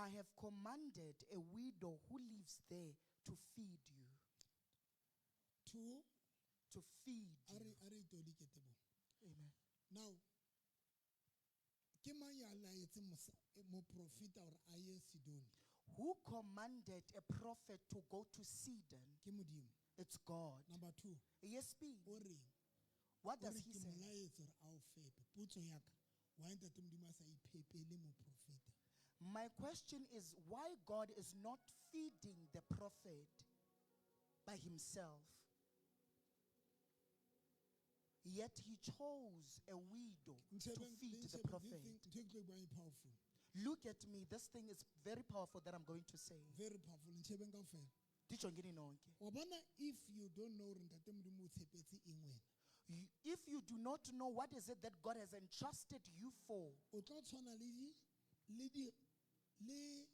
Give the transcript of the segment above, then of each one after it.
I have commanded a widow who lives there to feed you. To To feed a you. re a re itolike tebo. Amen. Now, ke mang ya laetseng moprofeta hore a ye Sidone? Who commanded a prophet to go to Sidon? Ke Modimo. It's God. Number 2. Yes, be. O reng? What O does re he ke mo say? laetse hore a o fepe. Potso ya ka, why ntate Modimo a sa iphepele moprofeta? My question is why God is not feeding the prophet by himself. Yet he chose a widow to feed the prophet. Ntho e ke tlo e buang e powerful. Look at me. This thing is very powerful that I'm going to say. Very powerful. Ntshebeng kaofela. Dijongeni nonke. Wa bona, if you don't know hore ntate Modimo o tshepetse eng wena, If you do not know what is it that God has entrusted you for, o tlo tshwana le di, le di, le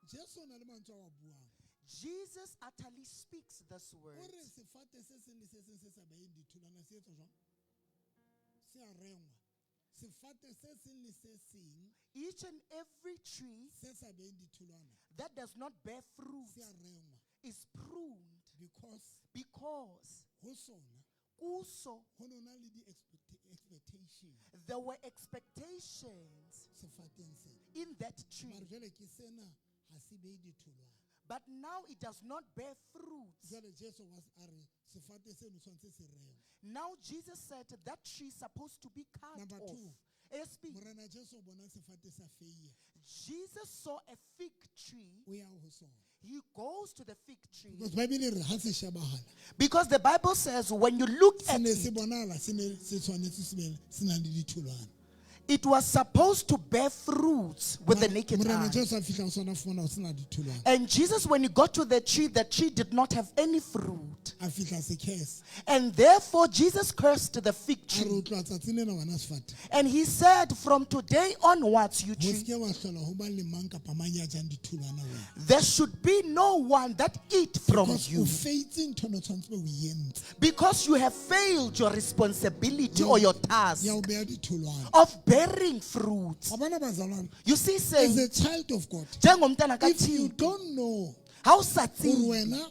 Jesu o na le mantswe a wa buang. Jesus utterly speaks this word. O re sefate se seng le se seng se sa beheng ditholwana se etswa jwang? Se a rengwa. Sefate se seng le se seng Each and every tree se sa beheng ditholwana that does not bear fruit se a rengwa. is pruned. Because Because ho sona kuso ho no na le di expectation there were expectations sefateng sena. in that tree. Mara jwale ke sena ha se behe ditholwana. But now it does not bear fruit. Jwale Jesu was a re sefate seno tshwanetse se rengwe. Now Jesus said that tree is supposed to be cut Number off. 2. SP. Morena Jesu o bona sefate sa feiye. Jesus saw a fig tree. O ya ho sona. He goes to the fig tree. Because Bible e re ha se shebahala. Because the Bible says when you look Se at ne se it, bonahala se ne se tshwanetse se be se na le ditholwana. it was supposed to bear fruits with the naked Morena eye. Jesu a fihla ho sona a fumana ho sena ditholwana. And Jesus, when he got to the tree did not have any fruit. A fihla se curse. And therefore, Jesus cursed the fig A re tree. o tloha tsatsing lena wena sefate. And he said, from today onwards, you Ho tree, se ke wa hlola ho ba le mang kapa mang ya jang ditholwana wena. there should be no one that eat from Because you. o feitse ntho eno tshwanetse be o e entse. Because you have failed your responsibility or your task Ya ho beha ditholwana. of bearing fruit. Wa bona bazalwane, You see, as saying, a child of God, njengomntana if you kaThixo, don't know ha o sa hore tsebe, wena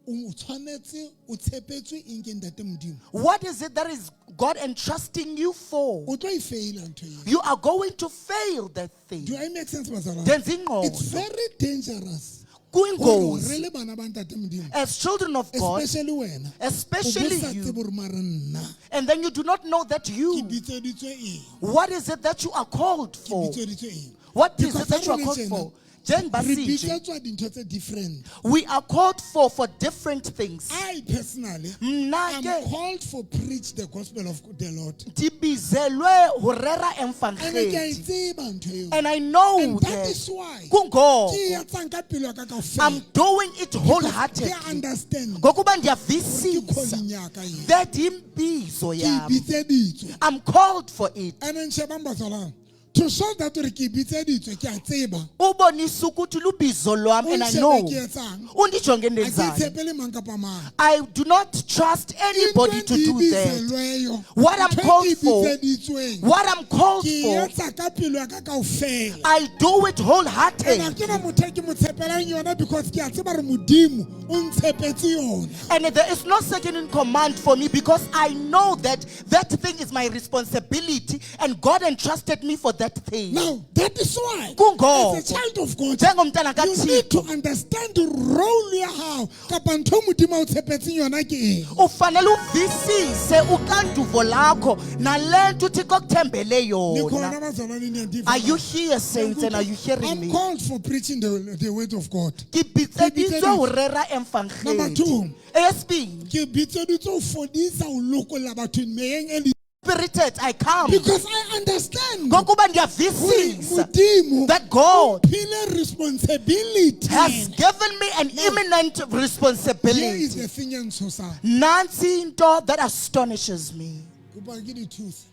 o tshwanetse o tshepetswe eng ke ntate Modimo, what is it that is God entrusting you for? o tlo e faila ntho eo. You are going to fail that thing. Do I make sense, bazalwane? Ndenza ingqondo. It's very dangerous. Hore Kuyingozi. re le bana ba ntate Modimo, As children of God, especially wena, especially o bo sa you, tsebe hore mara nna and then you do not know that ke you, bitseditswe eng? what is it that you are called Ke for? bitseditswe eng? What is Because it that you ha are re le called tjena, for? Njengoba re sinje, bitsetswa dintho tse different. we are called for different things. I personally Mna am ke called for preach the gospel of the Lord. ndibizelwe ho rera And ke a e evangeli. tseba ntho eo. And I know And that that is why kungoko ke e etsang ka pelo ya ka kaofela. I'm doing it Ke a wholeheartedly. understand Ngokuba ke ndiyavisisa calling ya ka eo. that imbizo Ke e yam. bitseditswe. I'm called for it. And then shebang bazalwane, to show that hore ke bitseditswe, ke a tseba. Ubonisa ukuthi lubizo lwam and I Ntshebe know. ke etsang. Undijonge Ha ke ndenzani. tshepele mang kapa mang. I do not trust anybody Into to do that. endibizelweyo, What I'm ntho called for, ebitseditsweng, what I'm called ke for, etsa ka pelo ya ka kaofela. I do it And ha wholeheartedly. ke na motho e ke mo tshepelang yona because ke a tseba hore Modimo o ntshepetse yona. And there is no second in command for me because I know that that thing is my responsibility and God entrusted me for that thing. Now, that is why, Kungoko. as a child of God, Njengomntana you need kaThixo, to understand the role ya hao kapa ntho Modimo a o tshepetseng yona ke eng. ufanele uvisise uxanduvo lakho nale nto uThixo akuthembele Ni yona. khona bazalwane, niyandiva Are na? you here, saints, and are you hearing I'm me? called for preaching the word of God. Ke bitseditswe ho Ke rera Number evangeli. 2. Eyesibini, Ke bitseditswe ho fodisa, ho lokolla batho meyeng e spirited I come. Because I understand Ngokuba hore ndiyavisisa Modimo that God phile responsibility. has given me an imminent Here is responsibility. the thing e ntshosang. Nansi into that astonishes me. Kopa ke di thuse.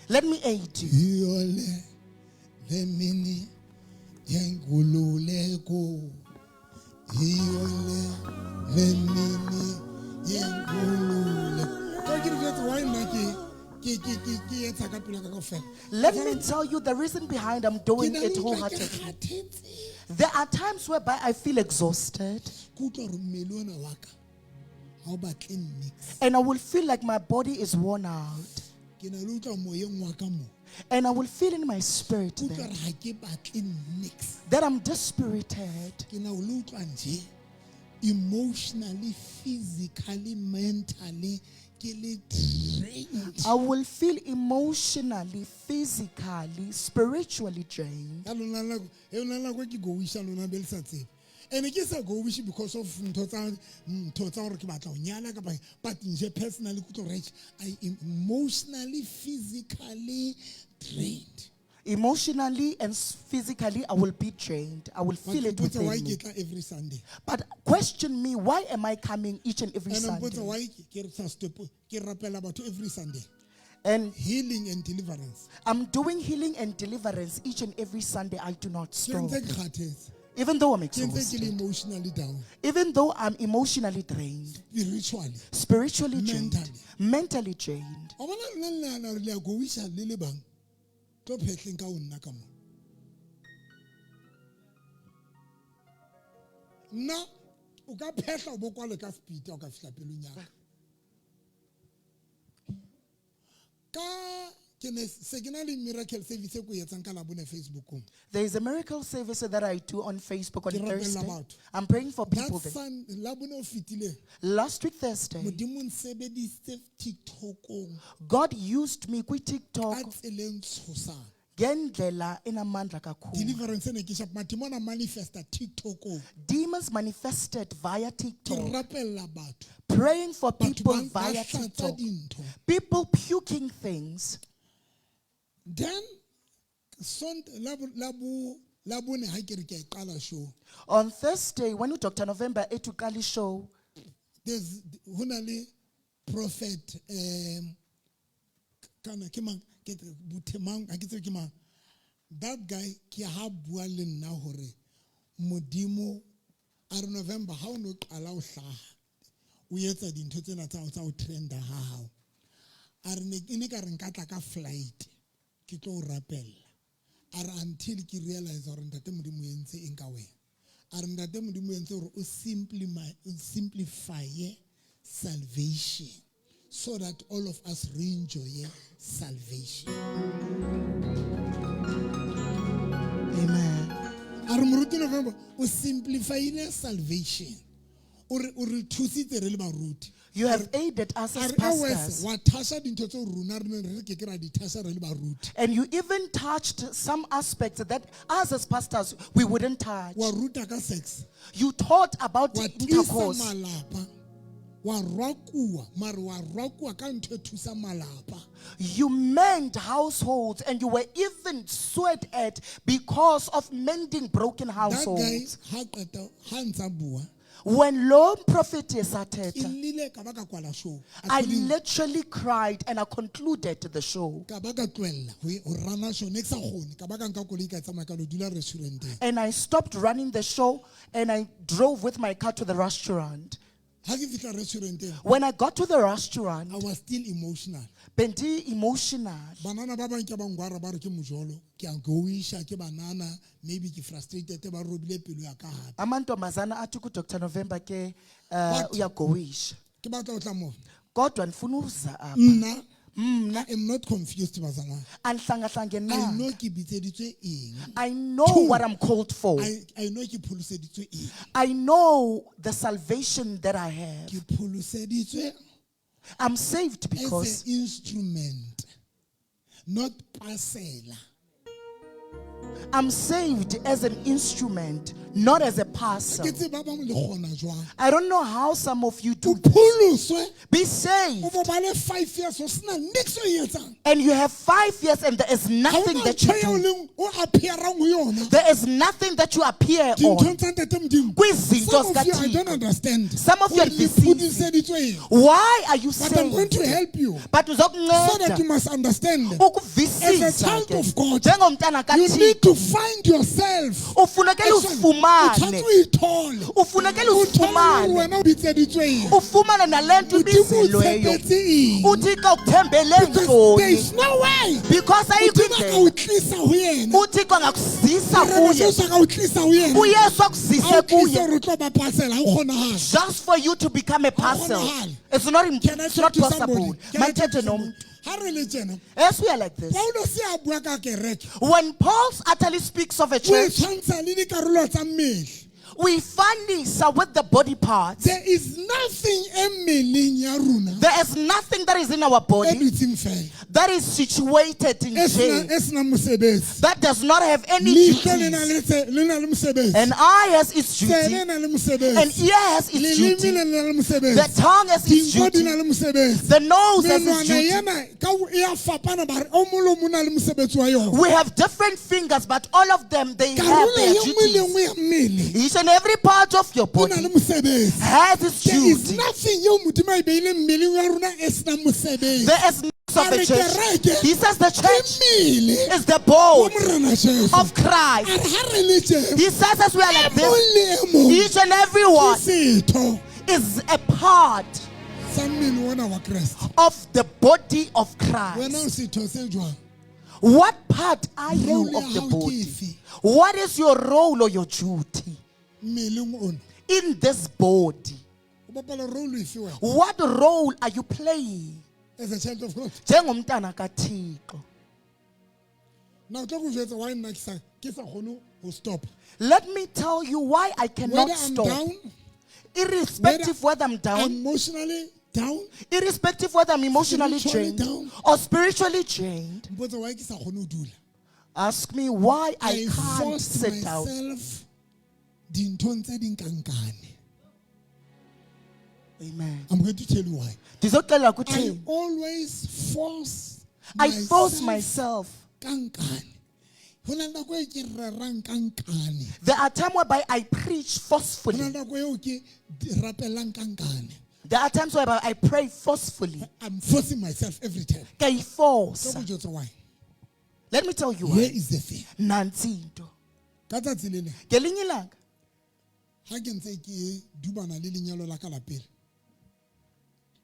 Let me aid you. Yiyo le le mini yenkululeko. Yiyo le le mini yenkululeko. Ka ke di jwetse why nna ke etsa ka pelo ya ka kaofela. Let me tell you the reason behind I'm Ke doing na le it utlwa ke wholeheartedly. kgathetse. There are times whereby I feel exhausted Ke utlwa hore mmele ona wa ka ha o batle niks. and I will feel like my body is worn out. Ke na le utlwa moyeng wa ka mo. And I will feel in my spirit Ke utlwa that, hore ha ke batle niks. that I'm dispirited. Ke na le utlwa nje emotionally, physically, mentally ke le drained. I will feel emotionally, physically, spiritually drained. Ka lona nako e lona nako ke goisha lona be le sa tsebe. And ke sa goishi because of ntho tsa hore ke batla ho nyala kapa, but nje personally ke utlwa hore I am emotionally, physically drained. Emotionally and physically, I will be drained. I will But feel it mpotse why within me. ke tla every Sunday. But question me, why am I coming each and every And mpotse Sunday? why ke re sa stop ke rapela batho every Sunday. And Healing and deliverance. I'm doing healing and deliverance each and every Sunday. I do not Ke stop. ntse ke kgathetse. Even though I'm Ke ntse ke le exhausted. emotionally down. Even though I'm emotionally drained. Spiritually. Spiritually drained. Mentally. Mentally drained. Wa bona lona le nahana hore le a goisha le le bang? Tlo phetleng ka ho nna ka mona. Nna o ka phehla o bo kwale ka speed ha o ka fihla pelong ya ka. Ka ke ne se ke na le miracle service e ko e etsang ka Labone Facebookong. There is a miracle service that I do on Facebook on Ke rapella Thursday. batho. I'm praying for people That there. Labone o fetileng, Last week Thursday, Modimo o nsebedisitse TikTokong God used me kwi ka TikTok tseleng tshosang. ngendlela enamandla kakhulu. Deliverance ene ke sharp, matimona a manifesta TikTokong. Demons manifested via Ke TikTok. rapella batho. Praying for Batho people ba via hlatsa TikTok. dintho. People puking things. Then Labone ha ke re ke a e qala show. On Thursday, when Dr. November etuqala show, There's ho na le prophet, kana ke mang, ke Bothe mang, ha ke tsebe ke mang. That guy ke ha bua le nna hore Modimo a re November ha o no qala ho hlaha o etsa dintho tsena tsa ho, tsa ho trenda ha hao. A re ne ke ne ka re nka tla ka flight ke tlo o rapella. A re until ke realize hore ntate Modimo o entse eng ka wena. A re ntate Modimo o entse hore o simplify salvation so that all of us re-enjoy salvation. Amen. A re moruti November o simplifyile salvation. O re thusitse re le baruti. You have aided us as A re, "Eh, wes, pastors. wa thasha dintho tseo rona re neng re ke ke ra di thasha re le baruti. And you even touched some aspects that us as pastors, we wouldn't touch. Wa ruta ka sex. You taught about Wa tiisa intercourse. malapa. Wa rwakuwa, mare wa rwakuwa ka ntho e thusang malapa. You mend households and you were even sweat at because of mending broken That guy, households. ha qeta, ha ntsa bua, When lo prophet ke esathetha, llile ka ba ka kwala show. I literally cried and I concluded the show. Ka ba ka tlohella ho rana show, ne ke sa kgone, ka ba ka nka koloi ka tsamaya ka lo dula restauranteng. And I stopped running the show and I drove with my car to the restaurant. Ha ke fihla restauranteng, When I got to the restaurant, I was still emotional. Bendi emotional. Banana ba bang ke ba ngwara ba re ke mojolo, ke a goisha ke banana, maybe ke frustrated ba robile pelo ya ka hape. Amantombazana athi ku Dr. November ke What? uyagoisha. Ke batla ho tla moo. Kodwa ndifuna uza apha. Nna, I am not confused, bazalwane. Andihlangahlangenanga. I know ke bitseditswe eng. I know Two. what I'm called for. I know ke pholoseditswe eng. I know the salvation that I have. Ke pholoseditswe I'm saved as because an instrument, not parcel. I'm saved as an instrument, not as a parcel. Ke tsebe ba bang le kgona jwang. I don't know how some of you do O this. pholoswe, Be saved. o bo ba le 5 years o sena niks o e etsang. And you have 5 years and there is Ha nothing hona that you ntho eo do. leng o appear-ang ho yona. There is nothing that you appear on. Dinthong tsa Ntate Modimo. Kwizinto Some of you, I zikaThixo. don't understand. Some of you Hore are le deceived. phodiseditswe eng. Why are you But I'm going saved? to help you. But So that you uzokunceda must understand. As ukuvisisa a child ke. of God, Njengomntana you need kaThixo to find yourself. ufunekele Actually, uzifumane. uzifumane. Tshwanetse o ithole. Ufunekele O thole hore uzifumane. wena o bitseditswe eng. Ufumane nale nto Modimo o ibizelweyo. tshepetse eng. UThixo ukuthembele Because there ntoni? is no way Because ayikho Modimo a ka o indlela. tlisa ho yena. UThixo angakusisa Morena kuye. Jesu a ka o tlisa ho yena. UYesu A akusise o tlise kuye. hore o tlo ba parcel, ha o kgonahale. Just for you to become a parcel. Kgonahale. It's not, Can I it's talk not to somebody? possible. Can I talk to Mandithethe somebody? nomntu. Ha re le tjena, As we are like this. Paulosi a bua ka kereke, When Paul utterly speaks of a o e church, tshwantsha le dikarolo tsa mmele. we fanisa with the body parts. There is nothing e mmeleng ya rona There is nothing that is in our e body dutseng fela, that is situated in e jail, e senang mosebetsi. that does not have any Leihlo le na duties. le le na le mosebetsi. An eye has its Tsebe duty, e na le an mosebetsi. ear has its Leleme duty, le na le the mosebetsi. tongue has its Dinko di na duty, le mosebetsi. the nose has its Menwana duty. ena ka e a fapana ba re o mong le o mong o na le mosebetsi wa yona. We have different fingers, but all of them they have Karolo their e nngwe le duties. nngwe ya mmele Each and every part of your e na body le mosebetsi. has its There is duty. nothing eo Modimo a e beileng mmeleng wa rona e senang mosebetsi. There is no of A a re church. kereke He says the ke church mmele is the wa bone Morena Jesu. of A Christ. re ha re le tje, He says as we are e like mong this, le e mong each and every ke one setho is a part sa mmele ona wa Kreste. of the body of Wena o Christ. setho se jwang? What part are you Role ya of the hao ke body? efe What is your role or your duty mmeleng ona? in this body? O bapala role efe wena What role are you playing? as a child of God? Njengomntana kaThixo. Now tlo go jwetsa why nna ke sa kgone ho stop. Let me tell you why I cannot Whether I'm stop. down, Irrespective whether I'm down, emotionally down, irrespective whether I'm emotionally Spiritually drained down. or spiritually drained, mpotse why ke sa kgone ho dula. ask me why I I can't forced sit down. myself dinthong tse ding ka nkane. Amen. I'm going to tell you why. Ndizoxelela I kutheni. always force I force myself. ka nkane. Ho na le nako e ke rerang ka nkane. There are times whereby I preach Ho na forcefully. le nako eo ke rapelang ka nkane. There are times whereby I pray forcefully. I'm forcing myself every time. Ke Tlo force. go jwetsa why. Let me tell you Here why. is the thing. Nantsi into. Ka tsatsi le leng, Ngelinye ilanga ha ke ntse ke dubana le lenyalo la ka la pele,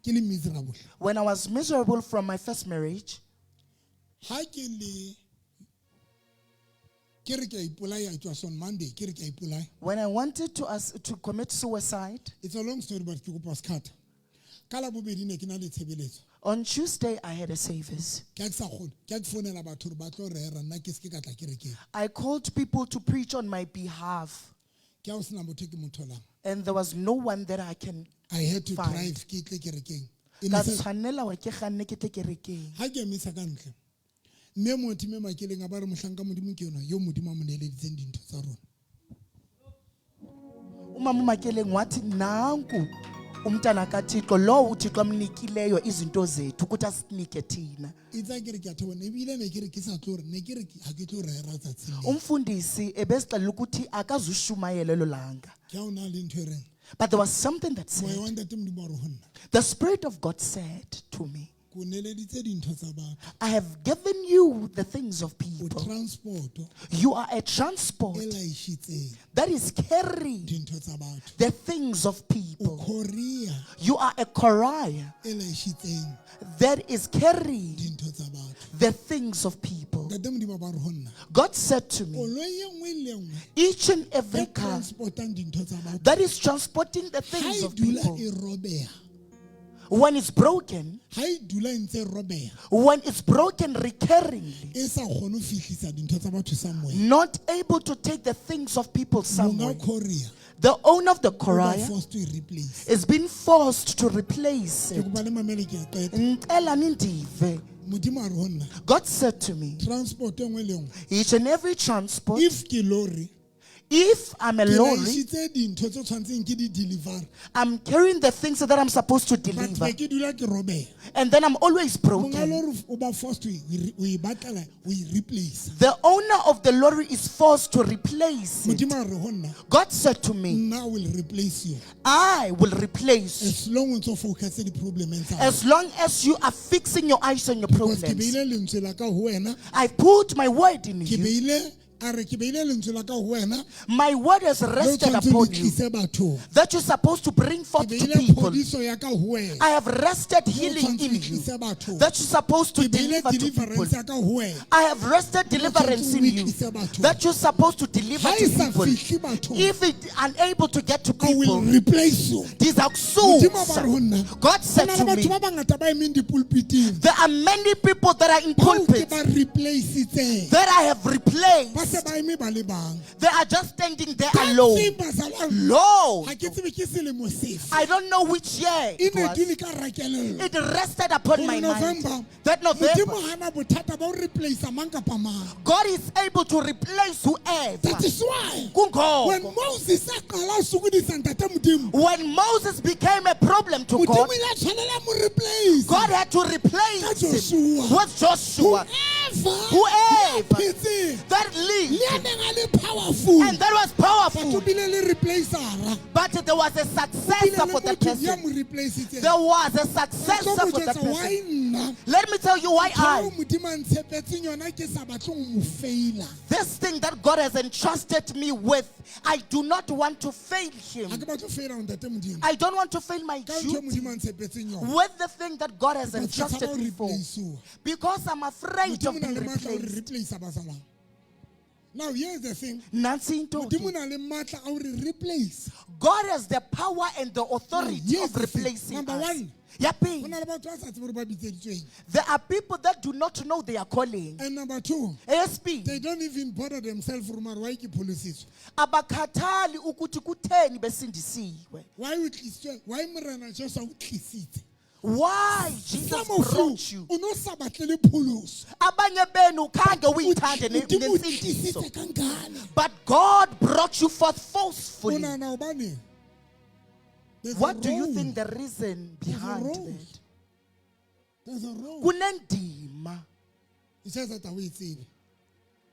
ke le miserable. when I was miserable from my first marriage, Ha ke le ke re ke a ipolaya, it was on Monday, ke re ke a ipolaya. when I wanted to commit suicide, It's a long story but ke kopa ho se cut. Ka Labobedi ne ke na le tshebeletso. on Tuesday I had a service. Ke ha ke sa kgone, ke ha ke founela batho hore ba tlo rera, nna ke se ke ka tla kerekeng. I called people to preach on my behalf, Ke ha ho sena motho e ke mo tholang. and there was no one that I can. I had to Find. drive ke tle kerekeng. E ne Ka se- tshwanela hore ke kganne ke tle kerekeng. Ha ke emisa ka ntle, mme motho mme Makeleng a ba re mohlanka Modimo ke yona yo Modimo a mo neeleditseng dintho tsa rona. Umama uMakeleng wathi nanku umntana kaThixo lowo uThixo amnikileyo izinto zethu ukuthi asinike thina. Itse ha ke re ke a theoha, ebile ne ke re ke sa tlo re, ne ke re ha ke tlo rera tsatsing leo. Umfundisi ebesixelela ukuthi akazushumayela elo langa. Ke ha o na le ntho e reng, But there was something that moya said, wa ntate Modimo wa re ho nna, the Spirit of God said to me, ke o neeleditse dintho tsa batho. I have given you the things of O people. transport-o You are a transport e laishitseng that is carrying dintho tsa batho. the things of O people. courier You are a courier e laishitseng that is carrying dintho tsa batho. the things of people. Ntate Modimo ba re ho nna, God said to me, koloi e nngwe le e nngwe each and every e car transportang dintho tsa batho, that is transporting the ha things e of dula people, e robeha, when it's broken, ha e dula e ntse e robeha, when it's broken recurringly, e sa kgone ho fihlisa dintho tsa batho somewhere, not able to take the things of people monga somewhere, courier the owner of the o ba courier forced to e replace. is being forced to replace Ke it. kopa le mamele ke a qeta. Ngicela nindive. Modimo a re ho nna, God said to me, transport e nngwe le e nngwe, each and every transport, if ke lorry, if I'm a ke lorry, laishitse dintho tse tshwantseng ke di deliver, I'm carrying the things that I'm supposed to but deliver, be ke dula ke robeha. and then I'm always Monga broken. lorry o ba forced to ho e batlela, ho e replace. The owner of the lorry is forced to replace it. Modimo a re ho nna, God said to me, nna I will replace you I will replace as long o ntso focus di-problemeng tsa hao. as long as you are fixing your eyes on your Because ke problems. beile lentswe la ka ho wena, I put my word in ke you. beile A re ke beile lentswe la ka ho wena My word has le o rested tshwanetse upon o you tlise bathong. that you're supposed to bring Ke forth to beile people. phodiso ya ka ho wena I have rested le o healing tshwanetse o in you tlise bathong. that you're supposed to Ke beile deliver to people. deliverance ya ka ho wena I have rested deliverance in you tlise bathong. that you're supposed to deliver Ha e to sa people. fihle bathong, If it unable to get to I will people, replace you. Modimo a ba re ho nna, God ho said na to le me, batho ba bangata ba emeng dipulpiting there are many people that are in bao ke pulpits ba replaceitseng that I have ba replaced. se ba eme ba le bang. They are just standing there Ka alone. tseba, bazalwane, Lord, ha ke tsebe ke selemo sefe. I don't know which year E it ne was. dule ka rakelello. It rested upon Hore my mind November, that November, Modimo hana bothata ba ho replace mang kapa mang. God is able to replace whoever. That is why when Kungoko. Moses a qala ho sokodisa ntate Modimo, When Moses became a problem to Modimo God, ile a tshwanela mo replace. God had to replace Ka him Joshua. with Joshua. Whoever Whoever phetseng, that lived le a neng a le powerful, and that was but powerful, o bile le replacer-a. but there was a O bile successor le for that motho ya person. mo replace-itseng. There was a Ke tlo successor mo for that jwetsa why person. nna Let me tell you why ntho eo I, Modimo a ntshepetseng yona ke sa batleng ho mo faila. this thing that God has entrusted me with, I do not want to fail Ha him. ke batle ho faila ho ntate Modimo. I don't want to fail my Ka ntho eo duty Modimo a ntshepetseng yona. with the thing that God has Because ke tshaba entrusted ho me for. replace-uwa. Because I'm afraid Modimo of o na being le matla a ho re replaced. replace bazalwane. Now here's the thing. Nancy Ntoki, Modimo o na le matla a ho re replace. God has the power and the authority Here's of the thing. replacing Number us. one. Ya Ho pele, na le batho ba sa tsebe hore ba bitseditsweng. there are people that do not know their calling. And number two, ASP, they don't even bother themselves hore mara why ke pholositswe. abakhathali ukuthi kutheni besindisiwe. Why o tlisitswe? Why Morena Jesu a o tlisitse? Why Jesus Some of brought you you? o no sa batle le pholoso. Abanye benu khange uyithande Modimo o nensindiso. tlisitse ka nkane. But God brought you forth O forcefully. nahana hobaneng? There's a What do you role. think the reason There's a behind role. that? There's a role. Kunendima It's just that ha o e tsebe.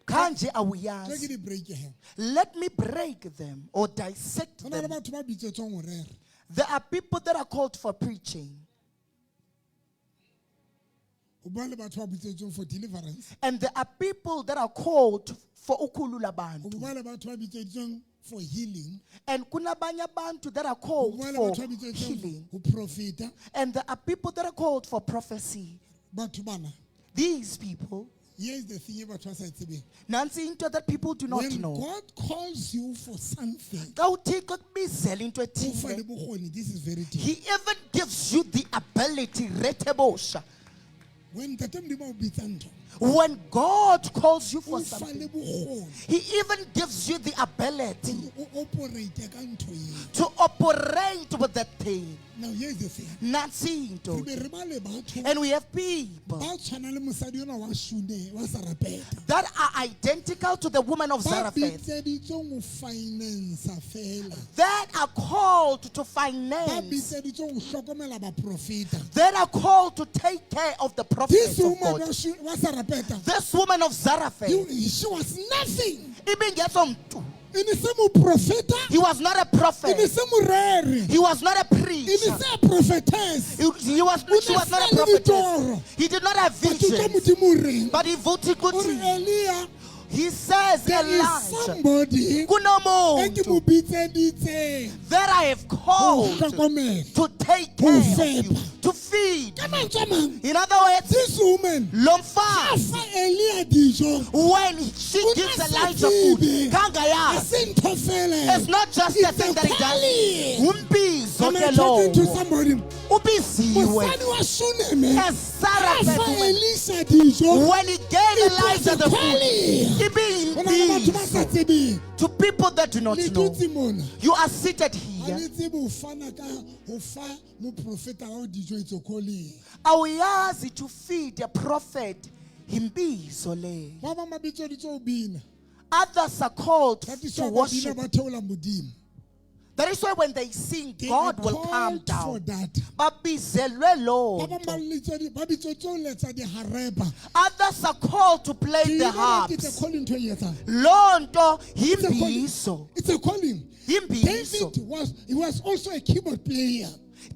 kanje Tlo ke awuyazi. di break he. Let me break them or dissect Ho na le them. batho ba bitsetswang ho rera. There are people that are called for preaching, Ho bua le batho ba bitsetsweng for deliverance. and there are people that are called for ukulula Ho bantu. bua le batho ba bitseditsweng for healing. And kunabanye abantu that are Ho called bua le for batho ba bitsetsweng healing. ho profeta. And there are people that are called for prophecy. Batho bana. These people, Here is the thing e batho ba sa e tsebeng. nansi into that people do not When know. God calls you for something, Xa uThixo ekubizela into o fa le ethile, bokgoni. This is very deep. He even gives you the ability, retebosha. When Ntate Modimo a o bitsa ntho, When God calls you for o fa something, le bokgoni He even gives you the ability hore o operate ka ntho eo. to operate with that thing. Now here's the thing. Nansi Re into. be re ba le batho And we have people ba tshwanang le mosadi ona wa Shune wa Sarepeta. that are identical to the woman of Ba Zarephath bitseditsweng ho finance fela. that are called to Ba finance, bitseditsweng ho hlokomela baprofeta. that are called to take care of the prophets This of woman God. wa Sarepeta, This woman of Zarephath, she was nothing. ibingesomntu. E ne se moprofeta, He was not a e ne prophet. se moreri, He was not a e ne preacher. se a prophetess. He O she ne was not a se na le prophetess. ditoro. He did not have But utlwa visions. Modimo o reng? But he voted O re, Elia, He says, there is Elijah, somebody e ke mo kunomuntu bitseditseng that I have ho called hlokomela. to take Ho care of you, fepa. to feed. Ka mantswe a mang, In other words, this woman lo a mfazi, fa Elia dijo. when she O gives ne a sa Elijah food, tsebe. kangayazi. Ha se ntho fela. It's not just the It's thing a that he does. calling. Umbizo Am ke I talking to lowo. somebody? Ubiziwe. Mosadi wa Shuneme As a Sarah fa Elisha dijo. when he gave It was Elijah a the food, calling. Ho na le batho ba sa ibiyimbizo tsebeng. to people that do not Le know. dutse mona. You are seated Ha here. le tsebe ho fana ka ho fa moprofeta wa hao dijo, it's a calling. Awuyazi to feed a prophet yimbizo leyo. Ba bang ba bitseditswe ho bina. Others are called That is to why ba bina worship. ba theola Modimo. That is why when they sing, They God are will come called for down. that. Babizelwe loo Ba bang ba nto. ba bitseditswe ho letsa diharepa. Others are called to play Do you the know that it's a harps. calling ntho e etsang? Loo nto It's a calling. yimbizo. It's a calling. Yimbizo. David was also a keyboard player.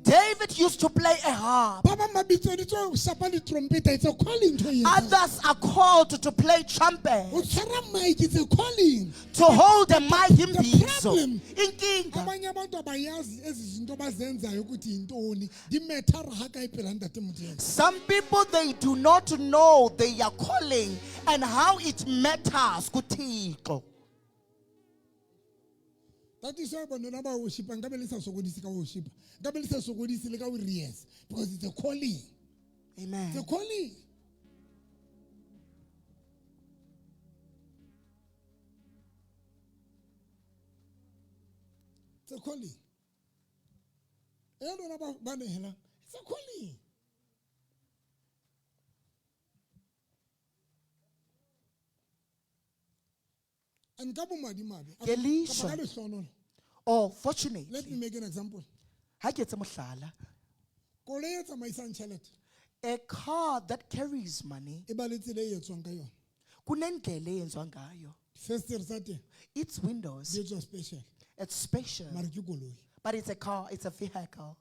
David used to play a harp. Ba bang ba bitsweditswe ho shapa ditrompeta, it's a calling ntho e etsang. Others are called to play trumpet, O tshwara mic, it's a calling. To hold the mic The imbizo. problem- Inkinga. Abanye abantu abayazi ezi zinto bazenzayo ukuthi yintoni di-matter-a ha kae pela ntate Modimo. Some people, they do not know they are calling and how it matters kuThixo. That is why bona ba worshipa nkabe le sa sokodise ka worshipa nkabe le sa sokodise le ka ho re yes, because it's a calling. Amen. It's a calling. It's a calling. E lona ba nehelang, it's a calling. And ka bomadimabe, Ngelishwa. kapa ka lehlohonolo. Or fortunately, Let me make an example. Ha ke etse mohlala, Koloi e tsamaisang tjhelete a car that carries money, e ba le tsela e etswang ka yona. Kunendlela eyenziwa ngayo. Festere tsa teng Its windows, di etswa special, it's special, mare ke koloi. But it's a car, it's a vehicle.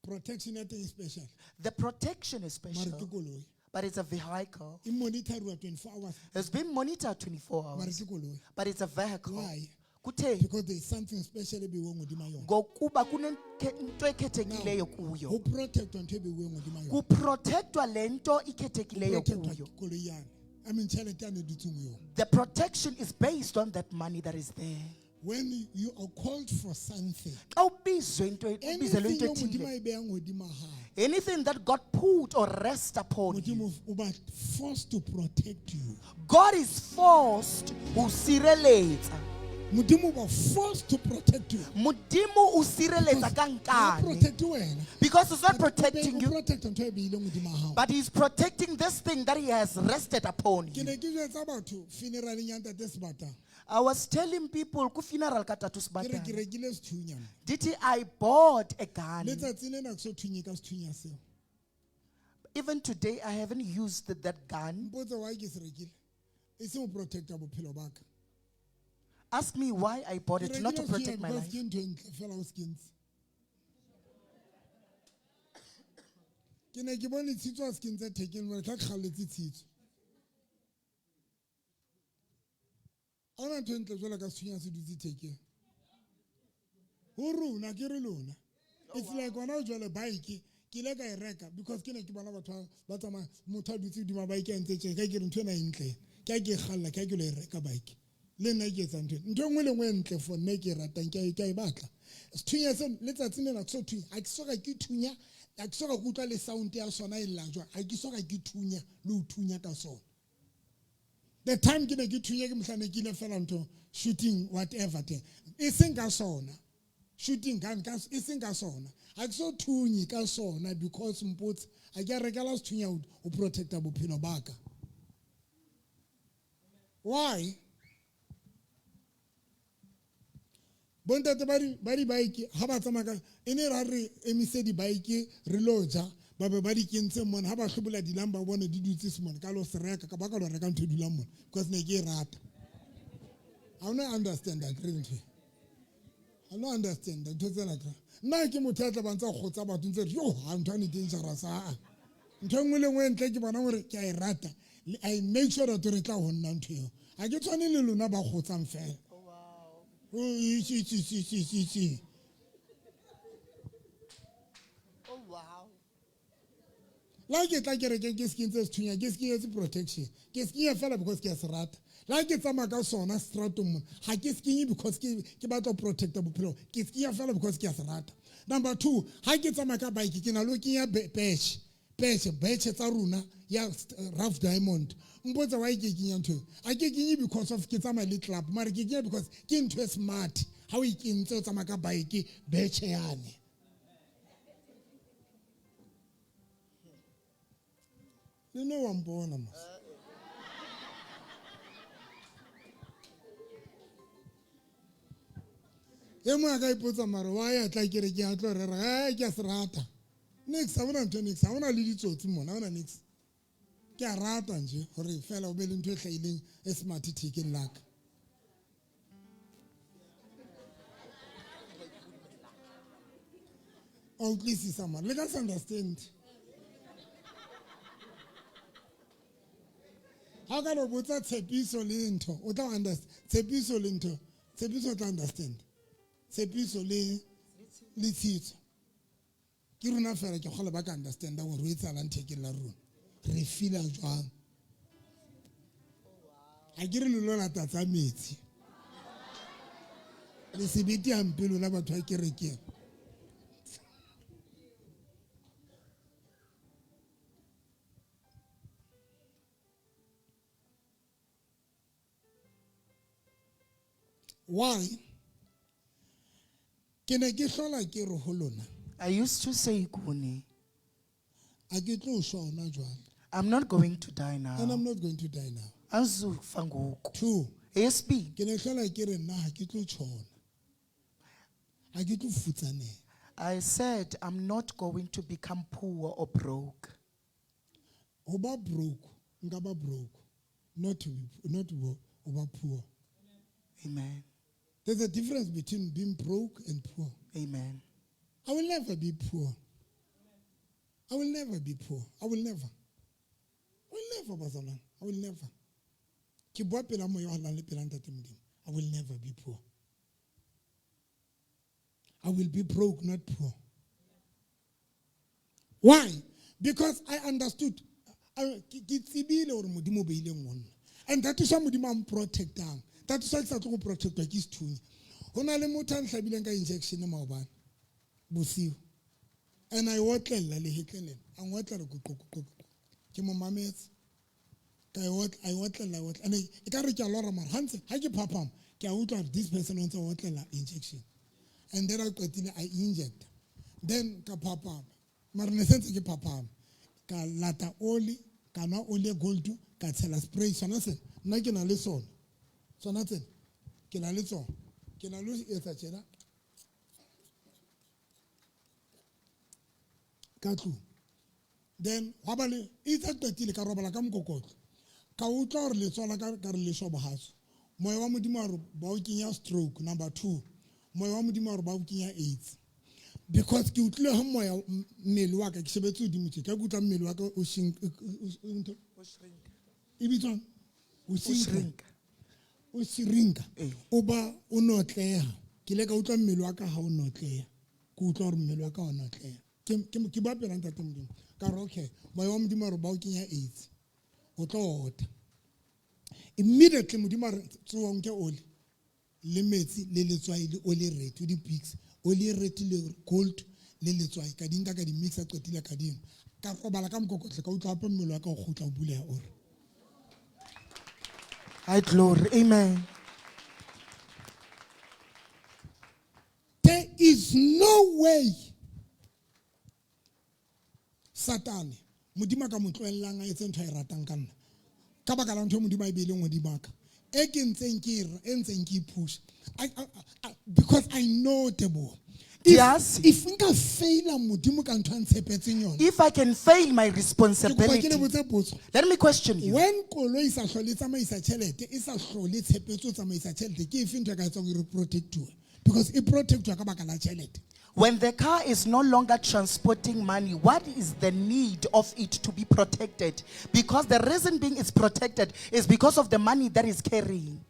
Protection ya teng e special, The protection is mare ke special, koloi. But it's a vehicle. E monitor-uwa 24 hours, It's been monitored 24 mare hours, ke koloi. But it's a vehicle. Why? Kuthe Because there is something special e beuweng hodima yona. Ngokuba kunento ekhethekileyo kuyo. Ho protectwa ntho e beuweng hodima yona. Kuprotectwa lento ikhethekileyo Protectwa kuyo. koloi yane. I mean tjhelete yane e dutseng ho yona. The protection is based on that money that is there. When you are called for something, Xa ubizwe into ubizelwe anything into eo Modimo ethile, a e behang hodima hao, anything that got put or rest upon you, Modimo o ba forced to protect you. God is forced ho sireletsa. Modimo o ba forced to protect you. Modimo o sireletsa ka Ha nkane. protect wena. Because it's not But o protecting you, protect ntho e beileng hodima hao. But he's protecting this thing that he has rested upon Ke you. ne ke jwetsa batho funeraleng ya ntate Sebatang. I was telling people ku funeral ka Tatu Ke re ke Sebatang. rekile sethunya nna. Dithi I bought a gun. Letsatsi lena ke so thunye ka sethunya seo. Even today I haven't used that gun. Mpotse why ke se rekile. E seng ho protecta bophelo ba ka. Ask me why I bought Ke it, not to rekile sethunya protect my because life. ke ntho e ntle fela o se kentse. Ke ne ke bone Tshitso a se kentse thekeng jwale tla ke kgalletse Tshitso. Ha hona ntho e ntle jwalo ka sethunya se dutse thekeng. Ho rona ke re lona. It's like hona jwale bike ke ile ka e reka because ke ne ke bona batho ba tsamaya motho a dutse hodima bike a ntse tje ka ke re ntho ena e ntle. Ke a ke e kgalla ke a ke lo e reka bike. Le nna ke etsa ntho ena. Ntho e nngwe le nngwe e ntle for nna e ke e ratang ke a e batla. Sethunya seno letsatsi lena ke so thunya ha ke soka ke thunya ha ke soka ke utlwa le sound ya sona e lla jwang ha ke soka ke thunya le ho thunya ka sona. The time ke ne ke thunya ke mohlang ne ke ile fela ntho shooting whatever teng. E seng ka sona. Shooting gun ka e seng ka sona. Ha ke so thunye ka sona because mpotse ha ke a rekela sethunya ho protecta bophelo ba ka. Why? Bontate ba di-bike ha ba tsamaya ka e ne ra re emise di-bike re lo ja ba be ba di kentse mona ha ba hlobola dilang ba bone di dutse se mona ka lo se reka ka ba ka lo reka ntho e dulang mona because ne ke e rata. I don't understand that re ntho. I don't understand ntho tsena ka. Nna ke motho ya tla ba ntse a kgotsa batho ntse re yo ha ntho ane dangerous a. Ntho e nngwe le nngwe ntle ke bona hore ke a e rata. I make sure that re tla ho nna ntho eo. Ha ke tshwane le lona ba kgotsang fela. Oh, itse, itse, itse, itse, itse, itse. Oh, wow. La ke tla kerekeng ke se kentse sethunya, ke se kenyetse protection. Ke se kenye fela because ke a se rata. La ke tsamaya ka sona stratong mona, ha ke se kenye because ke batla ho protecta bophelo. Ke se kenya fela because ke a se rata. Number 2, ha ke tsamaya ka bike ke na le ho kenya patch. Patch, batch tsa rona ya Rough Diamond. Mpotsa why ke kenya ntho eo. Ha ke kenye because of ke tsamaya le club, mare ke kenya because ke ntho e smart. Ha o e kentse o tsamaya ka bike, batch yane. Le no wa mpona mos. E mongwe a ka ipotsa mare why a tla kerekeng a tlo rera, ke a se rata. Nix, ha hona ntho nix, ha hona le ditsotsi mona, ha hona nix. Ke a rata nje hore fela o be le ntho e hlahileng e smart thekeng la ka. Wa utlwisisa mara le ka se understand. Ha o ka lo botsa tshepiso le ntho, o tla understand. Tshepiso le ntho, tshepiso o tla understand. Tshepiso le le tshitso. Ke rona fela ke kgole ba ka understanda gore o etsahalang thekeng la rona. Re feela jwang. Ha ke re le lo lata tsa metsi. Le sebete hampe lona batho ba kerekeng. Why? Ke ne ke hlola ke re ho lona. I used to say, Kuni, A ke tlo shwa hona jwale. I'm not going to die now. And I'm not going to die now. Angizukufa ngoku. Two, Eyesibili, ke ne hlola ke re nna ha ke tlo tjhona. Ha ke tlo futsaneha. I said I'm not going to become poor or broke. Ho ba broke, nka ba broke. Not to be, not to ho ba poor. Amen. There's a difference between being broke and poor. Amen. I will never be poor. I will never be poor. I will never. I will never, bazalwane. I will never. Ke bua pela moya wa halala le pela Ntate Modimo. I will never be poor. I will be broke, not poor. Why? Because I understood. Ke tsebile hore Modimo o beile ho nna. And that is why Modimo a mprotectang. That is why ke sa tlo go protectwa ke sethunya. Ho na le motho a nhlabileng ka injection maobane bosiu. And I otlella lehetleng lena. A ngotlella ko ko ko. Ke mo mametse. Ka e otla, a e otlella, a e otla. And e ka re ke a lora mara ha ntse ha ke phaphama, ke a utlwa hore this person o ntse a otlela injection. And then I qetile I inject. Then ka phaphama. Mara ne sentse ke phaphama. Ka lata oli, ka nwa oli e gold, ka tshela spray sona sena. Nna ke na le sona. Sona tsena. Ke na le tsona. Ke na le ho etsa tjena. Ka tlung. Then hwa ba le itse qetile ka robala ka mokokotlo. Ka utlwa hore letsoho la ka ka re le shwa bohatsu. Moya wa Modimo wa re ba o kenya stroke number 2. Moya wa Modimo wa re ba o kenya AIDS. Because ke utlwile ha moya mmele wa ka ke shebetse hodimo tje, ka ke utlwa mmele wa ka o shrink, ntho. E bitswang? O shrink. O shrinka. O ba o notleha. Ke ile ka utlwa mmele wa ka ha o notleha. Ke utlwa hore mmele wa ka o notleha. Ke bua pela Ntate Modimo. Ka re okay, moya wa Modimo wa re ba o kenya AIDS. O tlo ota. Immediately Modimo a re tsoha nke oli le metsi le letswai le oli red, o di pigs, oli red le gold le letswai, ka di nka ka di mixa qetile ka di nwa. Ka robala ka mokokotlo, ka utlwa hape mmele wa ka o kgutla o buleha o re. High glory. Amen. There is no way Satane Modimo a ka mo tlohellang a etse ntho a e ratang ka nna. Ka baka la ntho e Modimo a e beileng hodimo ha ka. E ke ntseng ke e e ntseng ke e pusha. Because I know Teboho. If, Yes. if nka faila Modimo ka ntho a ntshepetseng yona. If I can fail my Ke kopa ke le responsibility. botse potso. Let me question you. When koloi e sa hlole e tsamaisa tjhelete, e sa hlole tshepetso ho tsamaisa tjhelete, ke efe ntho e ka etsang hore e protectuwe? Because e protectuwa ka baka la tjhelete. When the car is no longer transporting money, what is the need of it to be protected? Because the reason being it's protected is because of the money that is carrying.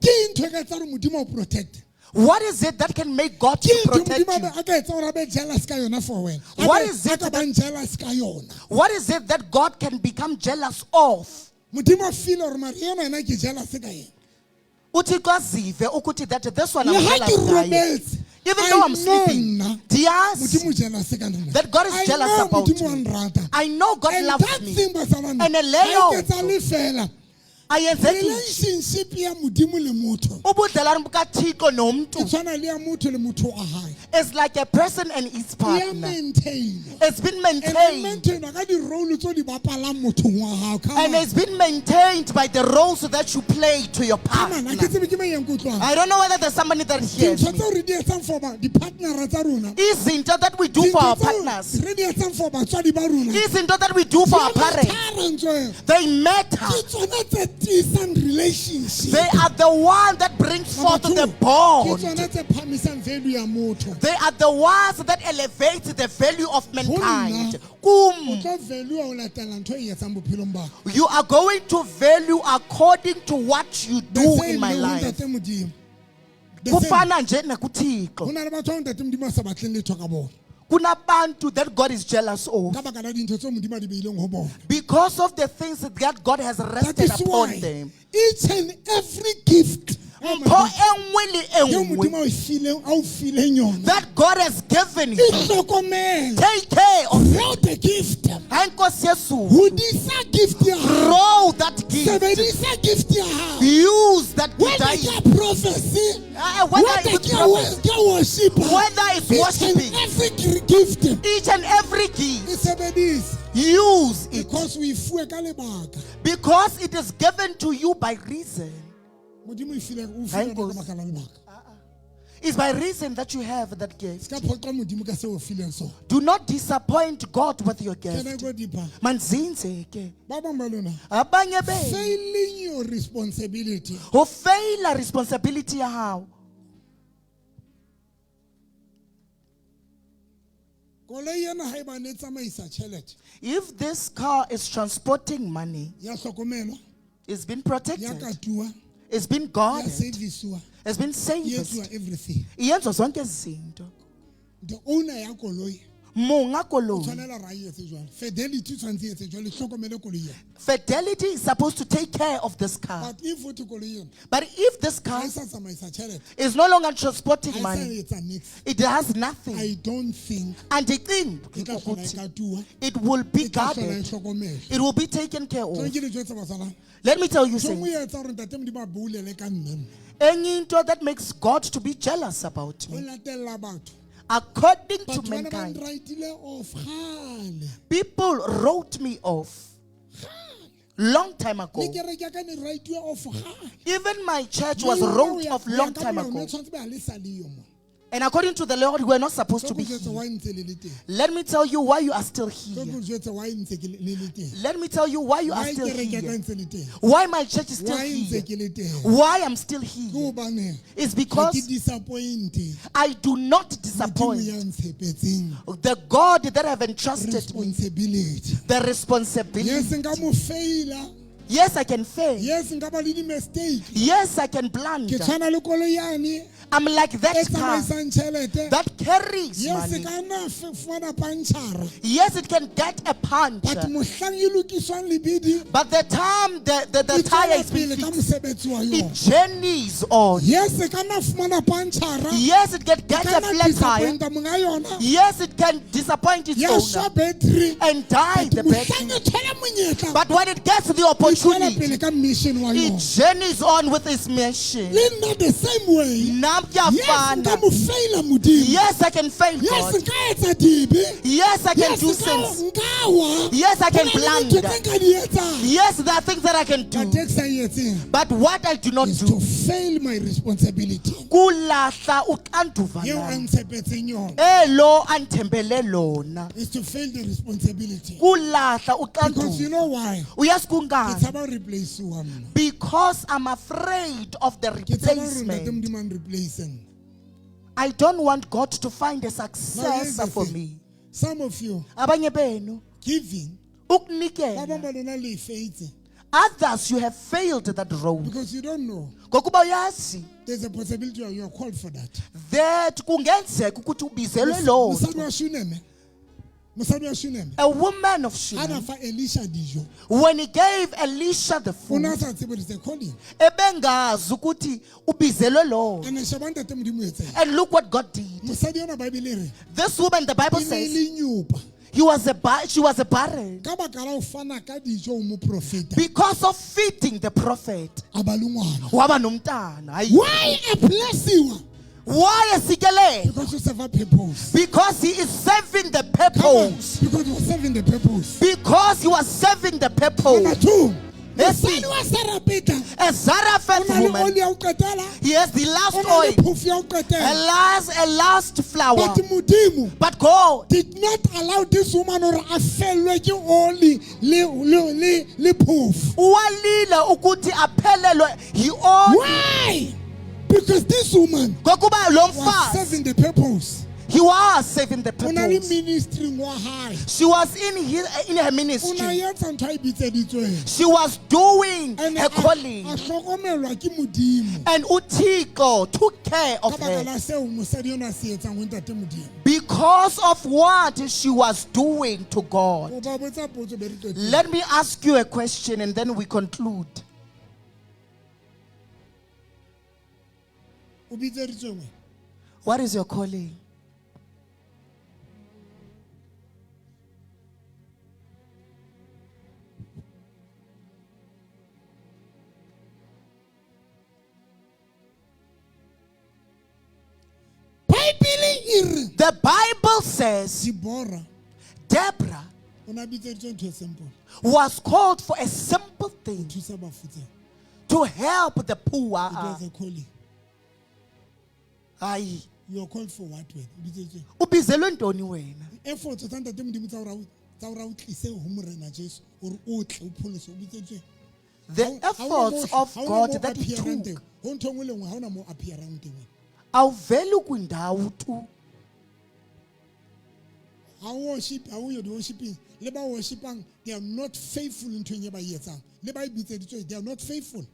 Ke ntho e ka etsang hore Modimo o protect? What is it that can make God Ke to ntho protect Modimo you? a ka etsa hore a be jealous ka yona for wena? A What is a it ka bang jealous ka yona? What is it that God can become jealous of? Modimo a feel hore mara ena yena ke jealous ka yena. Uthi kwazive ukuthi that this one I'm Le ha jealous ke ngaye. robetse, Even I though I'm know sleeping, nna, Ndiyazi Modimo o jealous ka nna. that God is I jealous know about Modimo wa me. nrata. I know God And loves that me. thing, bazalwane, And ha leyo e ketsahale fela. ayenzeki nje. Relationship ya Modimo le motho Ubudlelwane bukaThixo nomntu e tshwana le ya motho le motho wa hae. is like a person and its E ya partner. maintain. It's been And e maintained. maintainwa ka di-role tse o di bapalang mothong wa hao. Come And on. it's been maintained by the roles that you play to your Come on, ha ke partner. tsebe ke mang ya nkutlwang. I don't know whether there's somebody that hears Dintho me. tseo re di etsang for di-partnera tsa rona. Izinto that we do for our Dintho tseo partners. re di etsang for batswadi ba rona. Izinto that we do for our Di a parents. matter ntho eo. They matter. Ke tsona tse tiisang relationship. They are the one that brings Number forth the two, ke bond. tsona tse phahamisang value ya motho. They are the ones that elevate the value of mankind. O Kum, tlo value ho latela ntho e etsang bophelong ba hao. you are going to value according to what you The do same in my le ho life. Ntate Modimo. The same. Kufana nje Ho nakuThixo. na le batho bao Ntate Modimo a sa batleng letho ka bona. Kunabantu that God is jealous of Ka baka la dintho tseo Modimo a di beileng ho bona. because of the things that God has That rested is upon why them. each and every gift, oh my Mpho God, e nngwe le e eo nngwe Modimo a o fileng, a o fileng yona, that God has given e you, hlokomele. take care of. Grow the gift. Hayi Nkosi Yesu, Hodisa gift ya hao. grow that gift. Sebedisa gift ya hao. Use that Whether gift. ke prophecy, Whether whether it's ke prophecy, ke worshiper, whether it's each and worshiping, every gift each and every gift, e sebedise use it because o e fuwe ka lebaka. because it is given to you by reason. Modimo e file o Hayi file yona Nkosi. ka baka la lebaka. It's by reason that you have that gift. Se ka phoqa Modimo ka seo o fileng sona. Do not disappoint God with your Can I gift. go deeper? Manzinze ke. Ba bang ba lona Abanye benu failing your responsibility ho faila responsibility ya hao. Koloi ena haebane e tsamaisa tjhelete If this car is transporting money, ya hlokomelwa, it's been ya protected, katuwa, it's been ya guarded, servisiwa, it's been e serviced. etsuwa everything. Iyenzwa zonke izinto. The owner ya koloi Monga o koloi. tshwanela hore a e etse jwalo. Fidelity o tshwanetse e etse jwalo, e hlokomele koloi ena. Fidelity is supposed to take care of this car. But if ho thwe koloi ena But if this ha car e sa tsamaisa tjhelete, is no longer transporting ha e sa money, etsa niks, it has nothing. I don't think Andicingi e tla hlola e ukuthi katuwa, it will be e tla hlola e guarded. hlokomelwa. It will be taken care of. Tlo ke le jwetse batswala. Let me tell you Ntho e nngwe something. e etsa hore Ntate Modimo a boulele ka nna nna. Enye into that makes God to be jealous about Ho me, latella batho. according to Batho bana ba mankind, nraitile off kgale. people wrote me off long time ago. Le kereke ya ka ne write-iwe off kgale. Even my church was Le yona wrote ho ya- off ho ya long ka time molao, ne ago. tshwanetse be ha le sa le yo mona. And according to the Lord, we are not supposed Tlo to ke be o jwetse here. why ntse le le teng. Let me tell you why you are still Tlo ke here. o jwetse why ntse ke le le teng. Let me tell you why you are Why still kereke ya ka here. ntse le teng. Why my church is still Why ntse here. ke le teng. Why I'm still Ke here. hobane It's ha ke because disappoint-e I do not Modimo disappoint ya ntshepetseng the God that have entrusted me responsibility. the responsibility. Yes, nka mo faila. Yes, I can fail. Yes, nka ba le di-mistake. Yes, I can Ke blunder. tshwana le koloi yane I'm like e that car tsamaisang tjhelete. that carries Yes, e money. ka nna fumana puncture. Yes, it can get a punch. But mohlang e lokiswang lebidi, But the time the e tire tswela is being pele ka fixed, mosebetsi wa it yona. journeys on. Yes, e ka nna fumana puncture. Yes, it can get Ka a nna flat tire. disappoint-a monga yona. Yes, it can disappoint its Ya shwa owner battery. and die But the mohlang battery. e thola monyetla, But when it gets the e tswela opportunity, pele ka mission wa it yona. journeys on with its mission. Le nna the same way. Nam Yes, kuyafana. nka mo faila Modimo. Yes, I can fail Yes, God. nka etsa dibe. Yes, I can Yes, do nka sins. nka wa. Yes, I can Ho na le dintho blunder. tse nka di etsang. Yes, there are things that I can But do. e ke sa e etseng But what I do not is do, to fail my responsibility. kulahla uxanduva Eo a lam. ntshepetseng yona. Elo andithembele lona. Is to fail the responsibility. Kulahla Because you uxanduva. know why? Uyazi Ke kungani? tshaba ho replace-wa mna. Because I'm afraid of the Ke tshaba hore Ntate replacement. Modimo a nreplace nna. I don't want God to find a Now, here's successor the for thing. me. Some of you Abanye benu giving, ba bang ukunikela. ba lona le e feitse Others you have failed that road. because you don't know Ngokuba uyazi there's a possibility you are called for that. that kungenzeka ukuthi ubizelwe loo Mosadi nto. wa Shuneme, mosadi wa Shuneme, A woman of ha Shunem, na fa Elisha dijo, when he gave Elisha the o ne a food, sa tsebe it's a calling. ebengazi ukuthi ubizelwe loo nto. And sheba Ntate Modimo o etseng. And look what God did. Mosadi enwa Bible e re, This woman, the Bible e ne e says, le nyopa. he was a she was a barren Ka baka la ho fana ka dijo ho moprofeta, because of feeding the prophet. a ba le ngwana. Waba nomntana. Hayi. Why a blessiwa? Why esikelele? Because you serve a purpose. Because he is serving the Come on, purpose. because you are serving the purpose. Because he was serving the Number purpose. two, Mosadi wa Sarepeta A Zarephath o na le woman, oli ya ho qetela, he has the last o na le oil, phofu ya ho qetela. a last flower. But Modimo But God did not allow this woman hore a fellwe ke oli le phofu. Uwalile ukuthi aphelelwe yi-oli. Why? Because this woman Ngokuba lo was mfazi, serving the purpose. he was serving the O na le purpose. ministry wa hae. She was in her O na ministry. etsa ntho a e bitseditsweng. She was doing And her a calling. a hlokomelwa ke Modimo. And uThixo took care Ka of baka her la seo mosadi enwa a se etsang ho ntate Modimo. because of what she was doing to God. O ba botsa potso be re qetile. Let me ask you a question and then we conclude. O bitseditsweng wena? What is your calling? Bible e re The Bible says Deborah Deborah o na bitseditswe ntho e simple. was called for a simple thing, Thusa bafutsana. to help the poor. It was a calling. Hayi, You are called for what wena? O bitseditsweng? ubizelwe ntoni wena? Efforts tsa ntate Modimo tsa hore tsa hore a o tlise ho Morena Jesu hore o tle o pholoswe, o bitsetsweng? The Ha ha hona efforts mo of ha hona God mo that he appear-ang took. teng. Ho ntho e nngwe le nngwe ha hona mo appear-ang teng wena. Awuveli kwindawo tu. Ha o worship, ha o yo di-worshiping. Le ba worshipang, they are not faithful nthong e ba e etsang. Le ba e bitseditsweng, they are not faithful.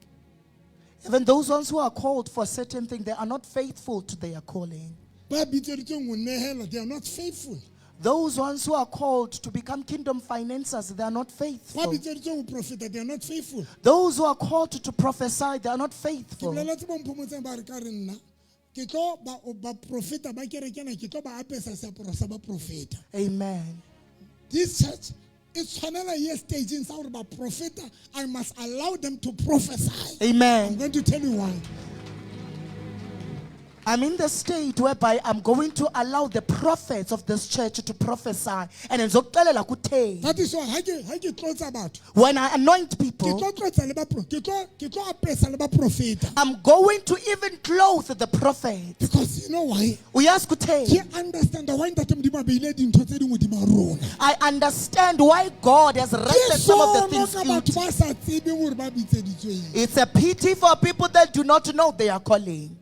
Even those ones who are called for certain thing, they are not faithful to their calling. Ba bitseditsweng ho nehela, they are not faithful. Those ones who are called to become kingdom financiers, they are not Ba faithful. bitseditsweng ho profeta, they are not faithful. Those who are called to prophesy, they are not Ke faithful. boleletse bo Mphomotseng ba re ka re nna ke tlo ba baprofeta ba kereke ena, ke tlo ba apesa seaparo sa baprofeta. Amen. This church e tshwanela e ye stageng sa hore baprofeta, I must allow them to prophesy. I'm Amen. going to tell you why. I'm in the state whereby I'm going to allow the prophets of this church to prophesy. And ngizokuxelela kutheni. That is why ha ke tlotsa batho, When I anoint ke people, tlo tlotsa le ke tlo apesa le baprofeta. I'm going to even clothe the prophets. Because you know why? Uyazi kutheni? Ke understand why ntate Modimo a beile dintho tse ding hodima rona. I understand why God has Ke rested some of the sono things ka batho in. ba sa tsebeng hore ba bitseditsweng. It's a pity for people that do not know their calling.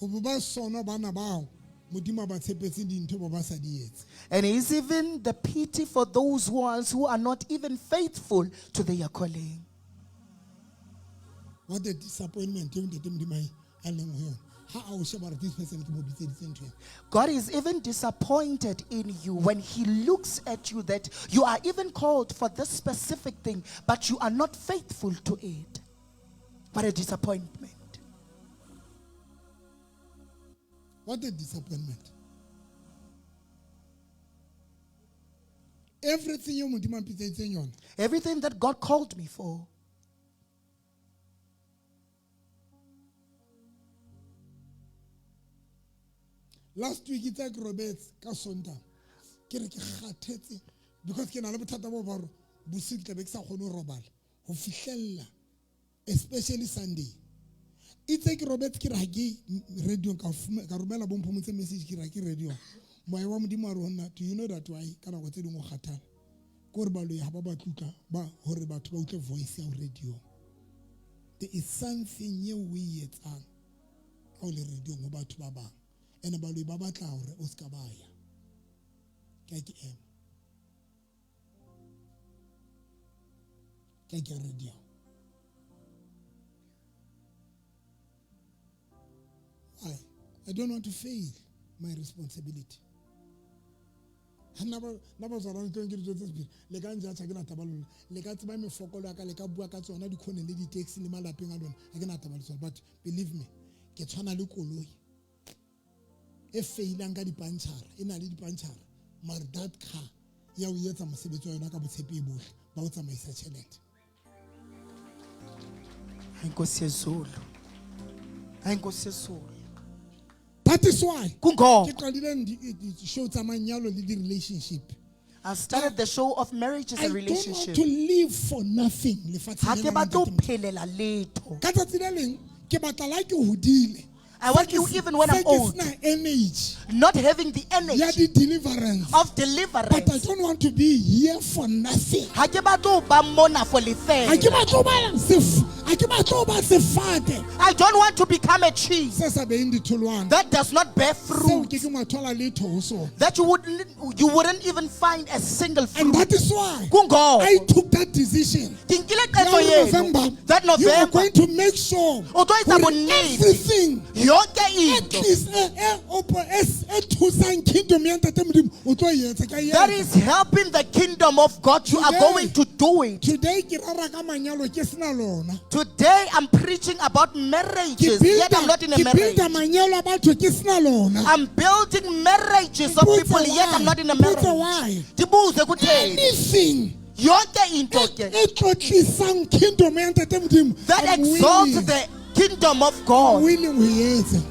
Ho bo ba sono bana bao Modimo a ba tshepetseng dintho ba ba sa di etse. And it's even the pity for those ones who are not even faithful to their calling. What a disappointment eo ntate Modimo a leng ho yona. Ha a o sheba hore this person ke mo bitseditse ntho ena. God is even disappointed in you when he looks at you that you are even called for this specific thing, but you are not faithful to it. What a disappointment. What a disappointment. Everything eo Modimo a mpitseditseng yona, Everything that God called me for, last week itse ke robetse ka Sontaha, ke re ke kgathetse because ke na le bothata bo ba hore bosiu ke tla be ke sa kgone ho robala ho fihlella, especially Sunday. Itse ke robetse ke re ha ke radio ka ka romela bo Mphomotse message ke re ha ke radio. Moya wa Modimo a re ho nna, do you know that why ka nako tse ding o kgathala? Ke hore baloi ha ba batle utlwa ba hore batho ba utlwe voice ya ho radio. There is something eo o e etsang ha o le radio-ong ho batho ba bang. Ene baloi ba batla hore o ska ba ya. Ke a ke ema. Ke a ke radio. Why? I don't want to fail my responsibility. Ha nna ba tswalane tlo nke ditso tse sephiri, le ka njatjha, ke na taba le lona. Le ka tseba mefokolo ya ka, le ka bua ka tsona dikhoneng le di-taxi le malapeng a lona. Ha ke na taba le tsona. But believe me, ke tshwana le koloi e failang ka dipantjhara, e na le dipantjhara, mare that car ya o etsa mosebetsi wa yona ka botshepehi bohle, ba o tsamaisa tjhelete. Inkosi yezulu. Inkosi yezulu. That is why Kungoko ke qadile di show tsa manyalo le di-relationship. I started the show of marriages I and don't want relationship. to live for nothing lefatsheng Ha lena ke batle ho ntate Modimo. phelela letho. Ka tsatsi le leng ke batla la ke hodile. I want you even when Se I'm ke old, sena energy not having the ya energy di-deliverance, of but I deliverance. don't want to be here for nothing. Ha ke batle ho ba mona for Ha ke lefeela. batle ho ba ha ke batle ho ba sefate I don't want to become a tree se sa beheng ditholwana, that does not bear seo fruit. ke ke wa thola letho ho sona. That you wouldn't even find a single And fruit. that is why Kungoko I took that decision. ke nkile Ya qeto hore eno November, that you are November going to make sure o tlo etsa hore bonnete everything yonke at into least e thusang kingdom ya ntate Modimo o tlo e etsa ka e that etsa. is helping the kingdom of God, you are Today- going to do it. Today ke rera ka manyalo ke sena lona. Today I'm preaching about Ke marriages, yet I'm not in a ke marriage. builda manyalo a batho ke sena lona. I'm building marriages of Mpotse people, yet I'm why. not in a Mpotse marriage. why. Ndibuze kutheni Anything yonke into ke e tlotlisang kingdom ya ntate Modimo, that I'm exalts willing. the kingdom of I'm God, willing ho e etsa.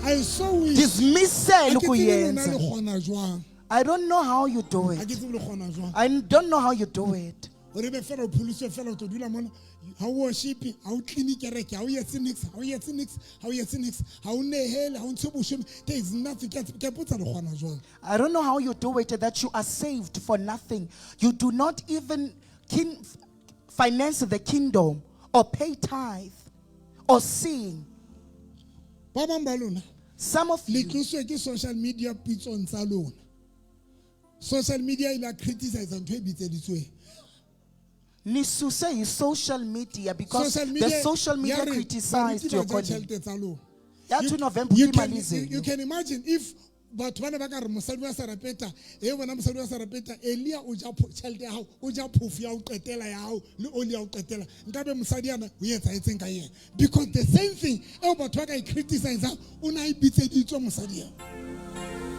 I so wish. ndizimisele Ha ke tsebe lona ukuyenza. le kgona jwang. I don't know how you do Ha it. ke tsebe le kgona jwang. I don't know how you do it. Hore ebe fela o pholoswe fela o tlo dula mona, ha o worshipe, ha o clean kereke, ha o etse niks, ha o etse niks, ha o etse niks, ha o nehele, ha o ntshe boshome. There is nothing. Ke a potsa le kgona jwang. I don't know how you do it that you are saved for nothing. You do not even finance the kingdom or pay tithe or sing. Ba bang ba lona Some of le you, tloswe ke social media pitsong tsa lona. Social media e la criticize ntho e bitseditsweng. nisuse is social media because Social media the social media ya re, criticized baruti your ba ja calling. tjhelete tsa lona. Ya 2 November you ke can, imali you, zenu. you can imagine if batho ba ne ba ka re mosadi wa Sarepeta, e bona mosadi wa Sarepeta, Elia o ja tjhelete ya hao, o ja phofo ya ho qetela ya hao le oli ya ho qetela, nkabe mosadi yana o etsahetseng ka yena? Because the same thing eo batho ba ka e criticizang, o ne a e bitseditswe mosadi eo.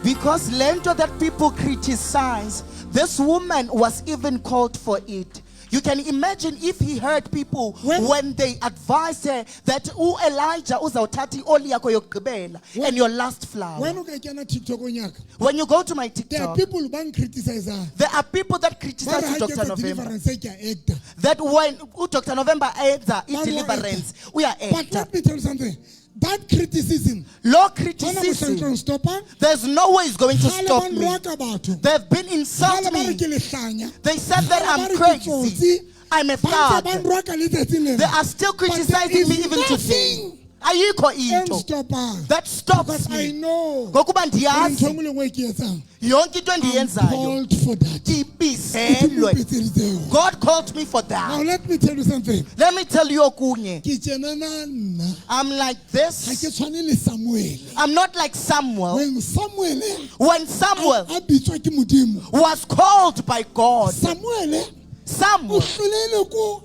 Because lento that people criticize, this woman was even called for it. You can imagine if he heard people when they advised her that u Elijah uzawuthatha ioli yakho yokugqibela and your last flower. When o ka kena TikTok ya ka, When you go to my there are TikTok, people ba ncriticizang, there are people that ba criticize re ha you, ke Dr. etsa November. deliverance ke a acta. That when Dr. November enza Ba re wa i-deliverance, But uya-acta. let me tell you something, that criticism Law hona mohlang criticism, tlo nstopa. there's no way it's going to Kgale stop ba me. nroka batho. They've been Kgale insulting ba re me. ke lehlanya. They said that Kgale ba I'm re ke crazy. tsotsi. I'm a Ba ntse ba thug. nroka letsatsing lena. They are still But there criticizing is me even today. nothing Ayikho e into nstopang. that stops Because I me. know Ngokuba hore ntho ndiyazi e nngwe le nngwe e ke e etsang, yonke into I'm endiyenzayo called for that. ibizelwe. Modimo o mpitseditse yona. God called me for Now that. let me tell you something. Let me tell you okunye. Ke tjenana nna. I'm like Ha this. ke tshwane le Samuel. I'm not like Samuel. When Samuel When Samuel a bitswa ke Modimo, was called by God, Samuel o Samuel hlolehile ko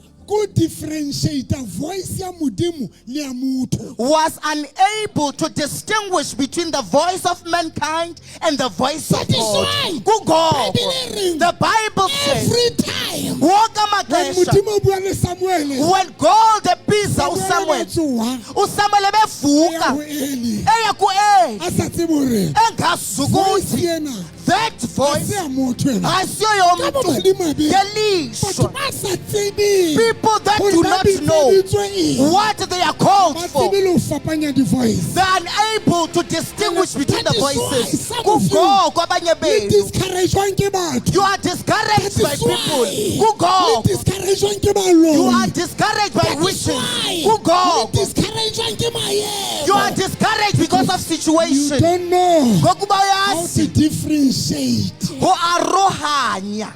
differentiate voice ya Modimo le ya motho. Was unable to distinguish between the voice of mankind and the voice of That is God. why Kungoko, Bible e reng, the Bible says, every time wonke when amaxesha Modimo o bua le Samuel, when God ebiza Samuel a uSamuel, tsoha, uSamuel a ya ebevuka ho Eli, eya kuEli a sa tsebe hore engazi voice ukuthi ena that ha voice se ya motho ena. asiyo Ka yomntu, bomadimabe, ngelishwa. batho ba sa tsebeng People that hore do ba not know bitseditswe eng, what they are called ba for, tsebe le ho fapanya di-voice. they are unable to distinguish between the That is why voices. some of you Kungoko abanye le benu discouragewang ke batho. you are discouraged That by is people. why le Kungoko discouragewang ke you are baloi. discouraged by That is witches. why le Kungoko discouragewang ke maemo. you are discouraged because of You situation. don't know Ngokuba how uyazi to differentiate ho arohanya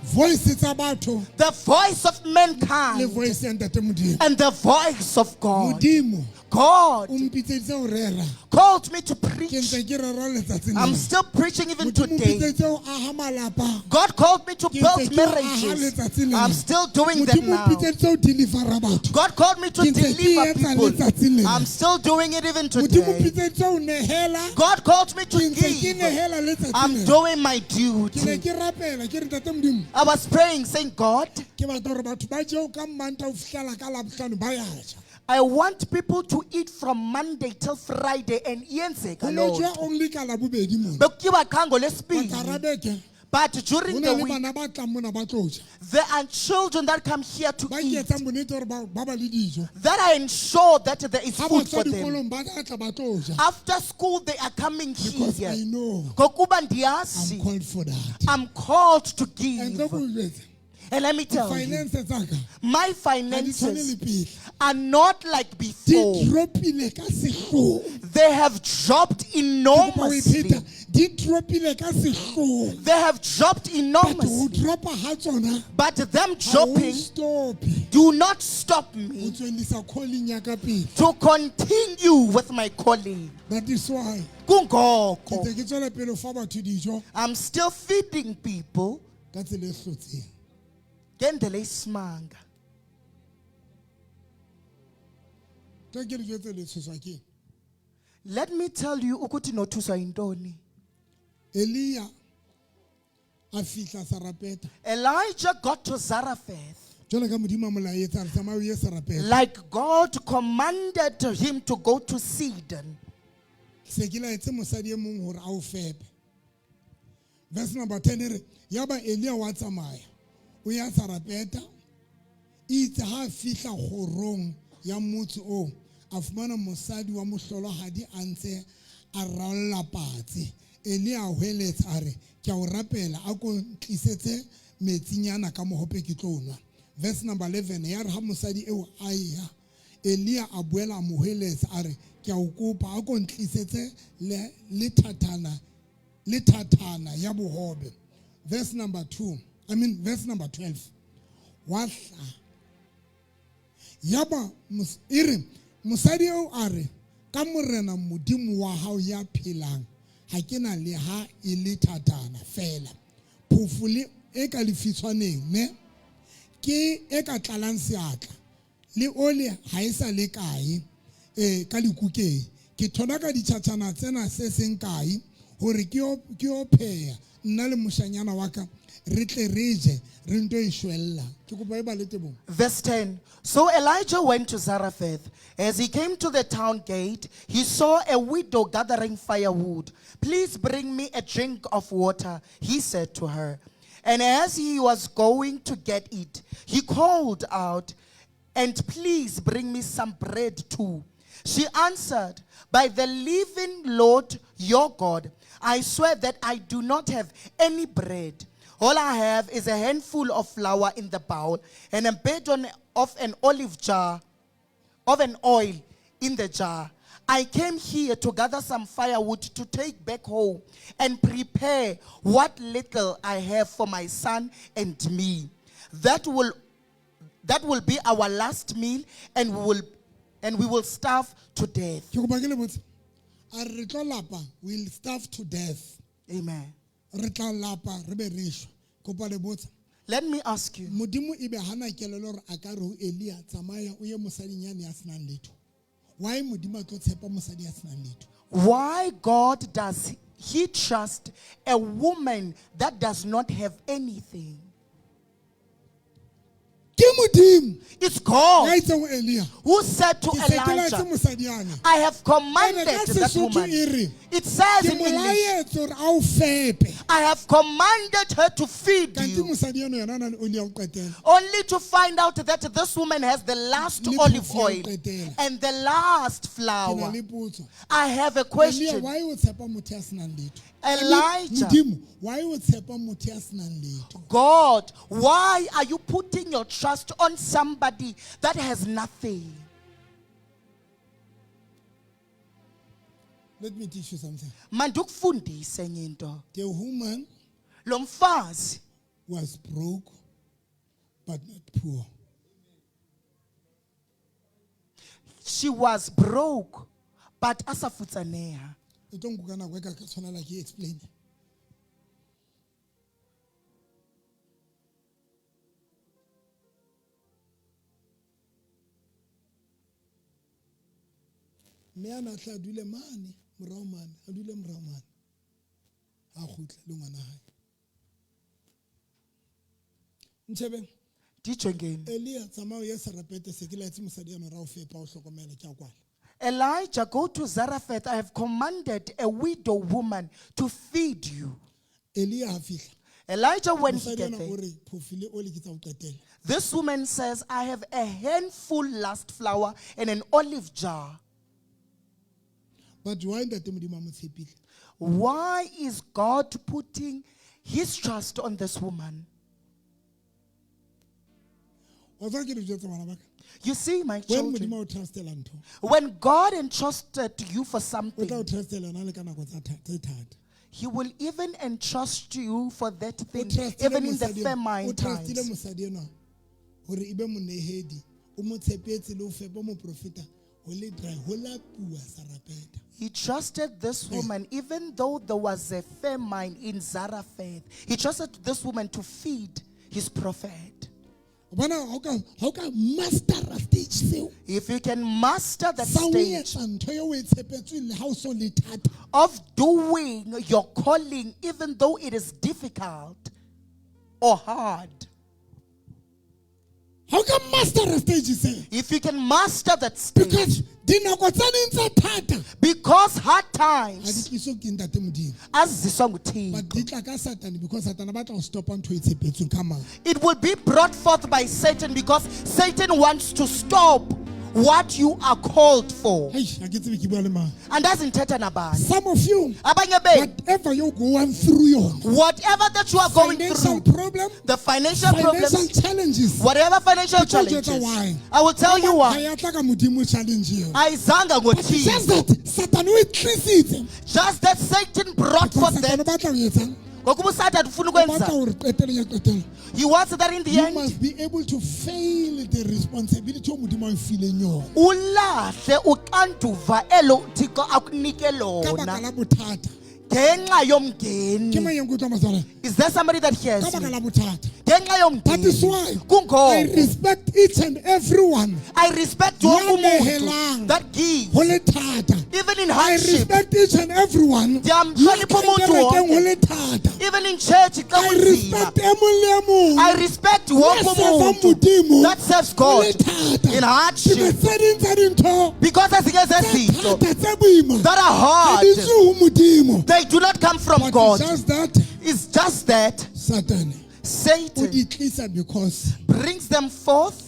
voice tsa batho the voice of le mankind voice ya ntate Modimo. and the voice of God. Modimo God o mpitseditse ho rera. called me to Ke preach. ntse ke rera letsatsing I'm lena. still preaching even Modimo o today. mpitseditse ho aha malapa. God called me to Ke build ntse ke aha marriages. letsatsing lena. I'm still doing that Modimo o now. mpitseditse ho delivera batho. God called me to Ke ntse ke deliver etsa people. letsatsing lena. I'm still doing it even Modimo o today. mpitseditse ho nehela. God called me to Ke ntse ke give. nehela letsatsing I'm lena. doing my Ke ne duty. ke rapela ke re, ntate Modimo, I was praying, saying, God, ke batla hore batho ba jeo ka Mmantaha ho fihlela ka Labohlano ba ya ja. I want people to eat from Monday till Friday and iyenzeka Ho no loo jewa nto. only ka Labobedi mona. Bekutyiwa qha Batla ngolwesibini. rabeke. But Ho during na the le week, bana ba tlang mona ba tlo ja. there are children that come here to Ba ke eat. etsang bonnete hore ba le dijo. That I ensure that there is Ha ba food tswa for them. dikolong ba tla tla ba tlo ja. After school, they are coming Because here. I know Ngokuba I'm ndiyazi, called for that. I'm called to And give. tlo ko jwetse, And let me tell you, finance tsa ka my ha di tshwane finances le pele. are not like Di before. dropile ka sehloho. They have dropped Ke kopa ho e enormously. pheta. Di dropile ka sehloho. They have dropped But ho enormously. dropa ha tsona But them ha o dropping stope do not stop ho me tswellisa calling ya ka pele. to continue with my calling. That is why ke Kungoko, ntse ke tswela pele ho fa batho dijo I'm still feeding people ka tsela e hlotseng. ngendlela eyisimanga. Tlo ke le jwetse le tshoswa ke eng. Let me tell you ukuthi nothuswa yintoni. Elia a fihla Sarepeta. Elijah got to Zarephath Jwalo ka Modimo a mo laetse a re tsamaya o ye Sarepeta. like God commanded him to go to Sidon. Se ke laetse mosadi e mong hore a o fepe. Verse number 10 e re, yaba Elia wa tsamaya o ya Sarepeta. Itse ha a fihla kgorong ya motse oo, a fumana mosadi wa mohlolohadi a ntse a ralla patsi. Elia a hweletsa a re, ke a o rapela, a ko ntlisetse metsinyana ka mohope ke tlo nwa. Verse number 11, ya re ha mosadi eo a ya, Elia a boela a mo hweletsa a re, ke a o kopa, a ko ntlisetse le thathana ya bohobe. Verse number 2, I mean verse number 12. Wa hla. Yaba e re, mosadi eo a re, ka morena Modimo wa hao ya phelang, ha ke na le ha e le thathana feela. Phofo le e ka lefitshwaneng, ne? Ke e ka tlalang seatla. Le ole ha e sa le kae, ka lekukeng. Ke thola ka ditjhatjhana tsena se seng kae hore ke yo pheha nna le moshanyana wa ka, re tle re je, re nto e shwella. Ke kopa e bale tebong. Verse 10. So Elijah went to Zarephath. As he came to the town gate, he saw a widow gathering firewood. Please bring me a drink of water, he said to her. And as he was going to get it, he called out, and please bring me some bread too. She answered, by the living Lord your God, I swear that I do not have any bread. All I have is a handful of flour in the bowl and a bit of an olive jar, of an oil in the jar. I came here to gather some firewood to take back home and prepare what little I have for my son and me. That will be our last meal, and we will starve to death. Ke kopa ke le botse. A re tlo lapa, we'll starve to death. Amen. Re tla lapa, re be re shwe. Kopa le botsa. Let me ask you. Modimo ebe hana kelello hore a ka re ho Elia, tsamaya o ye mosading yane ya senang letho. Why Modimo a tlo tshepa mosadi ya senang letho? Why God does he trust a woman that does not have anything? Ke Modimo. It's God Ya itseng ho Elia, who said to Ke se ke Elijah, laetse mosadi yane. I have Ene commanded ka that Sesotho woman. e re, It says Ke in mo English, laetse hore a o fepe. I have commanded her to feed Kanti you. mosadi eno yena o na le oli ya ho qetela. Only to find out that this woman has the last Le olive phofo ya ho oil qetela. and the last Ke na flour. le potso. I have a Elia, question. why o tshepa motho ya senang letho? Elijah. Modimo, why o tshepa motho ya senang letho? God, why are you putting your trust on somebody that has nothing? Let me teach you something. Mandikufundise enye into. The woman Lo mfazi was broke but not poor. She was broke but asafutsaneha. E tlo nkuka nako e ka ka tshwanela ke explain. Mme a na tla dule mane, morao mane, a dule morao mane. A kgutle le ngwana hae. Ntshebeng. Dijongeni. Elia, tsamaya o ye Sarepete, se ke laetse mosadi eno hore a o fepe, a o hlokomele, ke a kwala. Elijah, go to Zarephath. I have commanded a widow woman to feed you. Elia ha fihla. Elijah, when he Mosadi get ona there, o re phofu le oli ke tsa ho qetela. This woman says, "I have a handful last flour and an olive jar." But why ntate Modimo a mo tshepile? Why is God putting his trust on this woman? Wa tseba ke le jwetsa bana ba ka. You see, my When children, Modimo o trustela ntho, when God entrusted you for o something, tla o trustela yona le ka nako tse thata. he will even entrust you for that O thing, trustile even in the mosadi enwa- o famine trustile times. mosadi enwa hore e be monehedi, o mo tshepetse le ho fepa moprofeta ho le dry, ho lapuwa Sarepeta. He trusted this woman, even though there was a famine in Zarephath. He trusted this woman to feed his prophet. O bona ha o ka mastera stage seo. If you can master that Sa o stage etsa ntho eo o e tshepetsweng le ha o so le thata. of doing your calling, even though it is difficult or hard. Ha o ka mastera stage seo. If you can master that stage, Because dinako tse ding tse thata because hard ha di times tliswe ke ntate Modimo. aziswa nguThixo. But di tla ka Satane because Satane a batla ho stopa ntho e tshepetsweng ka mang. It will be brought forth by Satan because Satan wants to stop what you are called for. Eish, ha ke tsebe ke bua le mang. Andazi ndithetha nabani. Some of you, Abanye benu, whatever you're going through yona, whatever that you are going financial through, problem, the financial financial problems, challenges. whatever financial Ke tlo jwetsa challenges, why. I will tell you Ha why. ya tla ka Modimo challenge eo. Ayizanga But it's just ngoThixo. that Satan o e tlisitse. Just that Satan brought Because forth Satan o that. batla ho etsang? Ngokuba uSathane ufuna O batla ukwenza. hore qetelong ya qetelo. He wants that in the You end must be able to fail the responsibility o Modimo a o fileng yona. ulahle uxanduva elo Thixo akunike Ka baka lona la bothata. ngenxa Ke yomngeni. mang ya nkutlwang batswadi? Is there somebody that hears Ka baka me? la bothata. Ngenxa That is yomngeni. why I Kungoko respect each and every one I respect Ya wonke umuntu nehelang. that gives ho le thata. even in I hardship, respect each and every one Ndiyamhlonipha ya umuntu kerekeng wonke. ho le thata. Even in church xa I kunzima. respect e mong le e mong I respect wonke ya servang umuntu Modimo that serves ho God le thata. in hardship. Because tse ding tsa dintho Because ezinye tse zezinto thata tse boima that are ha hard, di tswe ho Modimo. they do not come from But God. just that It's just that Satan o Satan di tlisa because brings them forth.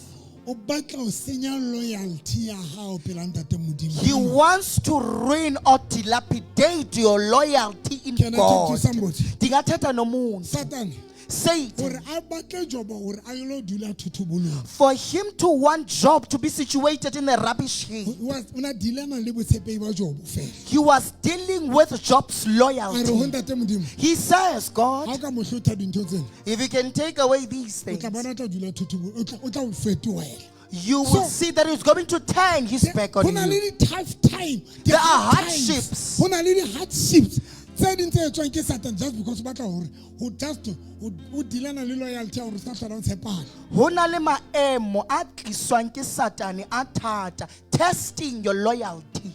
o batla ho senya loyalty ya hao pela ntate Modimo. He wants to ruin or dilapidate your loyalty in Can I talk to God. somebody? Ndingathetha nomuntu. Satan Satan, hore a batle Jobo hore a ilo dula thothobolong. for him to want Job to be situated in a rubbish heap, O na dealana le botshepehi ba Jobo fela. he was dealing with Job's A re ho loyalty. ntate Modimo, He says, ha God, o ka mo hlotha dintho tsena, if you can take away these o tla things, bona o tla dula thothobolong, o tla o fetohela. you will So- see that he's going to turn his back on Ho na you. le di-tough time, di There are hard times. hardships. Ho na le di-hardships tse ding tse etswang ke Satan just because o batla hore ho just o dealana le loyalty ya hore o ska hlola o tshepana. Ho na le maemo a tliswang ke Satane a thata, testing your loyalty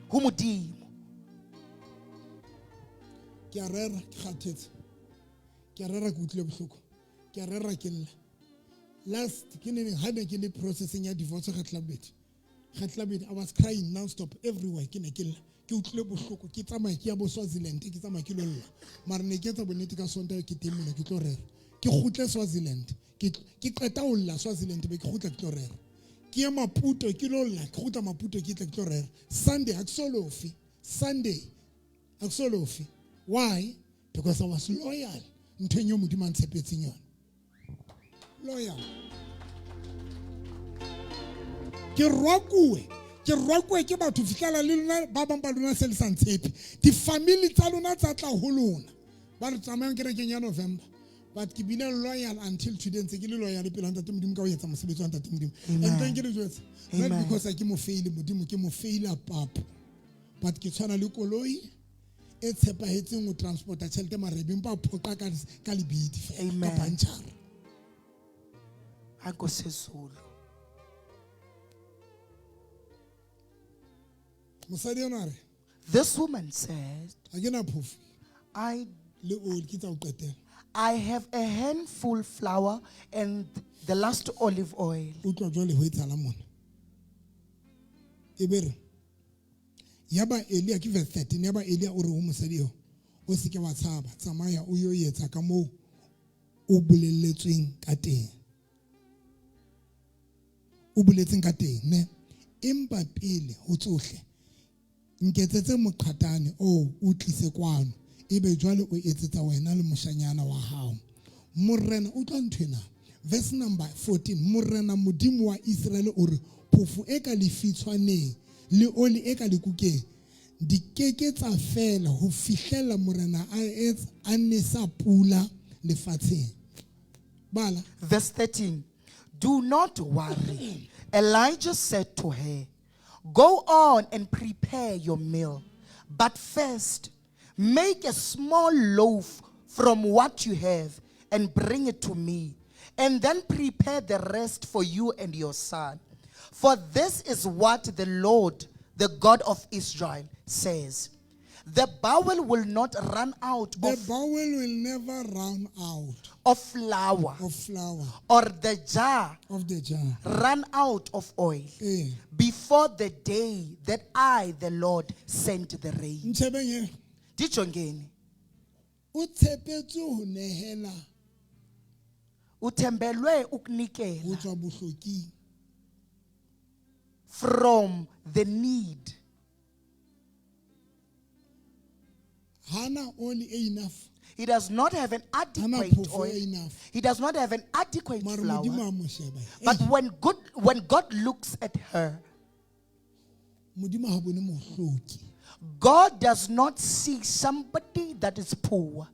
ho Modimo. Ke a rera ke kgathetse. Ke a rera ke utlwile bohloko. Ke a rera ke lla. Last ke neng ha ne ke le processing ya divorce kgetlo la bobedi. Kgetlo la bobedi I was crying non-stop everywhere ke ne ke lla. Ke utlwile bohloko ke tsamaya ke ya bo Swaziland ke tsamaya ke lo lla. Mara ne ke etsa bonnete ka Sontaha ke teng mona ke tlo rera. Ke kgutle Swaziland. Ke qeta ho lla Swaziland be ke kgutla ke tlo rera. Ke ye Maputo ke lo lla ke kgutla Maputo ke tle ke tlo rera. Sunday ha ke so lofe. Sunday ha ke so lofe. Why? Because I was loyal nthong eo Modimo a ntshepetseng yona. Loyal. Ke rwakuwe ke batho fihlela le lona ba bang ba lona se le sa ntshepe. Di-family tsa lona tsa tla ho lona. Ba re tsamayang kerekeng ya November. But ke bile loyal until today ntse ke le loyal pela ntate Modimo ka ho etsa mosebetsi wa ntate Modimo. And thank you le jwetsa. Not Amen. because ha ke mo faile Modimo ke mo faila papa. But ke tshwana le koloi e tshepahetseng ho transporta tjhelete mara e be mpa phoqa ka lebidi fela, ka Amen. puncture. Ha Nkosi yezulu. Mosadi enwa a re, This woman said, ha ke na phofu le oli ke tsa ho qetela. I have a handful flour and the last olive oil. Utlwa jwale ho etsahalang mona. E be re, yaba Elia ke verse 13, yaba Elia o re ho mosadi eo, o se ke wa tshaba, tsamaya o yo etsa ka moo o bolelletsweng ka teng. O boletseng ka teng ne. Empa pele ho tsohle nketsetse moqhatane o o tlise kwano ebe jwale o etsetsa wena le moshanyana wa hao. Morena utlwa nthwena. Verse number 14 Morena Modimo wa Iseraele o re phofo e ka lefitshwaneng le oli e ka lekukeng di ke ke tsa fela ho fihlela Morena a etsa a nesa pula lefatsheng. Bala. Verse 13 Do not worry. Elijah said to her, Go on and prepare your meal. But first, make a small loaf from what you have and bring it to me. And then prepare the rest for you and your son. For this is what the Lord, the God of Israel, says The bowl will not run out The of, bowl will never run out of flour, of flour or the jar of the jar. run out of oil Eh. before the day that I, the Lord, sent the rain. Ntshebeng e Dijongeni, o tshepetswe ho nehela uthembelwe ho ukunikela tswa bohloking. from the need. Hana oli e enough. He does not have an Hana adequate phofo e oil. enough. He does not have an adequate Mara flour. Modimo a mo sheba. But Eh, when God looks at her, Modimo ha bone mohloki. God does not see somebody that is poor.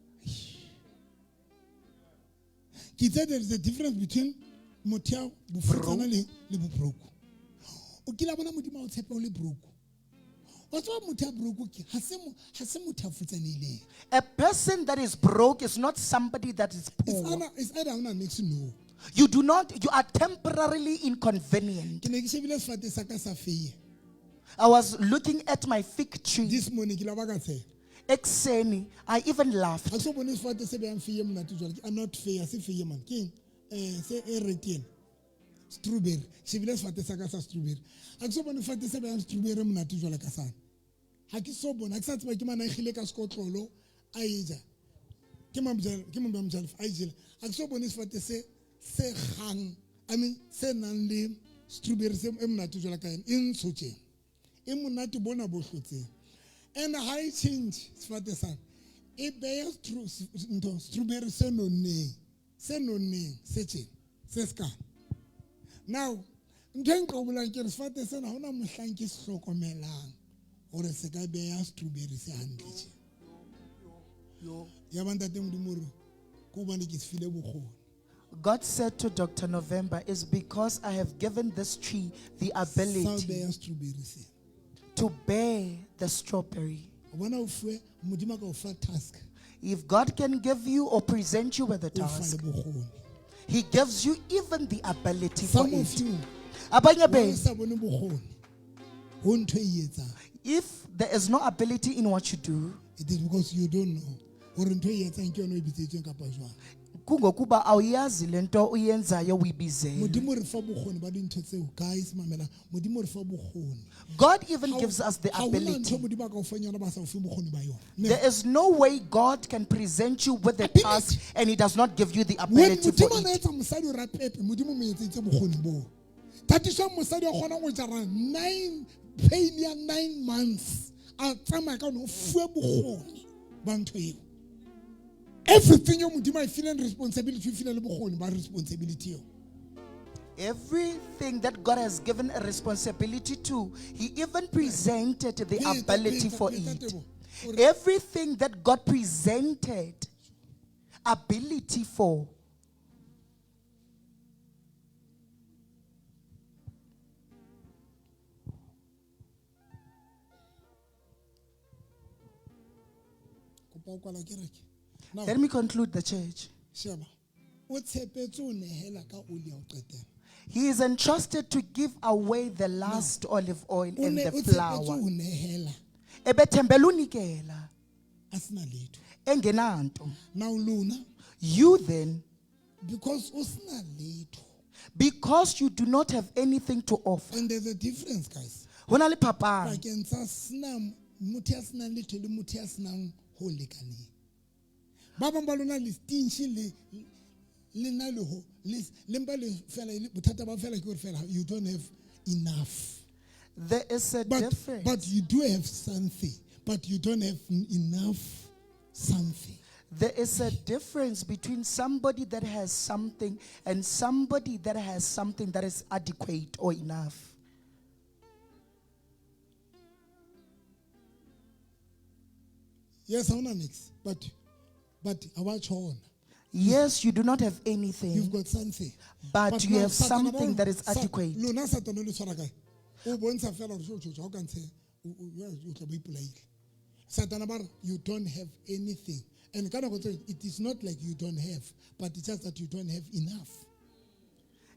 Ke itse there is a difference between motho ya bofutsana le le bobroke. O kile wa bona Modimo a o tshepa o le broke. Wa tseba motho ya broke ke ha se ha se motho ya futsanehileng. A person that is broke is not somebody that is It's poor. either it's either ha ona niks no. You do not, you are temporarily inconvenient. Ke ne ke shebile sefate sa ka sa feiye. I was looking at my fig tree. This morning ke la ba ka tsheha. Ekseni, I even laughed. Ha ke so bone sefate se behang feiye monate jwalo. Ke not feiye, ha se feiye man. Ke eng? Eh se e retieng. Strawberry. Shebile sefate sa ka sa strawberry. Ha ke so bone sefate se behang strawberry monate jwalo ka sana. Ha ke so bone, ha ke sa tseba ke mang a kgile ka sekotlolo a e ja. Ke mang ke mang mojalefa a e jele. Ha ke so bone sefate se se kgang, I mean se nang le strawberry se e monate jwalo ka ena. E ntsho tjena. E monate bona bo hlotseng. And ha e change sefate sana. E beha ntho strawberry se nonneng. Se nonneng se tjena. Se sekana. Now, ntho e nqobolang ke re sefate sena ha hona mohlang ke se hlokomelang hore se ka beha strawberry se hantle tje. Ya ba ntate Modimo o re, ke hobane ke se file bokgoni. God said to Dr. November, It's because I have given this tree the Sa ho ability beha strawberry se. to bear the strawberry. O bona o fuwe Modimo a ka o fa task, If God can give you or present you with a o fa le task, bokgoni. He gives you even the ability for Some of it. you Abanye ha o benu, sa bone bokgoni ho ntho e etsang. if there is no ability in what you do, It is because you don't know hore ntho e etsang ke yona o e bitsetsweng kapa jwang. kungokuba awuyazi lento uyenzayo uyibizele. Modimo re fa bokgoni ba dintho tseo guys mamela Modimo re fa bokgoni. God even gives us the Ha hona ntho ability. Modimo a ka o fang yona ba sa o fe bokgoni ba yona. Never. There is no way God can present you with a Ability. task and He does not give you the When ability for Modimo a na it. etsa mosadi hore a pepe, Modimo o mo etseditse bokgoni boo. Thatiswa mosadi a kgonang ho jara nine pain ya 9 months a tsamaya ka ona o fuwe bokgoni ba ntho eo. Everything eo Modimo a e fileng responsibility o e file le bokgoni ba responsibility eo. Everything that God has given a responsibility to, He even presented the Pheta, ability pheta, for pheta, it. Tebo. Everything that God presented ability for. Kopa ho kwala kereke. Now, Let me conclude the church. sheba. O tshepetse ho nehela ka oli ya ho qetela. He is entrusted to give away the last olive oil O and ne the o tshepetse flour. ho nehela Ebethembele unikela a sena letho. engenanto. Now lona You then, because o sena letho. because you do not have anything to offer. And there's a difference guys. Ho na le phapang. Pakeng tsa sena motho ya senang letho le motho ya senang ho lekaneng. Ba bang ba lona le stingy le Le nna le ho le mpa le fela bothata ba fela ke hore fela you don't have enough. There is a But difference. but you do have something, but you don't have enough something. There is a difference between somebody that has something and somebody that has something that is adequate or enough. Yes, ha ona niks, but ha wa tjhona. Yes, you do not have anything, You've got something. but you now have Satana something that is adequate. Lona Satana o le tshwara kae? O bontsha fela hore tjho, tjho, tjho, ha o ka ntshe, o tla bo ipolaile. Satana ba re, you don't have anything. And ka nako tse, it is not like you don't have, but it's just that you don't have enough.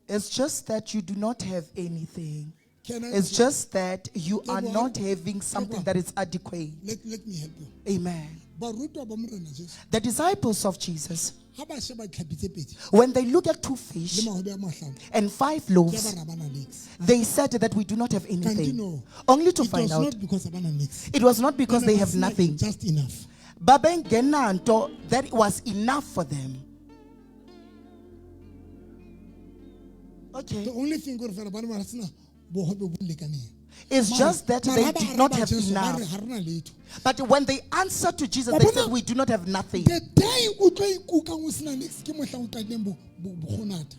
It's just that you do not have anything. Can I It's just that you are Teboho, not having something Teboho. that is adequate. Let me help you. Amen. Barutwa ba Morena Jesu, The disciples of Jesus, ha ba sheba ditlhapi tse pedi when they look at 2 le fish mahobe a mahlano, and 5 ke loaves, ba ra ba na niks. they said that we do not have Kanti anything. no. Only to It find was out not because ba na niks. it was not because Ba ne they ba have sena nothing. Just enough. Babengenanto, that was enough for them. Okay. The only thing gore fela ba ne ba sena bohobe bo lekaneng. It's just that they Mara ba did not araba have Jesu, ba enough. re ha rena letho. But when they answered to Jesus, Wa they bona- said, we do not have nothing. The day o tlo ikukang o sena niks ke mohlang o qadileng bokgonatha.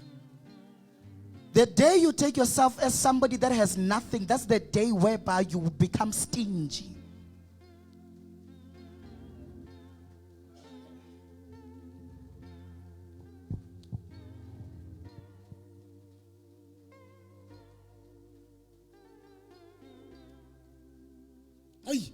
The day you take yourself as somebody that has nothing, that's the day whereby you will become stingy. Ai,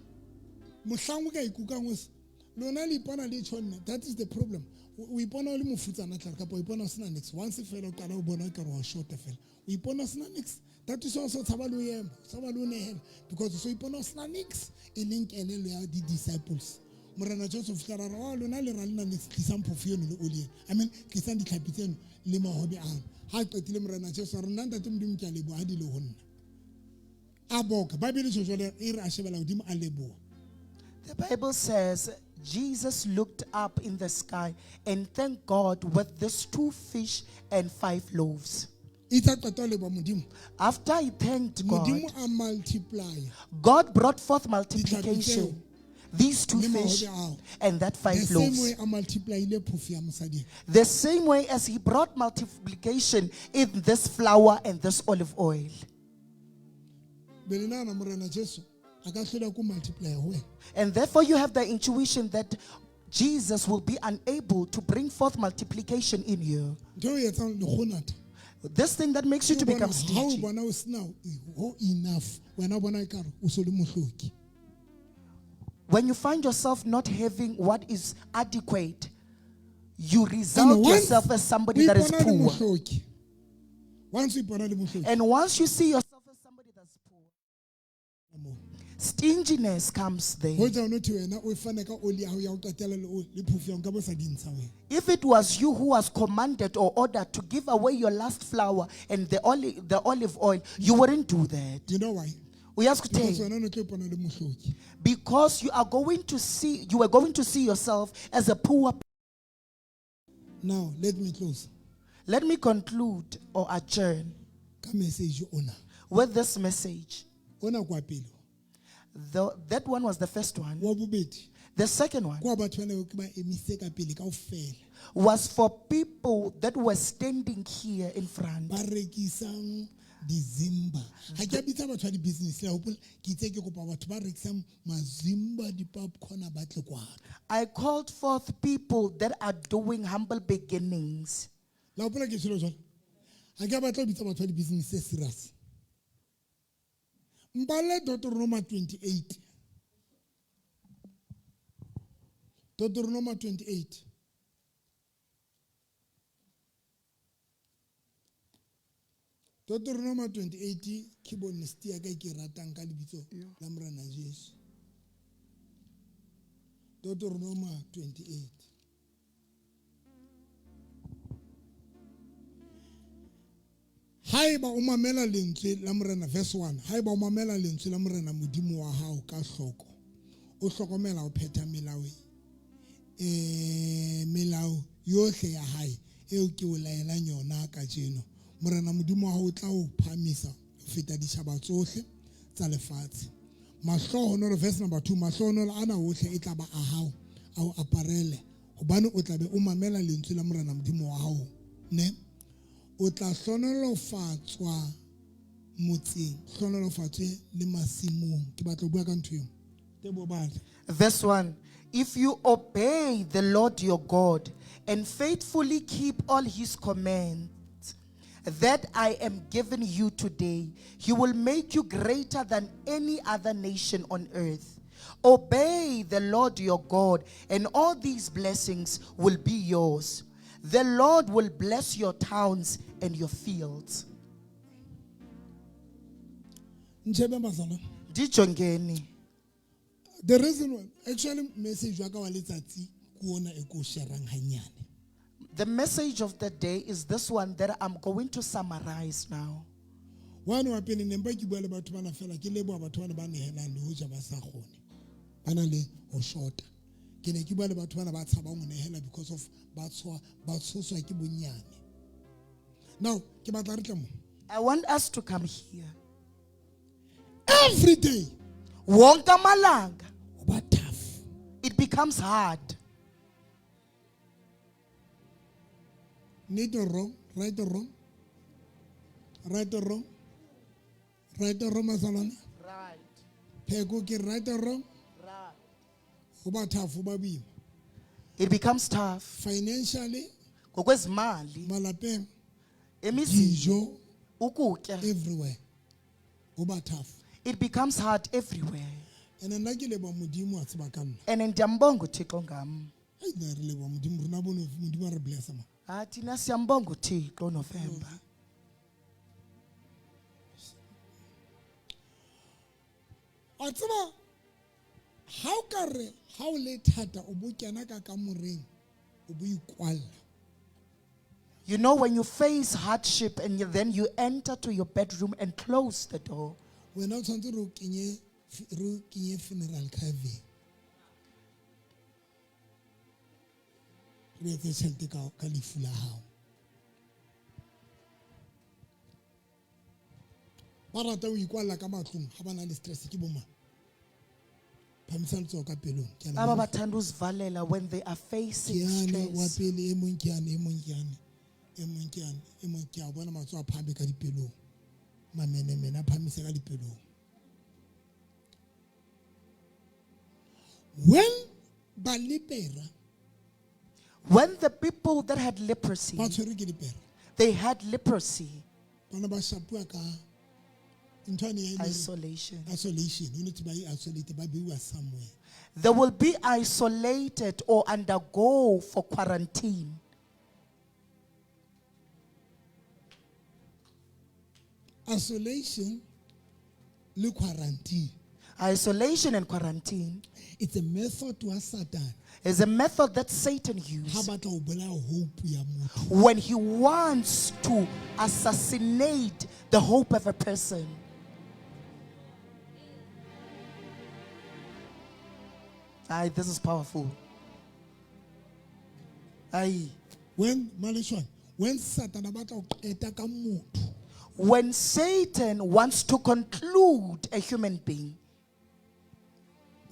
mohlang o ka ikukang o se, lona le ipona le tjhonne, that is the problem. O ipona o le mofutsana tlare kapa o ipona o sena niks. Once fela o qala o bona ekare wa shota fela. O ipona o sena niks. That is why o so tshaba le ho ema, o tshaba le ho nehela, because o so ipona o sena niks, e leng kelello ya di-disciples. Morena Jesu o fihla ra re, oh, lona le ra lena niks, tlisang phofo eno le oli eno. I mean, tlisang ditlhapi tseno le mahobe ano. Ha a qetile Morena Jesu a re, nna ntate Modimo ke a leboha ha di le ho nna. A boka. Bible e tjho jwale, e re a shebela hodimo a leboha. The Bible says Jesus looked up in the sky and thanked God with these 2 fish and 5 loaves. Itse a qeta ho leboha Modimo. After he thanked God, Modimo a multiply. God brought forth Ditlhapi multiplication. tseo These 2 le mahobe fish ao. and that 5 The same loaves. way a multiplyile phofo ya mosadi. The same way as he brought multiplication in this flour and this olive oil. Be le nahana Morena Jesu a ka hlola ko multiply ho wena. And therefore you have the intuition that Jesus will be unable to bring forth multiplication in you. Ntho e etsang lekgonatha. This thing that makes you to Ke become bona, ha o stingy. bona o sena ho enough, wena o bona ekare o so le mohloki. When you find yourself not having what is adequate, you And result once yourself as somebody o that is ipona le poor. mohloki. Once o ipona le mohloki. And once you see yourself as somebody that's poor, stinginess comes there. Hoja o no thwe wena o fane ka oli ya hao ya ho qetela le phofo ya ho nka bo sa di ntsha wena. If it was you who was commanded or ordered to give away your last flour and the olive oil, you wouldn't do that. You know why? Uyazi Because ukuthini? wena o no tlo ipona le mohloki. Because you are going to see, you are going to see yourself as a poor. Now, let me close. Let me conclude or adjourn Ka message ona. with this message. Ona kwa pele. That one was the first one. Wa bobedi. The second one Kwa batho bana ke ba emise ka pele kaofela. was for people that were standing here in front. Ba rekisang dizimba. Ha ke a bitsa batho ba di-business, le a hopola, ke itse ke kopa batho ba rekisang mazimba, di-popcorn ba tle kwano. I called forth people that are doing humble beginnings. La hopola ke tshwele jwalo? Ha ke a batla ho bitsa batho ba di-business tse serious. Mpalle Deuteronomy 28. Deuteronomy 28. Deuteronomy 28 ke bonesti ya ka e ke ratang ka lebitso la Morena Jesu. Deuteronomy 28. Haeba o mamela lentswe la Morena, verse 1, haeba o mamela lentswe la Morena Modimo wa hao ka hloko, o hlokomela ho phetha melao yohle ya hae eo ke o laelang yona kajeno, Morena Modimo wa hao o tla o phahamisa ho feta ditjhaba tsohle tsa lefatshe. Mahlohonolo, verse number 2, mahlohonolo ana ohle e tla ba a hao, a o aparele, hobane o tla be o mamela lentswe la Morena Modimo wa hao. Ne o tla hlohonolofatswa motseng, hlohonolofatswe le masimong. Ke batla ho bua ka ntho eo. Tebo bala. Verse 1. If you obey the Lord your God and faithfully keep all his commands that I am giving you today, he will make you greater than any other nation on earth. Obey the Lord your God, and all these blessings will be yours. The Lord will bless your towns and your fields. Ntshebe bazalwane. Dijongeni. The reason why, actually message wa ka wa letsatsi ke ona e ko sharang hanyane. The message of the day is this one that I'm going to summarize now. One wa pele ne mpa ke bua le batho bana fela, ke leboha batho bana ba nehelang le hoja ba sa kgone. Ba na le ho shota. Ke ne ke bua le batho bana ba tshabang ho nehela because of ba tshoha, ba tshoswa ke bonyane. Now, ke batla re tle mo. I want us to come here. Every day Wonke amalanga, ho ba tough. it becomes hard. Nnete or wrong, right or wrong? Right or wrong? Right or wrong, bazalwane? Right. Pheko ke right or wrong? Right. Ho ba tough, ho ba boima. It becomes tough. Financially, Ngokwezimali, malapeng, emizini, dijo, ukutya, everywhere. Ho ba tough. it becomes hard everywhere. And nna ke leboha Modimo a tseba ka nna. And ndiyambonga uThixo ngam. Ai, nna re leboha Modimo, rona bo Modimo a re blessa ma. Ah, thina siyambonga uThixo November. A tseba ha o ka re ha o le thata o bo kena ka kamoreng o bo ikwalla. You know, when you face hardship and then you enter to your bedroom and close the door, Wena o tshwanetse re o kenye, re o kenye funeral cover. Re etse tjhelete ka lefu la hao. Ba rata ho ikwalla ka matlung ha ba na le stress ke bo mang? Phamisa letsoho ka pelong. Ke a aba leboha. bathanda uzivalela when they are facing Ke yane wa stress. pele, e mong ke yane, e mong ke yane, e mong ke yane, e mong ke a bona matsoho a phahame ka dipelong. Mamenemene a phahamise ka dipelong. When ba lepera, When the people that had leprosy, ba tshwerwe ke lepera, they had leprosy, ba ne ba shapuwa ka ntho ane ya e leng isolation. Isolation. You need to be isolated, ba beiwa somewhere. They will be isolated or undergo for quarantine. Isolation le quarantine. Isolation and quarantine It's a method wa Satan. is a method that Satan Ha uses batla ho bolaya hope ya motho. when he wants to assassinate the hope of a person. Aye, this is powerful. Aye. When Maleshwane, when Satan a batla ho qeta ka motho, When Satan wants to conclude a human being,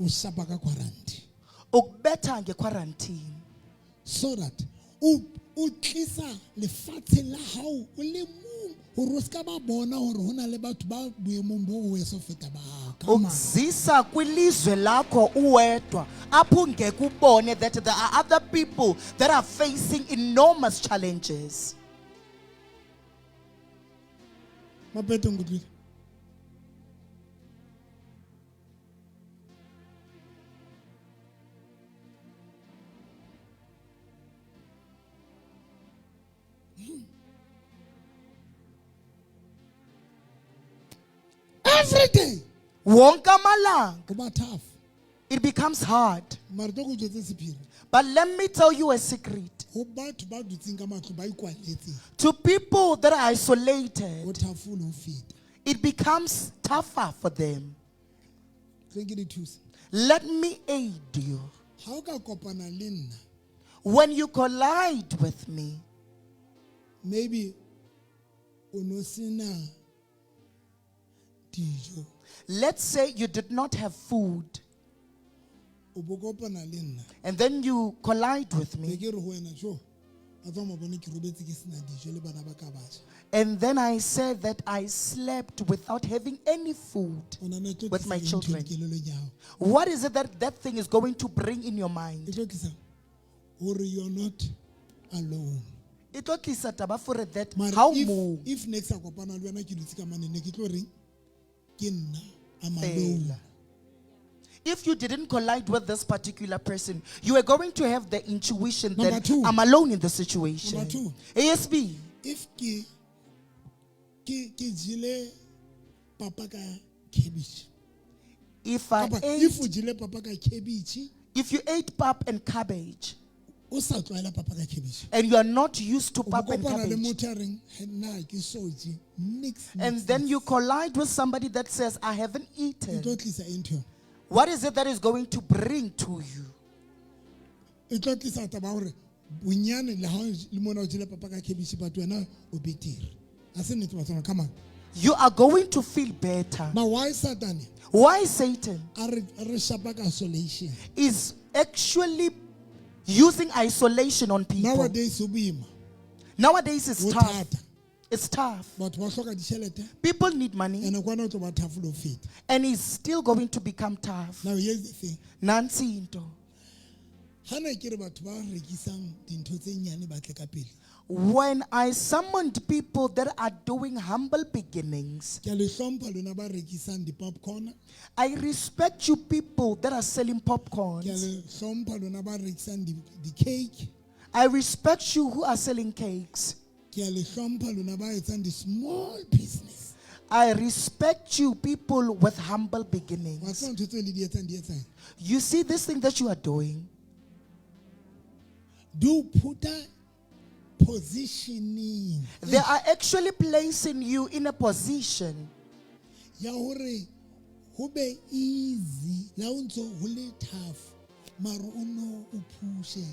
o shapa ka quarantine. ukubetha nge-quarantine. So that o tlisa lefatshe la hao o le mong hore o ska ba bona hore ho na le batho ba boemong bo ho eso feta ba hao. Come on. Ukuzisa kwilizwe lakho uwedwa apho ungeke ubone that there are other people that are facing enormous challenges. Mapete nkutlwile. Every day Wonke amalanga, go ba tough. it becomes hard. Mara tlo go jwetse sephiri. But let me tell you a secret. Ho batho ba dutseng ka matlo ba ikwalletseng. To people that are isolated, Ho tough le ho feta. it becomes tougher for them. Tlo ke di thuse. Let me aid you. Ha o ka kopana le nna, When you collide with me, Maybe o no sena dijo. Let's say you did not have food O bo kopana le nna. And then you collide with Be me. ke re ho wena, jo, a tswa mabone ke robetse ke sena dijo le bana ba ka ba ja. And then I said that I slept without having any food O nahana e tlo with tlisa my eng ntho children. kelellong ya hao? What is it that that thing is going to bring in your mind? E tlo tlisa hore you are not alone. E tlo tlisa taba for that Mara how if, mo if ne ke sa kopana le wena ke dutse ka mane, ne ke tlo reng ke nna, I'm alone. Fela. If you didn't collide with this particular person, you are going to have the intuition Number that two. I'm alone in the situation. Number two. ASB. If ke jele papa ka cabbage, If I kapa ate, if o jele papa ka cabbage, if you ate pap and cabbage o sa tlwaela papa ka cabbage, and you are not used to o bo pap and kopana le cabbage, motho a reng, "He, nna ke so je nix, and nix, then nix." you collide with somebody that says, "I haven't E eaten." tlo tlisa eng ntho eo? What is it that is going to bring to you? E tlo tlisa taba ya hore bonyane le ha o le mona o jele papa ka cabbage, but wena o betere. Ha se nnete, batswana? Come on. You are going to feel better. Now why Satan Why Satan a re shapa ka isolation? is actually using isolation on people? Nowadays ho boima. Nowadays it's Ho tough. thata. It's tough. Batho ba hloka ditjhelete. People need money Ene kwana o tlo ba tough le ho feta. and it's still going to become tough. Now here's the thing. Nancy into. Ha ne ke re batho ba rekisang dintho tse nyane ba tle ka pele. When I summoned people that are doing humble beginnings, Ke a le hlompha lona ba rekisang di-popcorn. I respect you people that are selling Ke a popcorns. le hlompha lona ba rekisang di-cake. I respect you who are selling cakes. Ke a le hlompha lona ba etsang di-small business. I respect you people with humble Wa beginnings. tseba ntho tseo le di etsang di etsang? You see this thing that you are doing, Di o put-a positioning they are actually placing you in a position ya hore ho be easy la o ntso ho le tough mara o no o pushe.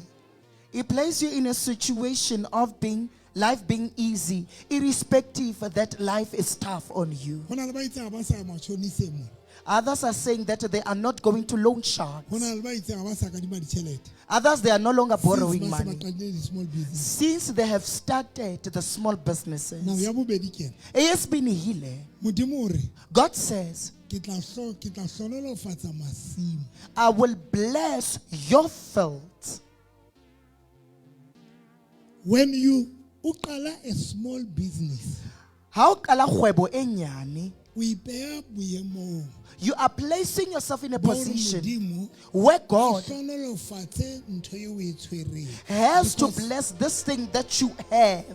It places you in a situation of being life being easy, irrespective that life is tough on you. Ho na le ba itseng ha ba sa ya matjhoniseng mona. Others are saying that they are not going to loan Ho sharks. na le ba itseng ha ba sa kadima ditjhelete. Others, they are no longer Since borrowing ba se ba money. qadile di-small business. Since they have started the small Now businesses. ya bobedi ke ena. ASB Nihile, Modimo o re God says, ke tla hlohonolofatsa masimo. "I will bless your fields." When you o qala a small business, Ha o qala kgwebo e nyane, o ipeha boemong you are placing yourself in a ba hore position Modimo where a God hlohonolofatse ntho eo o e tshwereng. has to Because bless this thing that you have.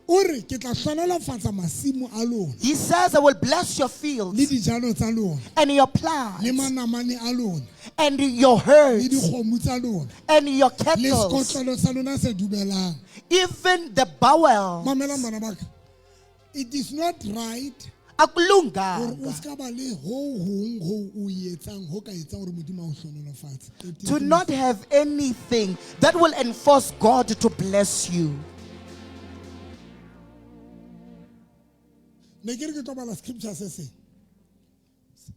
O re ke tla hlohonolofatsa masimo a lona He says, "I will bless your le fields dijalo tsa lona and your le plants manamane a lona and your le herds dikgomo tsa lona and your le cattle, sekotlolo sa lona se dubelang." even the bowel." Mamelang bana ba ka. It is not right hore o Akulunganga ska ba le ho hong ho o etsang ho ka etsang hore Modimo a o hlohonolofatse. It is to not have anything that will enforce God to bless you. Ne ke re ke tlo bala scripture se seng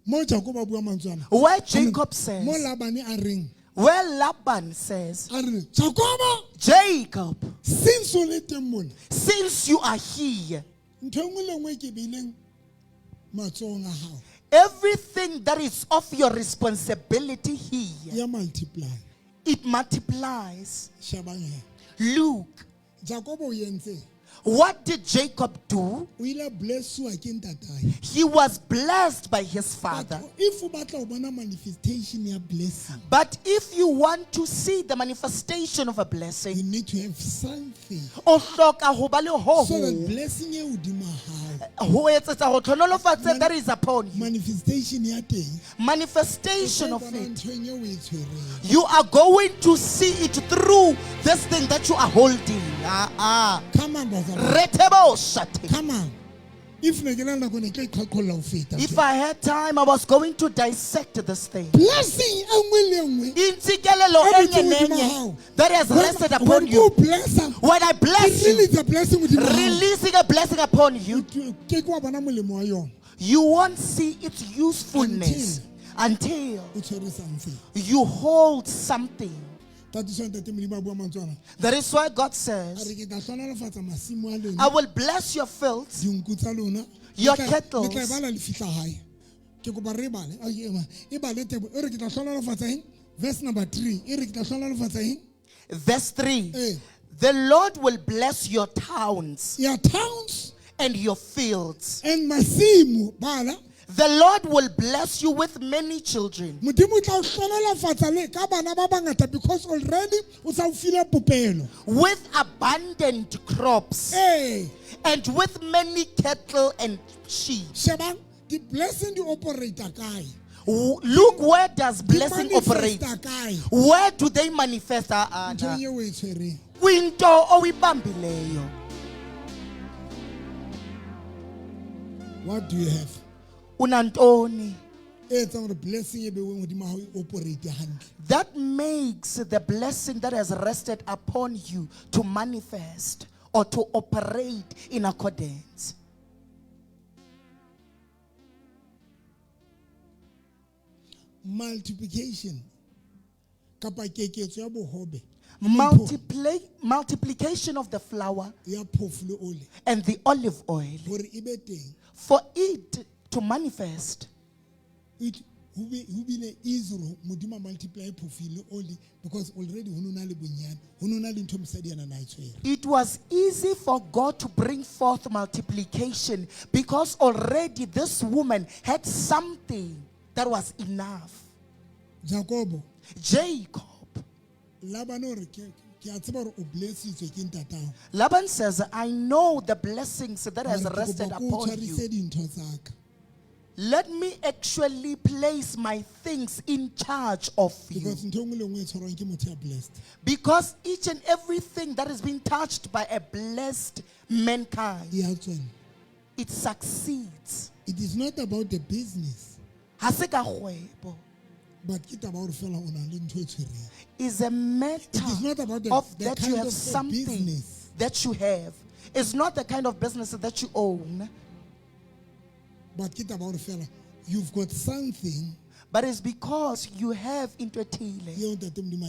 mo Jakob a bua mantswe ana. Where Jacob Mo says, Labane a reng, where Laban says, a re, "Jakoba, "Jacob, since o le teng mona, since you are here, ntho e nngwe le nngwe e ke beileng matsohong a hao everything that is of your responsibility here, ya multiply." it multiplies." Shebang he. Look, Jakobo o entseng? what did Jacob do? O ile a blessuwa ke ntatae. He was blessed by his father. But if o batla ho bona manifestation ya blessing, But if you want to see the manifestation of a you blessing, need to have something o hloka ho ba le ho so that hong blessing e hodima hao, ho etsetsa ho hlohonolofatse that is upon you. manifestation ya teng, Manifestation o of tla bona it. nthong eo o e tshwereng. You are going to see it through this thing that you are holding. Ah, ah. Come on, brother. Retebo shate. Come on. If ne ke na le nako ne ke tla iqhaqholla ho feta. If I had time, I was going to dissect this thing. Blessing e nngwe le e nngwe Intsikelelo e enye dutseng hodima nenye hao. that has rested When upon when you. o blessa, When I ke bless you, release a blessing hodima hao. releasing a blessing upon you, Ke ke wa bona molemo wa yona you won't see its usefulness until o tshwere something. you hold something. Tatiso ya ntate Modimo a bua mantswe ana. That is why God A says, re ke tla hlohonolofatsa masimo a lona, I will bless your fields, dinku tsa lona. Your Le kettles. le tla e bala le fihla hae. Ke kopa re e bale. Ai, ema. E bale tebo. E re ke tla hlohonolofatsa eng? Verse number 3. E re ke tla hlohonolofatsa eng? Verse 3. Eh. The Lord will bless your towns Your towns and your fields. and masimo. Bala. The Lord will bless you with many children. Modimo o tla o hlohonolofatsa le ka bana ba bangata because already o sa o file popelo. With abundant crops Ee. and with many cattle and sheep. Shebang, di blessing di operate kae? Look, where does Di blessing operate? manifesta kae? Where do they manifest? Ah, ah, Nthong na? eo o e tshwereng. Kwinto oyibambileyo. What do you have? Unantoni? E etsang hore blessing e beuweng hodimo ha hao e operate hantle. That makes the blessing that has rested upon you to manifest or to operate in accordance. Multiplication kapa keketso ya bohobe Multiplication of the flour ya phofo le ole and the olive oil, hore e be teng. for it to manifest. It ho bile easy hore Modimo a multiply phofo le oli because already ho no na le bonyane, ho no na le ntho mosadi ana na e tshwere. It was easy for God to bring forth multiplication because already this woman had something that was enough. Jakobo, Jacob. Laban o re ke ke a tseba hore o blessitswe ke ntatao. Laban says, I know the blessings that has Mara ke rested kopa ko o upon tshwarise you. dintho tsa ka. Let me actually place my things in charge of you. Because ntho e nngwe le nngwe e tshwarwang ke motho ya blessed. Because each and everything that has been touched by a blessed mankind, E a tswella. it succeeds. It is not about the business, Ha se ka kgwebo. but ke taba hore fela o na le ntho e tshwereng. Is a matter It is not about of the that you kind have of something business. that you have. It's not the kind of business that you own, But ke taba hore fela you've got something but it's because you have into a tailor eo ntate Modimo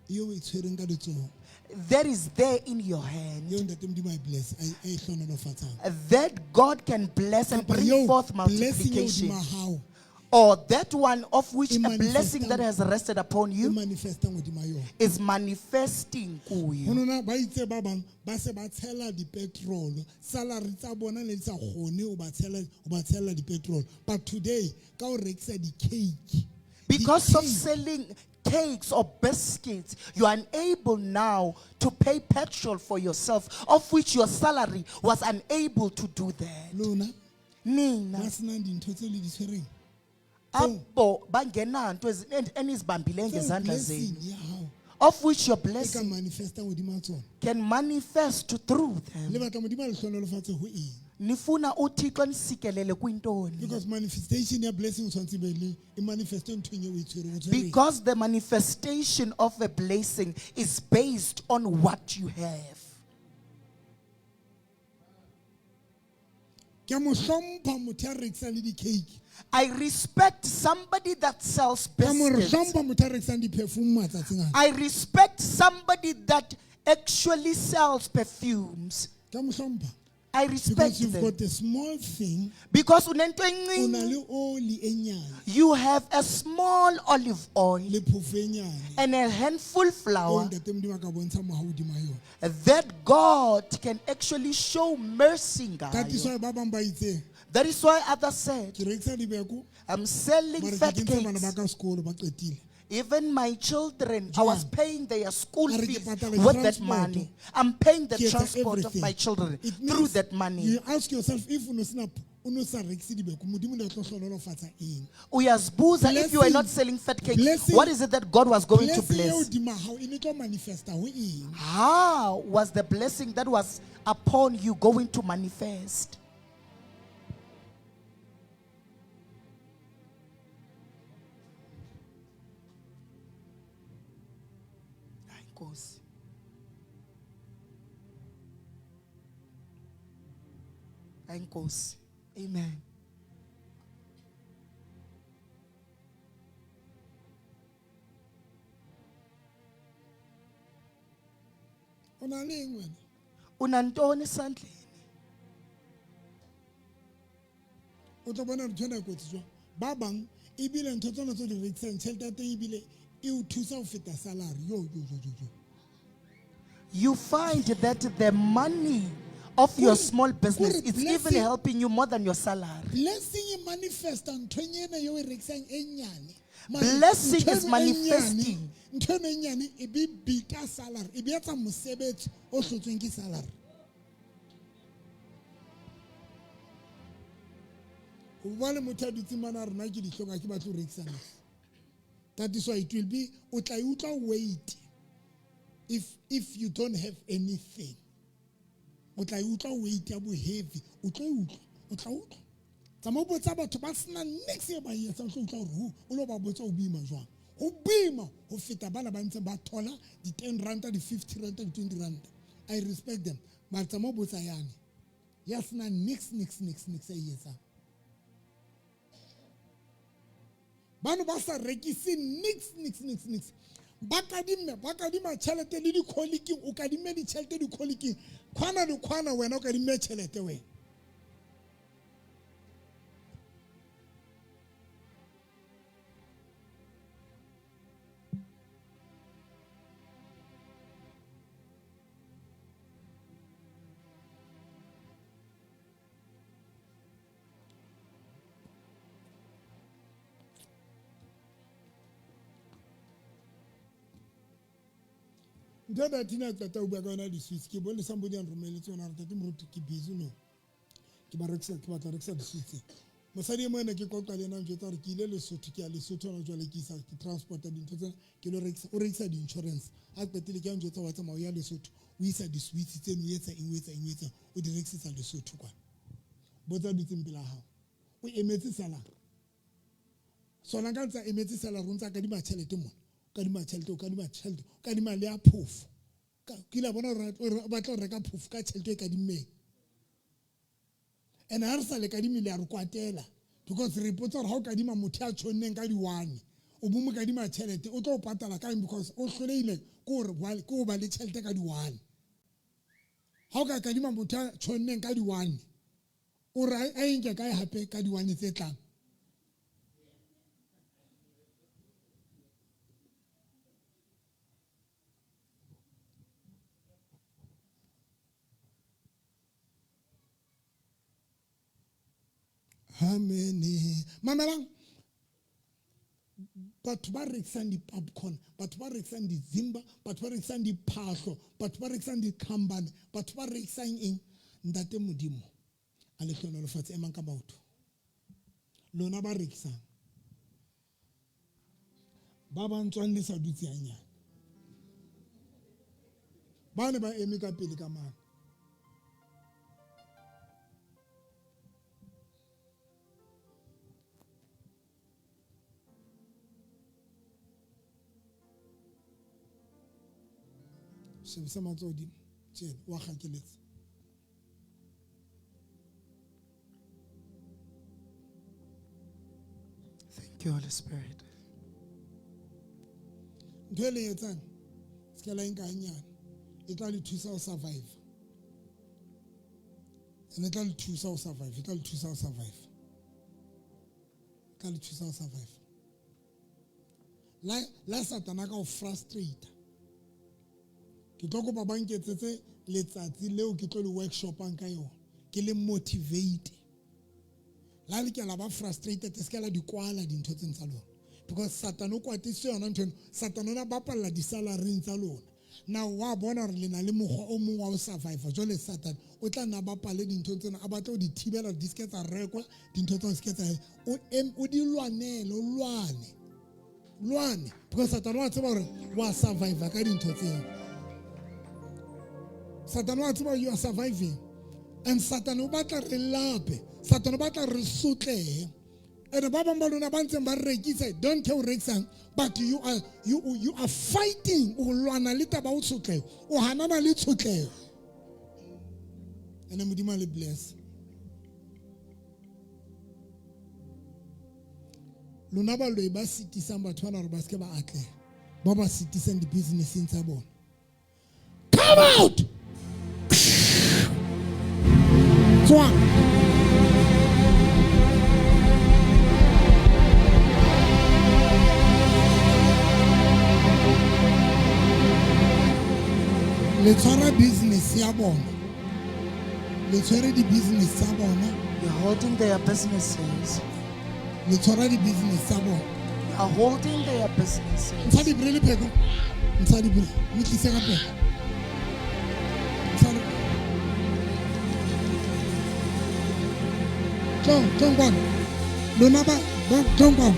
eo e tshwereng ka letsoho. that is there in your hand Eo ntate Modimo a e bless, a e hlohonolofatsang. that God can bless and Kapa bring eo forth blessing eo multiplication. hodima hao Or that one of which E a blessing that manifestang. has rested upon e you manifestang hodima yona. is manifesting Ho kuyo. nona ba itse ba bang ba se ba tshela di-petrol, salary tsa bona ne di sa kgone ho ba tshela, ho ba tshela di-petrol. But today ka ho rekisa di-cake, Because of di-cake, selling cakes or biscuits, you are unable now to pay petrol for yourself, of which your salary was unable to do that. lona Nina, ba senang dintho tseo le di tshwereng, abo bangenanto enizibambileyo tseo ngezandla blessing zenu, ya hao of which your e ka blessing manifestang hodima tsona. can manifest through Le them. batla Modimo a le hlohonolofatse ho eng? Nifuna uThixo anisikelele kwintoni? Because manifestation ya blessing o tshwanetse e be le e manifeste nthong eo o e tshwereng, o tshwereng. Because the manifestation of a blessing is based on what you have. Ke a mo hlompha motho ya rekisang le di-cake. I respect somebody that sells Ka mo re biscuits. hlompha motho ya rekisang di-perfume matsatsing ana. I respect somebody that actually sells perfumes. Ka mo hlompha. I respect Because you've them. got a small thing, Because unento o na encinci, le oli e nyane, you have a small olive oil le phofo e nyane. and a handful Eo flour ntate Modimo a ka bontsha mohau hodima yona. that God can actually show mercy That ngayo. is why ba bang ba itse, That is why others said, ke rekisa dibeko, I'm selling mara ke fat kentse bana ba cakes. ka sekolo ba qetile. Even my children, I was Jwang? paying their school A re ke fees patala with that transport. money. I'm paying the Ke etsa transport of everything. my children It through means that money. You ask yourself if o no sena, o no sa rekise dibeko, Modimo ne a tlo hlohonolofatsa eng? Uyazbuza, if you were not Blessing- selling fat cakes, blessing- what is it that God was going to Blessing eo bless? hodima hao e ne tlo manifesta ho eng? How was the blessing that was upon you going to manifest? Nkosi. Hayi Nkosi. Amen. O na le eng wena? Unantoni esandleni? O tlo bona ntho ena e kotsi jwang. Ba bang ebile ntho tsena tse di rekisang tjhelete ya teng ebile e o thusa ho feta salary. Yo yo yo yo yo. You find that the money of your small business Kore is even blessing- helping you more than your salary. Blessing e manifesta nthong ena eo e rekisang e nyane. Mare Blessing ntho is eno e nyane- manifesting. Ntho eno e nyane e be bita salary, e be etsa mosebetsi o hlotsweng ke salary. Ho bua le motho a dutseng mane a re nna ke dihlong ha ke batle ho rekisa niks. That is why it will be, o tla e utlwa weight if you don't have anything. O tla e utlwa weight ya bo heavy, o tlo e utlwa, o tla utlwa. Tsamaya o botsa batho ba sena niks e ba e etsang, o tlo utlwa hore ho, o lo ba botsa ho boima jwang. Ho boima ho feta bana ba ntseng ba thola di 10 ranta, di 50 ranta, di 20 ranta. I respect them. Mara tsamaya o botsa yane. Ya sena niks, niks, niks, niks e etsang. Bano ba sa rekise niks, niks, niks, niks. Ba kadimme, ba kadima tjhelete le dikholiking, o kadimme ditjhelete dikholiking. Kgwana le kgwana wena o kadimme tjhelete wena. Ntho e Tina qeta ho bua ka yona di-sweets, ke bone somebody a nromeletse yona, a re, Ntate Moruti, ke busy no. Ke ba rekisa, ke batla ho rekisa di-sweets. Mosadi e mong ene ke qoqa le yena, a njwetsa hore ke ile Lesotho, ke ya Lesotho hona jwale, ke isa, ke transporta dintho tsena, ke lo rekisa, o rekisa di-insurance. A qetile ke a njwetsa wa tsamaya o ya Lesotho, o isa di-sweets tseno, o etsa eng, o etsa eng, o etsa eng, o di rekisetsa Lesotho kwana. Botsa dutseng pela hao. O emetse salary. Sona ka ntsa emetse salary, o ntsa kadima tjhelete mona. O kadima tjhelete, o kadima tjhelete, o kadima le ya phofo. Ka, ke ile bona hore o batla ho reka phofo ka tjhelete e kadimmeng. And ha re sa le kadime le a re kwatela. Because re ipotsa hore ha o kadima motho ya tjhonneng ka di-one, o bo mo kadima tjhelete, o tlo o patala ka eng? Because o hlolehile ke hore ke ho ba le tjhelete ka di-one. Ha o ka kadima motho ya tjhonneng ka di-one, o re a e nke kae hape ka di-one tse tlang? Amen. Mamelang, batho ba rekisang di-popcorn, batho ba rekisang di-zimba, batho ba rekisang diphahlo, batho ba rekisang dikhambane, batho ba rekisang eng? Ntate Modimo a le hlohonolofatse, emang ka maoto. Lona ba rekisang, ba bang tswang le sa dutse hanyane, ba ne ba eme ka pele ka mane. Shebisa matsoho hodimo tjena, wa kgakeletsa. Thank you, Holy Spirit. Ntho e le etsang se ka la nka hanyane, e tla le thusa ho survive. And e tla le thusa ho survive, e tla le thusa ho survive. E tla le thusa ho survive. La Satana ka ho frustrate. Ke tlo kopa ba nketsetse letsatsi leo ke tlo le workshopang ka yona, ke le motivate. La le ke la ba frustrated, se ke la di kwala dintho tsena tsa lona. Because Satana o kwatisitse yona ntho eno. Satana o na bapalla di-salaryng tsa lona. Now wa bona hore le na le mokgwa o mong wa ho survive. Jwale Satana o tla nna bapale dintho tsena, a batla ho di thibela di se ke tsa rekwa, dintho tsena se ke tsa, o em, o di lwanele, o lwane. Lwane. Because Satana wa tseba hore wa survive ka dintho tseo. Satana wa tseba you are surviving. And Satana o batla re lape. Satana o batla re sotlehe. Ene ba bang ba lona ba ntseng ba rekisa, don't care o rekisang, but you are you you are fighting, o lwana le taba o tshotleho, o hanana le tshotleho. Ene Modimo a le bless. Lona baloi ba sitisang batho bana hore ba seke ba atleha, ba ba sitisang di-businesseng tsa bona. Come out! Tswang! Le tshwara business ya bona. Le tshwere di-business tsa bona. You're holding their businesses. Le tshwara di-business tsa bona. You are holding their businesses. Ntsha dibre le pheko. Ntsha dibre. Mo tlise ka pele. Ntsha di- Tlong, tlong kwano. Lona ba, ba tlong kwano.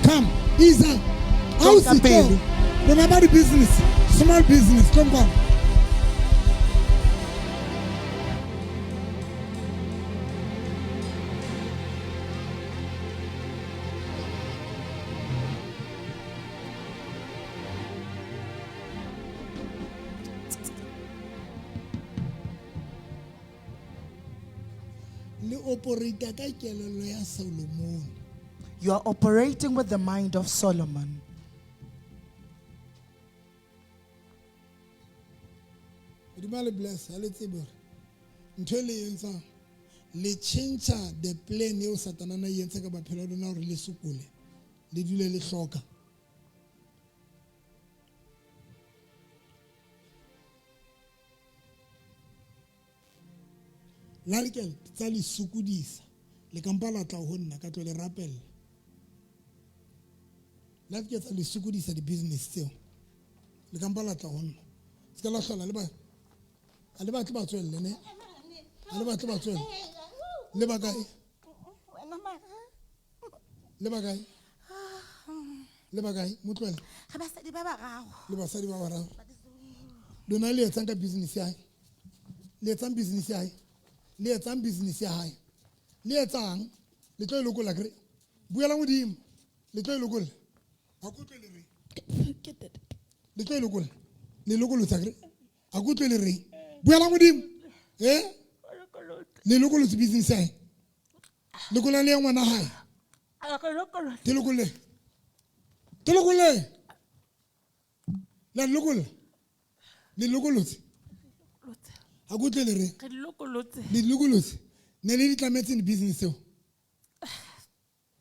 Come, Isa. Tlong ka Ausi, pele. tlong. Lona ba di-business, small business, tlong kwano. Le operate ka kelello ya Solomon. You are operating with the mind of Solomon. Modimo a le bless, ha le tsebe hore ntho e le e etsang le tjhentjha the plan eo Satana na e entse ka maphelo a lona hore le sokole, le dule le hloka. La re ke tsa le sokodisa, le kampa la tla ho nna ka tlo le rapella. La ke tsa le sokodisa di-business tseo, le kampa la tla ho nna. Se ka la hlola le ba, ha le batle ba tswelle ne, ha le batle ba tswelle. Le ba kae? Le ba kae? Le ba kae? Mo tlohele. Re basadi ba bararo. Le basadi ba bararo. Lona le etsang ka business ya hae? Le etsang business ya hae? Le etsang business ya hae? Le etsang? Le tlo e lokolla kere? Buela Modimo. Le tlo e lokolla. Ha ke utlwe le reng. Le tlo e lokolla. Le lokolotsa kere? Ha ke utlwe le reng. Buela Modimo. Eh? Le lokolotse business ya hae. Lokolla le ya ngwana hae. Ke lokolle. Ke lokolle. La lokolla. Le lokolotse. Ha ke utlwe le reng. Re lokolotse. Le lokolotse. Ne le di tlametseng di-business eo?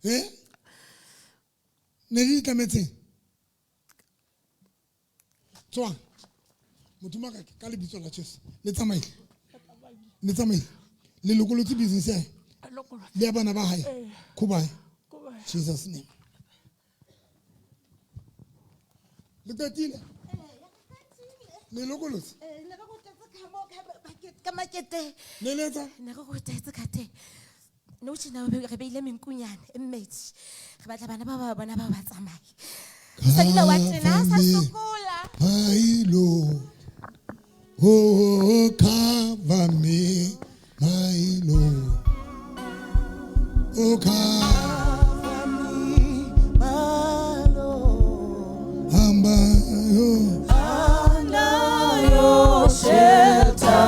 Eh? Ne le di tlametseng? Tswang. Modimo wa ka, ka lebitso la Jesu. Le tsamaile. Le tsamaile. Le lokolotse business ya hae. Le ya bana ba hae. Khubae. Jesus name. Le qetile? Le lokolotse? Ne re rotetse ka moo, ka maketeng. Ne le etsa? Ne re rotetse ka teng. Nou tjena re beile menkunyana e mmedi. Re batla bana ba ba bona ba ba tsamaye. Mosadi wa tena a sa sokola. My Lord, oh, cover me, my Lord. Oh, cover me, my Lord. Hamba, oh. Under your shelter.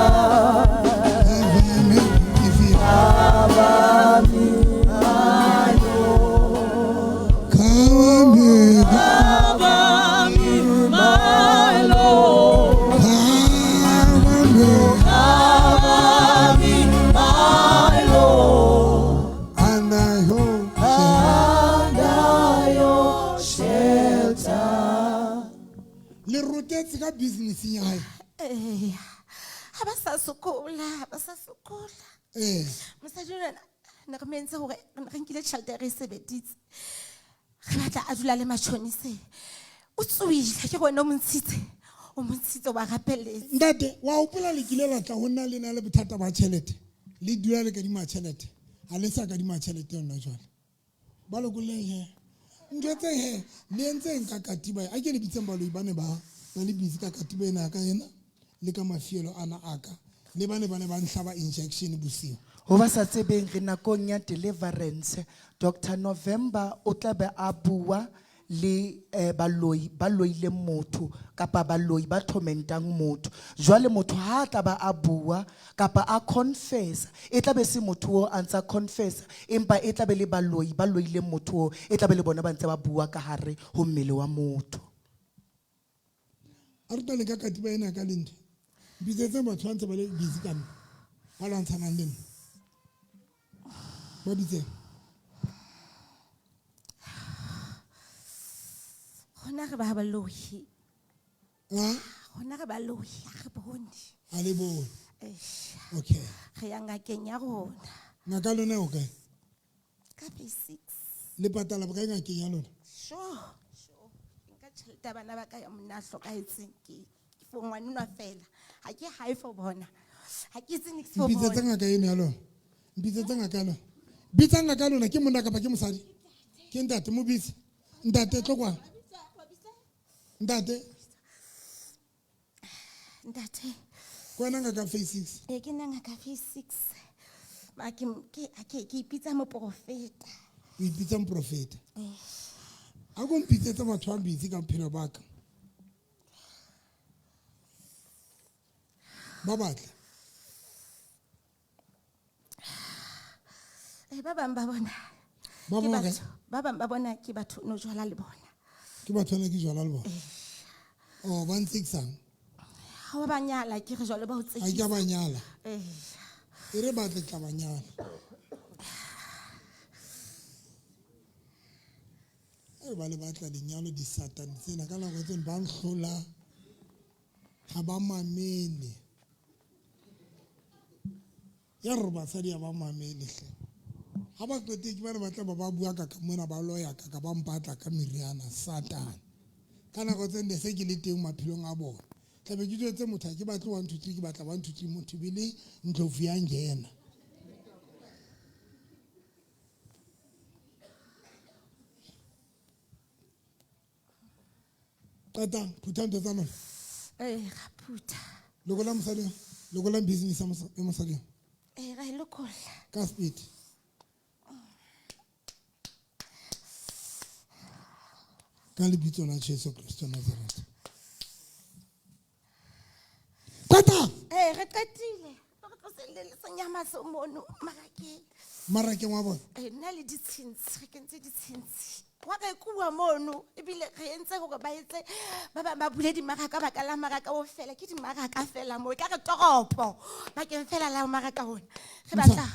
Cover me, if you Cover me, my Lord. Cover me. Cover me, my Lord. Cover me. Cover me, my Lord. Under your Under your shelter. Le rotetse ka business ya hae. Eh, ha ba sa sokola, ha ba sa sokola. Eh. Mosadi ona ne re mo entse hore re nkile tjhelete re e sebeditse. Re batla a dula le matjhoniseng. O tsohile, ke wena o mo ntshitse. O mo ntshitse, wa rapelletse. Ntate, wa hopola le kile la tla ho nna le na le bothata ba tjhelete. Le dula le kadima tjhelete. Ha le sa kadima tjhelete yona jwale. Ba lokolleng he. Ntho tse he, le entseng ka katiba. A ke le bitseng baloi ba ne ba ba le busy ka katiba ena ka ena le ka mafielo ana a ka. Le ba ne ba ne ba nhlaba injection bosiu. Ho ba sa tsebeng re nakong ya deliverance Dr November o tla be a bua le eh, baloi ba loileng motho kapa baloi ba tormentang motho jwale motho ha a tla ba a bua kapa a confessa e tla be se motho o a ntsa confessa empa e tla be le baloi ba loileng motho o e tla be le bona ba ntse ba bua ka hare ho mmele wa motho. A re tlo leka katiba ena ka lentho. Bitsetse batho ba ntse ba le busy ka nna. Ba lwantshanang le nna. Ba bitseng. Rona re ba baloi. Ha? Rona re baloi, ha re bone. Ha le bone. Eish. Okay. Re ya ngakeng ya rona. Ngaka lona o kae? Ka phase 6. Le patala bokae ngakeng ya lona? Sure. Sure. Nka tjhelete ya bana ba ka ya monna a hlokahetseng ke for ngwanenwa fela. Ha ke hae for bona. Ha ke itse niks for Mpitsetse bona. ngaka eno ya lona. Mpitsetse ngaka ya lona. Bitsa ngaka ya lona ke monna kapa ke mosadi? Ke ntate mo bitse. Ntate tlo kwa. Ntate. Ntate. Ke wena ngaka phase 6. Ee, ke nna ngaka phase 6. Ma ke ke ke ke ipitsa moprofeta. O ipitsa moprofeta. A ko mpitsetse batho ba busy ka bophelo ba ka. Ba batla. Eh, ba bang ba bona. Ba Ke bang ba batho, ba bang ba bona ke batho no jwala le bona. Ke batho ba ne ke jwala le bona. Oh, ba ntsekisang. Ha wa ba nyala ke re jwale ba ho Ha ke tsekisa. a ba nyala. Eh. E re batle tla ba nyala. E ba le batla lenyalo disatane tsena ka nako tseno ba nhlola ha ba mamele. Ya re basadi ha ba mamele hle. Ha ba qete ke bana ba tla ba ba bua ka ka mona ba loya ka ka ba mpatla ka meriana satane. Ka nako tse ne se ke le teng maphelong a bona. Tla be ke jwetse motho ha ke batle 1 2 3 ke batla 1 2 3 motho bile ndlovu ya ngena. Qeta phutha ntho tsa lona. Eh, ra phutha. Lokola mosadi, lokola business ya mosadi. Eh, ra e lokolla. Ka speed. Ka lebitso la Jesu Kristo Nazareth. Qeta! Eh, re qetile. Re tlo se le senyama se mono marakeng. Marakeng wa bona? Eh, nna le ditshintshi, re kentse ditshintshi. Wa re kuwa mono, ebile re entse hore ba etse, ba bang ba bule dimaraka baka la maraka o fela, ke dimaraka fela moo, e ka re toropo, bakeng fela la maraka ona. Re batla,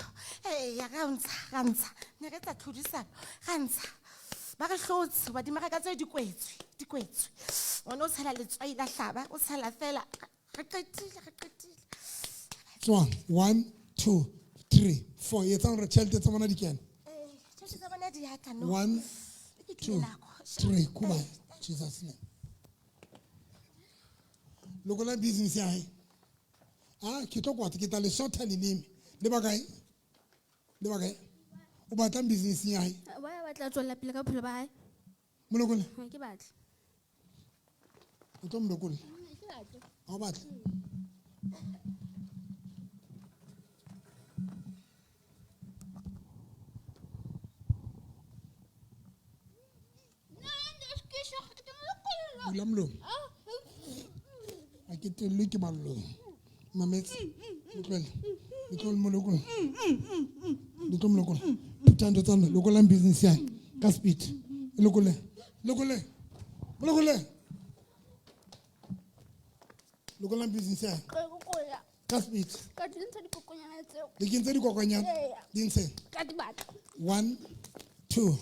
eh, ya ra ntsha, ra ntsha. Ne re etsa tlhodisano, ra ntsha. Ba re hlotse, hoba dimaraka tseo di kwetswe, di kwetswe. Ngwana o tshela letswai la hlaba, o tshela fela. Re qetile, re qetile. Tswang, 1, 2, 3, 4. Etsang hore tjhelete tsa bona di kene. Eh, tjhelete tsa bona di ya tla, no. 1, Ke 2, tlile nako. 3, kuba. Jesus name. Lokola business ya hae. Ah, ke tlo kwata, ke tla le shota leleme. Le ba kae? Le ba kae? O batlang business ya hae? Wa batla tswella pele ka bophelo ba hae? Molokole. Ha ke batle. O tlo molokole? Ke batle. Ha o batle? Bula molomo. Ha ke tellwe ke mallong. Mametse. Le tlohelle. Le tlohelle molokole. Le tlo molokole. Phutha ntho tsa lona. Lokolang business ya hae. Ka speed. Lokole. Lokole. Lokole. Lokolang business ya hae. Ka speed. Ka di ntsha dikokonyana tseo. Le kentse dikokonyana? Eya. Di ntshe. Ka di batla. 1, 2,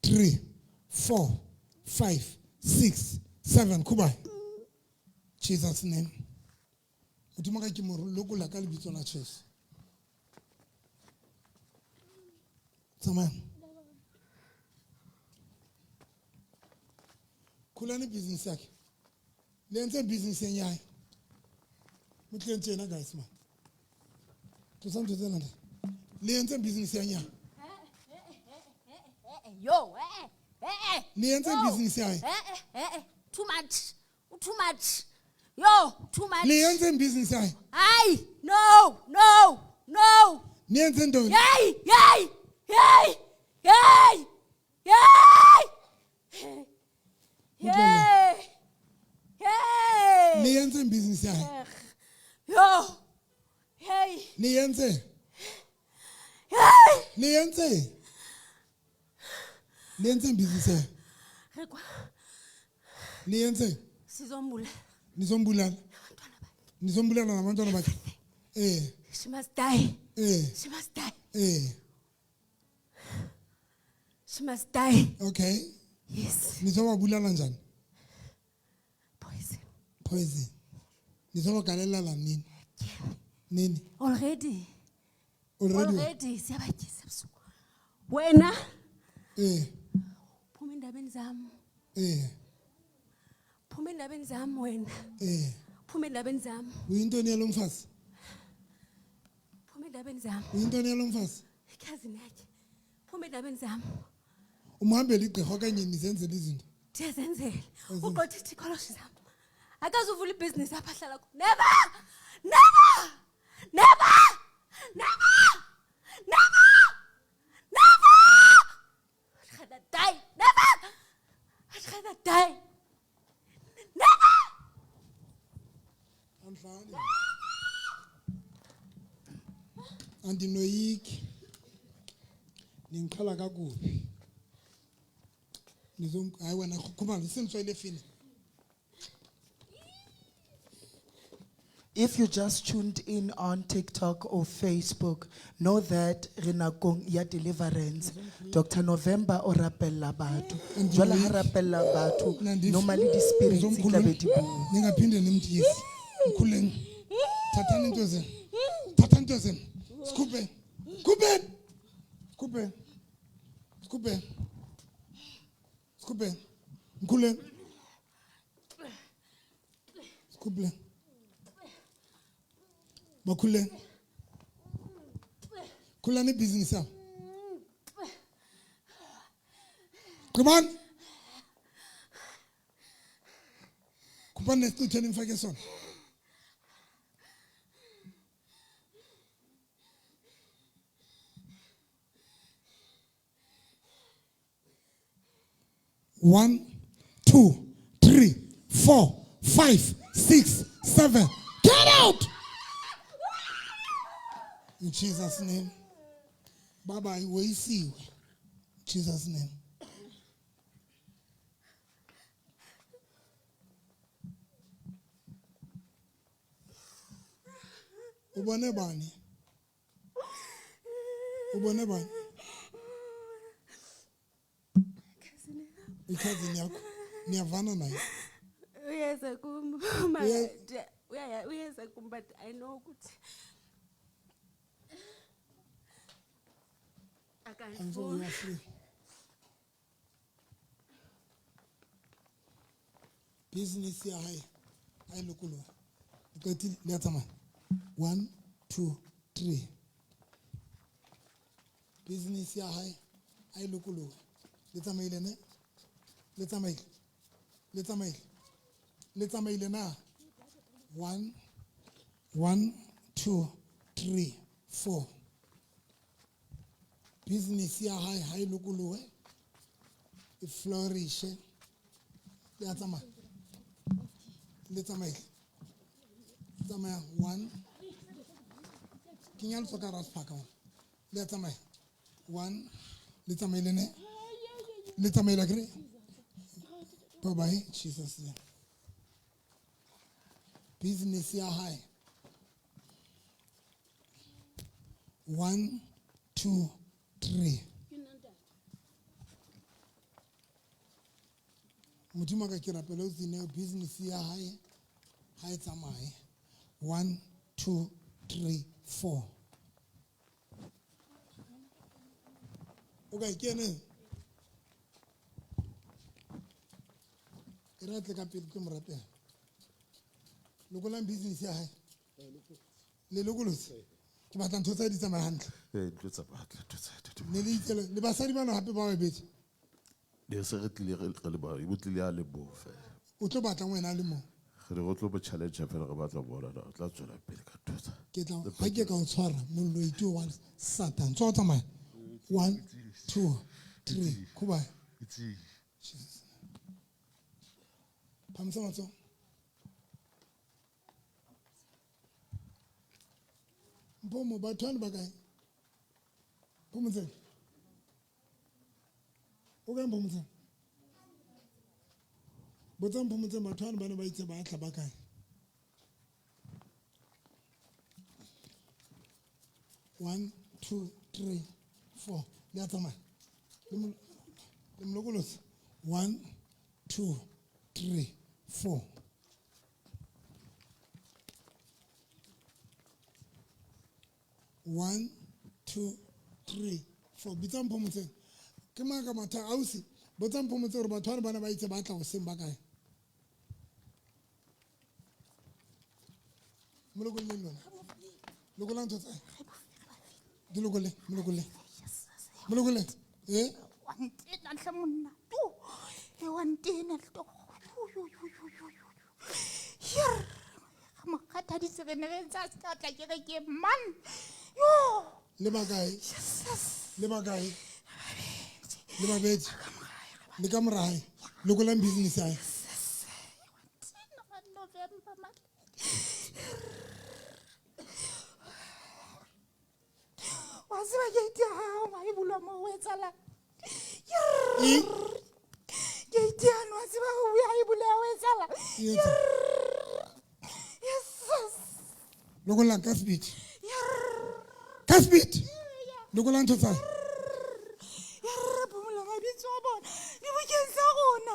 3, 4, 5, 6, 7. Kuba. Jesus name. Modimo ka ke mo lokola ka lebitso la Jesu. Tsamaya. Khulani business yakhe. Le entse business ya hae. Mo tleng tjena guys man. Tlosa ntho tsena. Le entse business ya hae. Yo, Le entse business ya hae. Too much. Too much. Yo, too much. Le entse business ya hae. Ai, no, no, no. Niyenze ntoni? Hey, hey, hey, hey, hey. Hey. Hey. Niyenze business ya hae. Yo. Hey. Niyenze. Hey. Niyenze. Niyenze business ya hae. Re kwa. Niyenze. Sizombulala. Nizombulala. Abantwana bakhe. Nizombulala nabantwana bakhe. Eh. She must die. Eh. She must die. Eh. She must die. Okay. Yes. Nizobabulala njani? Poison. Poison. Nizobagalela nini? Nini? Already. Already. Already siyabatyisa ebusuku. Wena Eh. phuma endabeni zam. Eh. Phuma endabeni zam wena. Eh. Phuma endabeni zam. Uyintoni yalo mfazi? Phuma endabeni zam. Uyintoni yalo mfazi? Ikhazini yakhe. Phuma endabeni zam. Umhambele igqirha okanye nizenzele izinto? Ndiyazenzela. Ugqotha itikoloshi zam. Akazuvula ibhizinisi apha ahlala khona. Never! Never! Never! Never! Never! Never! I'd rather die. Never! I'd rather die. Never! Andidlali. Andinoyiki. Ningiqhala kakubi. Nizom hayi wena khumalo simswele fini. If you just tuned in on TikTok or Facebook, know that re nakong ya deliverance. Dr. November o rapella batho. Jwale ha rapella batho, Nandiphi. normally di spirits di tla be di bua. Ningaphinde nimtyise. Mkhuleni. Thathani into zenu. Thathani into zenu. Sikhuphe. Khuphe. Sikhuphe. Sikhuphe. Sikhuphe. Mkhuleni. Sikhuphe. Bakhuleni. Khulani ibhizinisi yabo. Gqibani. Khuphani nesicuthe nimfake sona. One, 2, 3, 4, 5, 6, 7. Get out! In Jesus' name. Baba, we see you. In Jesus' name. Ubone bani? Ubone bani? Ikhazini yakho. Niyavana naye. Uyeza kum. Uyeza kum, but I know ukuthi And so we are free. Business ya hae ha e lokoloha. Le qetile, le a tsamaya. 1, 2, 3. Business ya hae ha e lokoloha. Le tsamaile ne? Le tsamaile. Le tsamaile. Le tsamaile na? 1, 1, 2, 3, 4. Business ya hae ha e lokolohe. E flourishe. Le a tsamaya. Le tsamaile. Tsamaya 1. Kenya letsoho ka hara sephaka mona. Le a tsamaya. 1. Le tsamaile ne? Le tsamaile akere? Bye bye, Jesus name. Business ya hae. 1, 2, 3. Modimo ka ke rapela o tsene business ya hae ha e tsamaye. 1, 2, 3, 4. O kae ke ene? E re atle ka pele ke mo rapela. Lokolang business ya hae. Le lokolotse. Ke batla ntho tsa di tsamaya hantle. Eh, ntho tsa batla, ntho tsa ntho. Ne le itse le basadi bana hape ba babedi. Ne se re tlile re le ba, o tlile a le bo fela. O tlo batla wena le mo. Re ne re tlo mo challenge fela re batla ho bona na o tla tswela pele ka ntho tsa. Ke tla ha ke ka o tshwara mollo ito wa Satan. Tswa o tsamaya. 1 2 3. Kuba. Jesus. Phamisa matsoho. Mphomo batho bane ba kae? Phomotseng. O kae Phomotseng? Botsang Phomotseng batho bane ba ne ba itse ba tla ba kae? 1 2 3 4. Le a tsamaya. Le mo lokolotse. 1 2 3 4. 1 2 3 4. Bitsang Phomotseng. Ke mang ka matha ausi? Botsang Phomotseng hore batho bane ba ne ba itse ba tla hoseng ba kae? Mo lokolleng lona. Lokollang ntho tsa hae. Di lokolle, mo lokolle. Mo lokolle. Eh? Wa ntena hle monna. Tu. E wa ntena hle. Hier. Mo kgathaditse re ne re ntse a se ka tla kerekeng man. Yo. Le ba kae? Jesus. Le ba kae? Le babedi. Le ka mora hae. Lokolang business ya hae. November man. Wa tseba gate ya hao ha e bulwa moo ho etsahalang? Eng? Gate yane wa tseba ho ha e buleha ho etsahalang? E etsa. Yes. Lokollang ka speed. Ka speed. Lokollang ntho tsa hae. Re phomola mabitso a bona dibukeng tsa rona.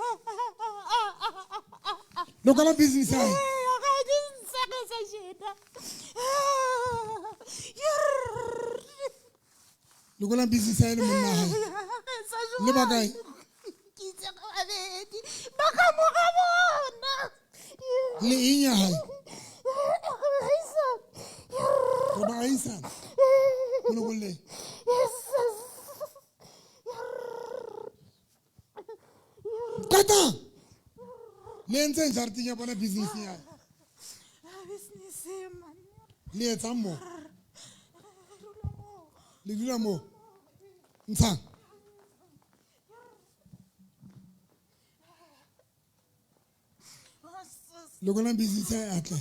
Lokola business ya hae. Ee, ga di ntshegetse tjena. Lokola business ya hae le monna hae. Le ba kae? Ke itse ga babedi ba ka mora bona. Le eng ya hae? Re baahisane. Mo lokolleng. Qeta. Le entseng jareteng ya bona business ya hae? Business man. Le etsang moo? Le dula moo? Ntshang. Lokolang business ya hae atle.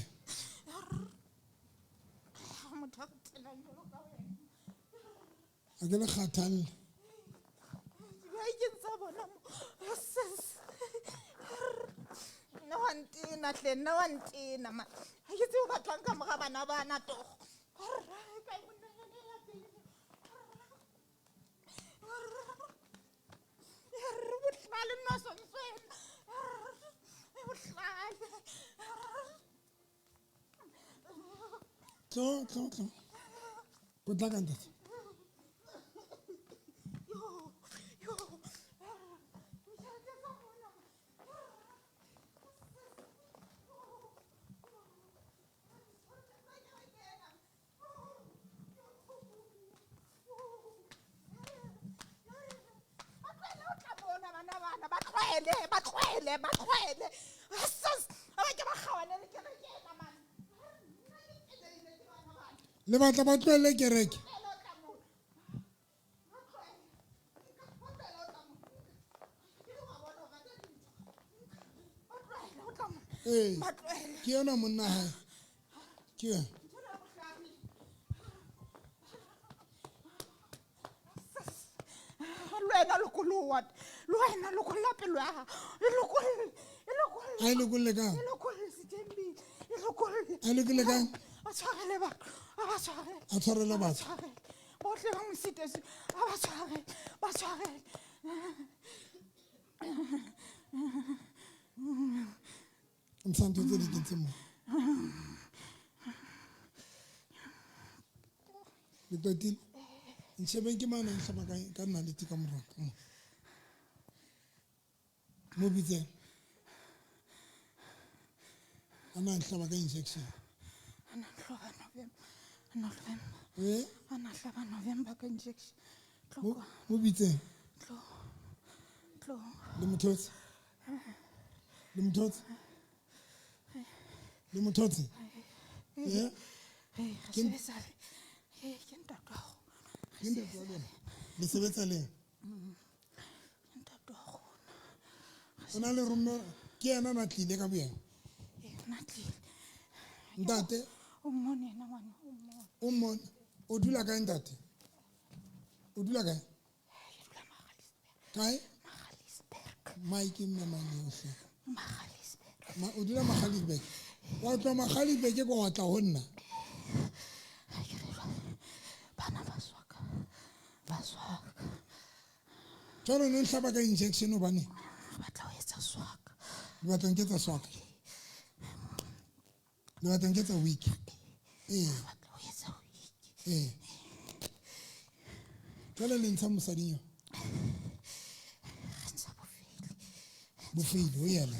Motho a tenang jwalo ka wena. A ke le kgathalle. Dibakeng tsa bona mo. Sis. Nna wa ntena hle, nna wa ntena man. Ha ke tsebe o batlang ka mora bana bana togo. Re bohlale nna sontswena. Bohlale. Tlo, tlo, tlo. Potlaka ntate. Yo, yo. Ba tlohele, ba tlohele, ba tlohele. Sis, ba ke ba kgaohane le kereke ena man. Le batla ba tlohelle kereke. Ee, ke yena monna hae. Ke yena. Le wena lokoloha, le wena lokolla pelo ya hao. E lokolle, e lokolle. A e lokolle kang? E lokolle Sethembile, e lokolle. A e lokolle kang? A tshwarele batho, a ba tshwarele. A tshwarele batho. Bohle ba mo sitetswe, a ba tshwarele, ba tshwarele. Ntsha ntho tse di kentseng mo. Le qetile? Ntshebeng ke mang a nhlaba ka nalete ka morao ka mo. Mo bitseng. A na nhlaba ka injection. A na nhlaba November. November. Eh? A na hlaba November ka injection. Tlo kwa. Mo bitseng. Tlo. Tlo. Le mothotse. Le mothotse. Le mo thotse? Ee. Ee, re sebetsa le- ee, ke ntate wa rona. Ke ntate wa lona. Le sebetsa le ena? Ke ntate wa rona. O na le romme ke yena a na tlile ka boyena. Ee, o na tlile. Ntate O mmone yena ngwana, o mmone. o mmone. O dula kae ntate? O dula kae? Ke dula Magaliesberg. Kae? Magaliesberg. Mike mme mang eo hle? Magaliesberg. Ma o dula Magaliesberg. Wa tloha Magaliesberg ko wa tla ho nna. Ha ke re jwale, bana ba swaka. Ba swaka. Jwale o no nhlaba ka injection hobane? Re batla ho etsa swaka. Le batla ho nketsa swaka? Le batla ho nketsa week? Ee. Re batla ho etsa week. Ee. Jwale le ntsha mosading eo? Re ntsha bofeile. Bofeile ho yena.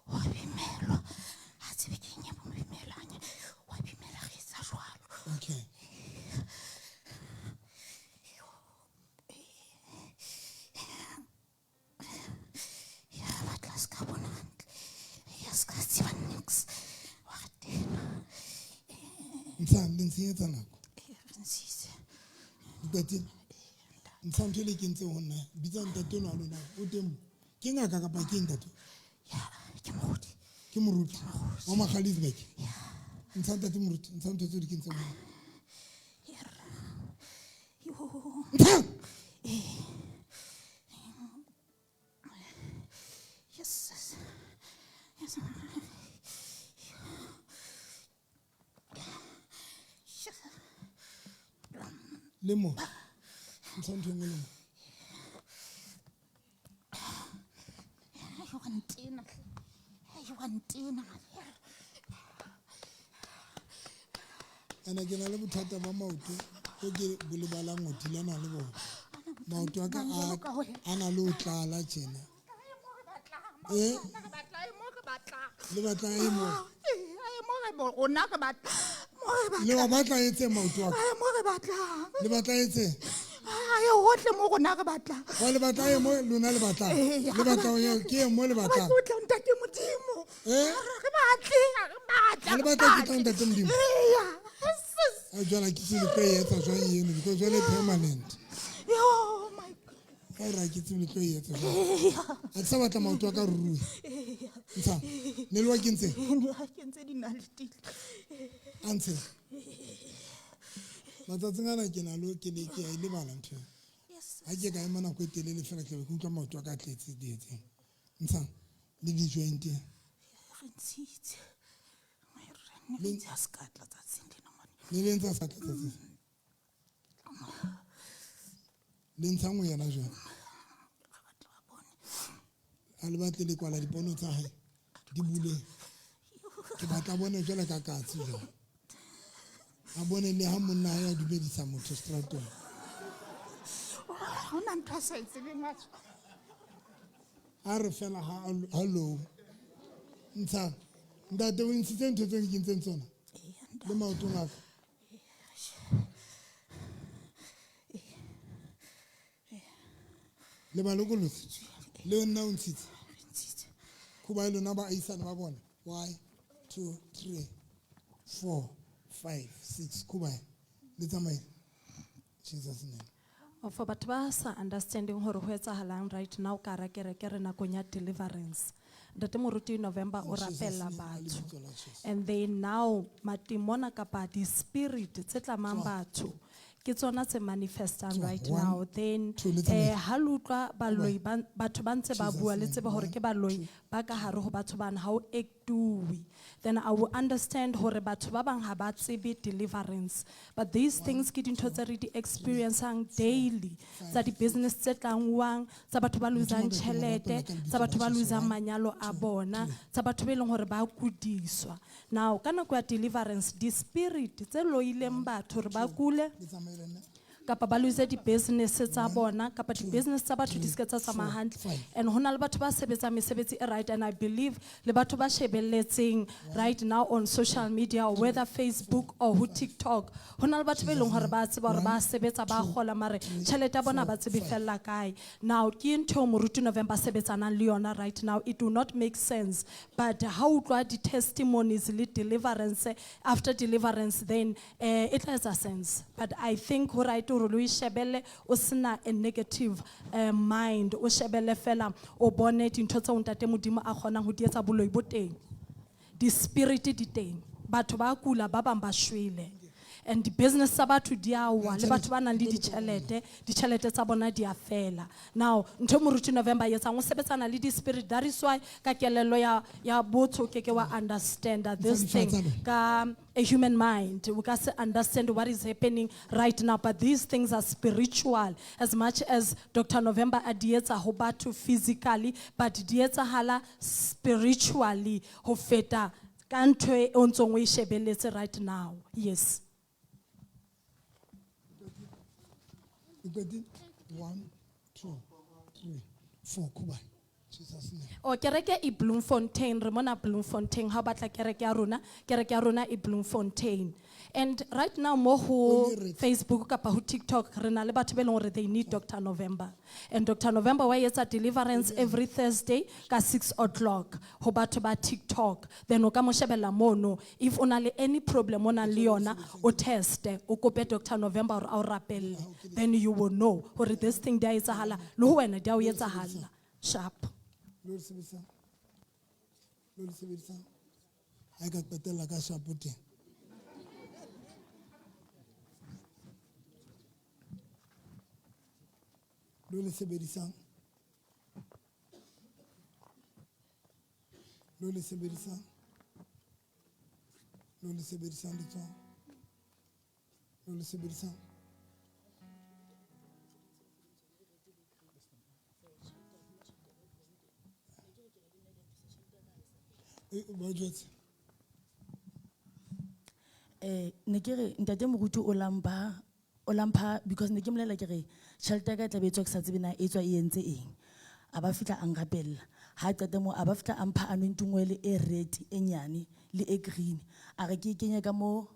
Wa bimelwa. Ha tsebe ke eng e mo bimelang. Wa bimela re etsa jwalo. Okay. Ya batla se ka bona hantle. Ya se ka tseba niks. Wa re tena. Ntsha le ntshenyetsa nako. Ee, re ntshitse. Ntate. Ntsha ntho e le kentseng ho nna. Bitsa ntate enwa wa lona. O teng mo. Ke ngaka kapa ke eng ntate? Ya, ke moruti. Ke moruti. Wa Magaliesberg. Ntsha ntate moruti. Ntsha ntho tseo di kentseng ho nna. Ya rra. Yo. Ntsha! Yes. Yes. Yes. Le mo. Ntsha ntho e nngwe le mo. Ai, wa ntena. Ai, wa ntena. Ene ke na le bothata ba maoto bo ke bo lebalang ho thulana le bona. Maoto a ka a na le ho tlala tjena. Eh? Le batla e mo? Rona re batla mo re batlang. Le wa batla etse maoto a ka? Ai, mo re batlang. Le batla etse? Ai, hohle mo rona re batlang. Wa le batla e mo lona le batlang? Ee, Le batla ho ya ke e mo le batlang? Re batla ntate Modimo. Eh? Re batle, re batla. Ha le batla ke tla ntate Modimo? Eya. A jwale ha ke tsebe le tlo e etsa jwang eno because jwale e permanent. Yo, my God. Ka hore ha ke tsebe le tlo e etsa jwang. Ha ke sa batla maoto a ka ruruhe. Ntsha. Ne le wa kentseng? Ne a kentse dinalete. A ntshe. Matsatsing ana ke na le ke le ke a e lebala ntho eo. Yes. Ha ke ka ema nako e telele fela ke tlabe ke utlwa maoto a ka a tletse dietseng. Ntsha le di-joint. Re ntshitse. Ne re ntse a se ka tla tsatsing lena ngwane. Le le ntse a sa tla tsatsing. Le ntshang ho yena jwang? Re batla ba bone. A le batle le kwala dipono tsa hae di bule. Ke batla bone jwale ka katse jwale. A bone le ha monna hae a dumedisa motho seterateng. Ha hona ntho a sa e tsebeng wa tswa. A re fela ha hello. Ntsha. Ntate o ntshitse ntho tseo ke kentseng tsona? Le maotong a ka. Le ba lokolotse? Le nna o ntshitse? Re ntshitse. Khuba e lona ba ahisane ba bona. 1 2 3 4 5 6 Khuba le tsamaile. Jesus name. Oh, for batho ba sa understanding hore ho etsahalang right now ka hara kereke re nakong ya deliverance. Ntate Moruti November o In Jesus' rapella name, batho. lebitso la Jesu. And they now matimona kapa di-spirit tse tlamang batho ke tsona tse manifestang Tswa. right One, now. Then, two, le tsamaye. ha le utlwa baloi batho ba ntse ba Jesus bua, le name. tsebe hore One, ke baloi two. ba ka hare ho batho bana, ha o actuwe. Then I will understand hore batho ba bang ha ba tsebe deliverance. But these things ke dintho tse re di experiencang daily. Tsa di-business tse tlangwang, tsa batho ba losang Modimo ka ke mo tjhelete, rapela ka lebitso tsa batho la ba Jesu. losang One, manyalo a two, bona, three. tsa batho be leng hore ba kudiswa. Now, ka nako ya deliverance, di-spirit tse loileng batho hore ba kule, Le tsamaye le nna. Kapa ba lose di-business tsa bona, kapa di-business tsa batho di seke tsa tsamaya hantle. And ho na le batho ba sebetsang mesebetsi e right, and I believe le batho ba shebelletseng right now on social media, whether Facebook or ho TikTok, ho na le batho ba e leng hore ba tseba hore ba sebetsa, ba kgola, mare tjhelete ya bona ba tsebe fella kae. Now ke ntho eo Moruti November sebetsanang le yona right now. It will not make sense, but ha o utlwa di-testimonies le deliverance after deliverance, then e tla etsa sense. But I think ho right hore lo e shebelle o sena a negative mind, o shebelle fela o bone dintho tseo Ntate Modimo a kgonang ho di etsa. Boloi bo teng, di-spirit di teng, batho ba kula, ba bang ba shwele, and di-business tsa batho di a wa, le batho ba nang le ditjhelete, ditjhelete tsa bona di a fela. Now ntho e Moruti November e etsang, o sebetsana le di-spirit. That is why ka kelello ya botho o keke wa understand that this thing ka a human mind we ka se understand what is happening right now, but these things are spiritual. As much as Dr. November a di etsa ho batho physically, but di etsahala spiritually ho feta ka ntho e o ntsong o e shebelletse right now. Yes. O qetile? 1, 2, 3, 4. Kuba. Jesus name. O kereke e Bloemfontein, re mona Bloemfontein. Ha o batla kereke ya rona, kereke ya rona e Bloemfontein. And right now mo ho Only red. Facebook kapa ho TikTok, re na le batho ba e leng hore they need Dr. November. And Dr. November wa etsa deliverance every Thursday ka 6 o'clock ho batho ba TikTok. Then o ka mo shebella mono. If o na le any problem o nang le yona, o teste, o kope Dr. November hore a o rapelle. Then you will know hore this thing di a etsahala le ho wena di a o etsahala. Sharp. Lo le sebedisang. Lo le sebedisang. Ha e ka qetella ka shapo teng. Lo le sebedisang. Lo le sebedisang. Lo le sebedisang letsoho. Lo le sebedisang. Ba jwetse. Ne ke re ntate moruti o lampha because ne ke molela ke re tjhelete ya ka e tla be e tswa ke sa tsebe na e tswa e entse eng. A ba fihla a nrapella. Ha qeta moo a ba fihla a mpha anointing oil e red e nyane le e green. A re ke e kenye ka mo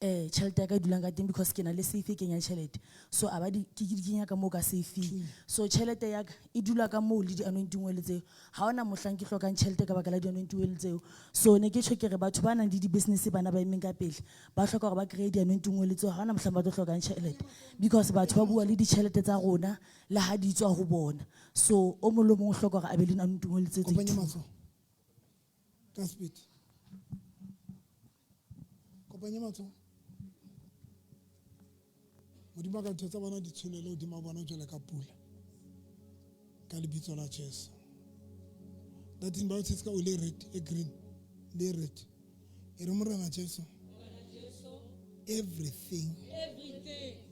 tjhelete ya ka e dulang ka teng because ke na le safe e kenyang tjhelete. So a ba di ke di kenya ka moo ka safe. So tjhelete ya ka e dula ka moo le di anointing oil tseo. Ha hona mohlang ke hlokang tjhelete ka baka la di anointing oil tseo. So ne ke tjho ke re batho ba nang le di-business bana ba emeng ka pele ba hloka hore ba kry-e di anointing oil tseo. Ha hona mohlang ba tlo hlokang tjhelete because batho ba bua le ditjhelete tsa rona le ha di tswa ho bona. So o mong le mong o hloka hore a be le anointing oil tseo tse Kopanya two. matsoho. Ka speed. Kopanya matsoho. Modimo a ka ntho tsa bona di tsholele hodima bona jwalo ka pula. Ka lebitso la Jesu. That thing ba o tshetse ka ole red, e green, le red. E re Morena Jesu. Everything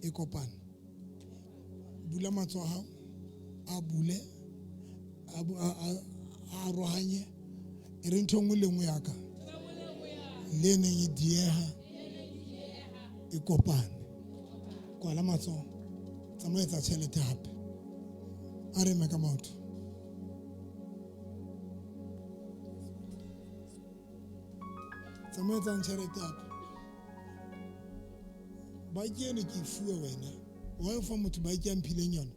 e kopane. Bula matsoho a hao, a bule, a bu-, a arohanye. E re ntho e nngwe le nngwe ya ka. Le neng e dieha, e kopane. Kwala matsoho, tsamaetsa tjhelete hape. A re eme ka maoto. Tsamaetsang tjhelete hape. Bike eno ke e fuwe wena. Wa e fa motho bike ya mphileng yona.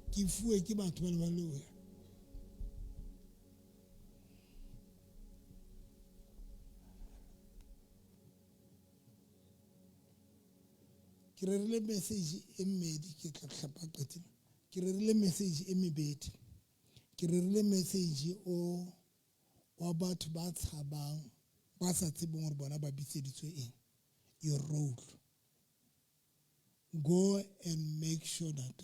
Ke e fuwe ke batho ba ne ba le wena. Ke rerile message e mmedi, ke tla hlapa qetile. Ke rerile message e mebedi. Ke rerile message o wa batho ba tshabang, ba sa tsebeng hore bona ba bitseditswe eng. Your role. Go and make sure that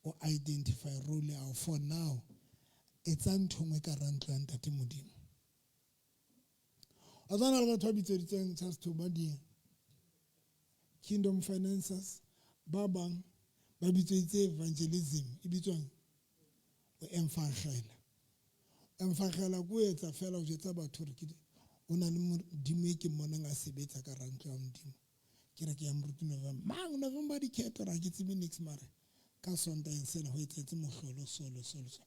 o identify role ya hao. For now, etsa ntho e nngwe ka hara ntlo ya Ntate Modimo. Wa tseba le batho ba bitseditsweng just to ba di Kingdom Financiers, ba bang ba bitseditse evangelism, e bitswang o emfangela. Emfangela ko etsa fela o jwetsa batho hore ke o na le Modimo e ke mmonang a sebetsa ka hara ntlo ya Modimo. Kereke ya moruti November. Mang November dikhetho ra ke tsebe niks mare ka Sontaheng sena ho etsahetse mohlolo solo solo so.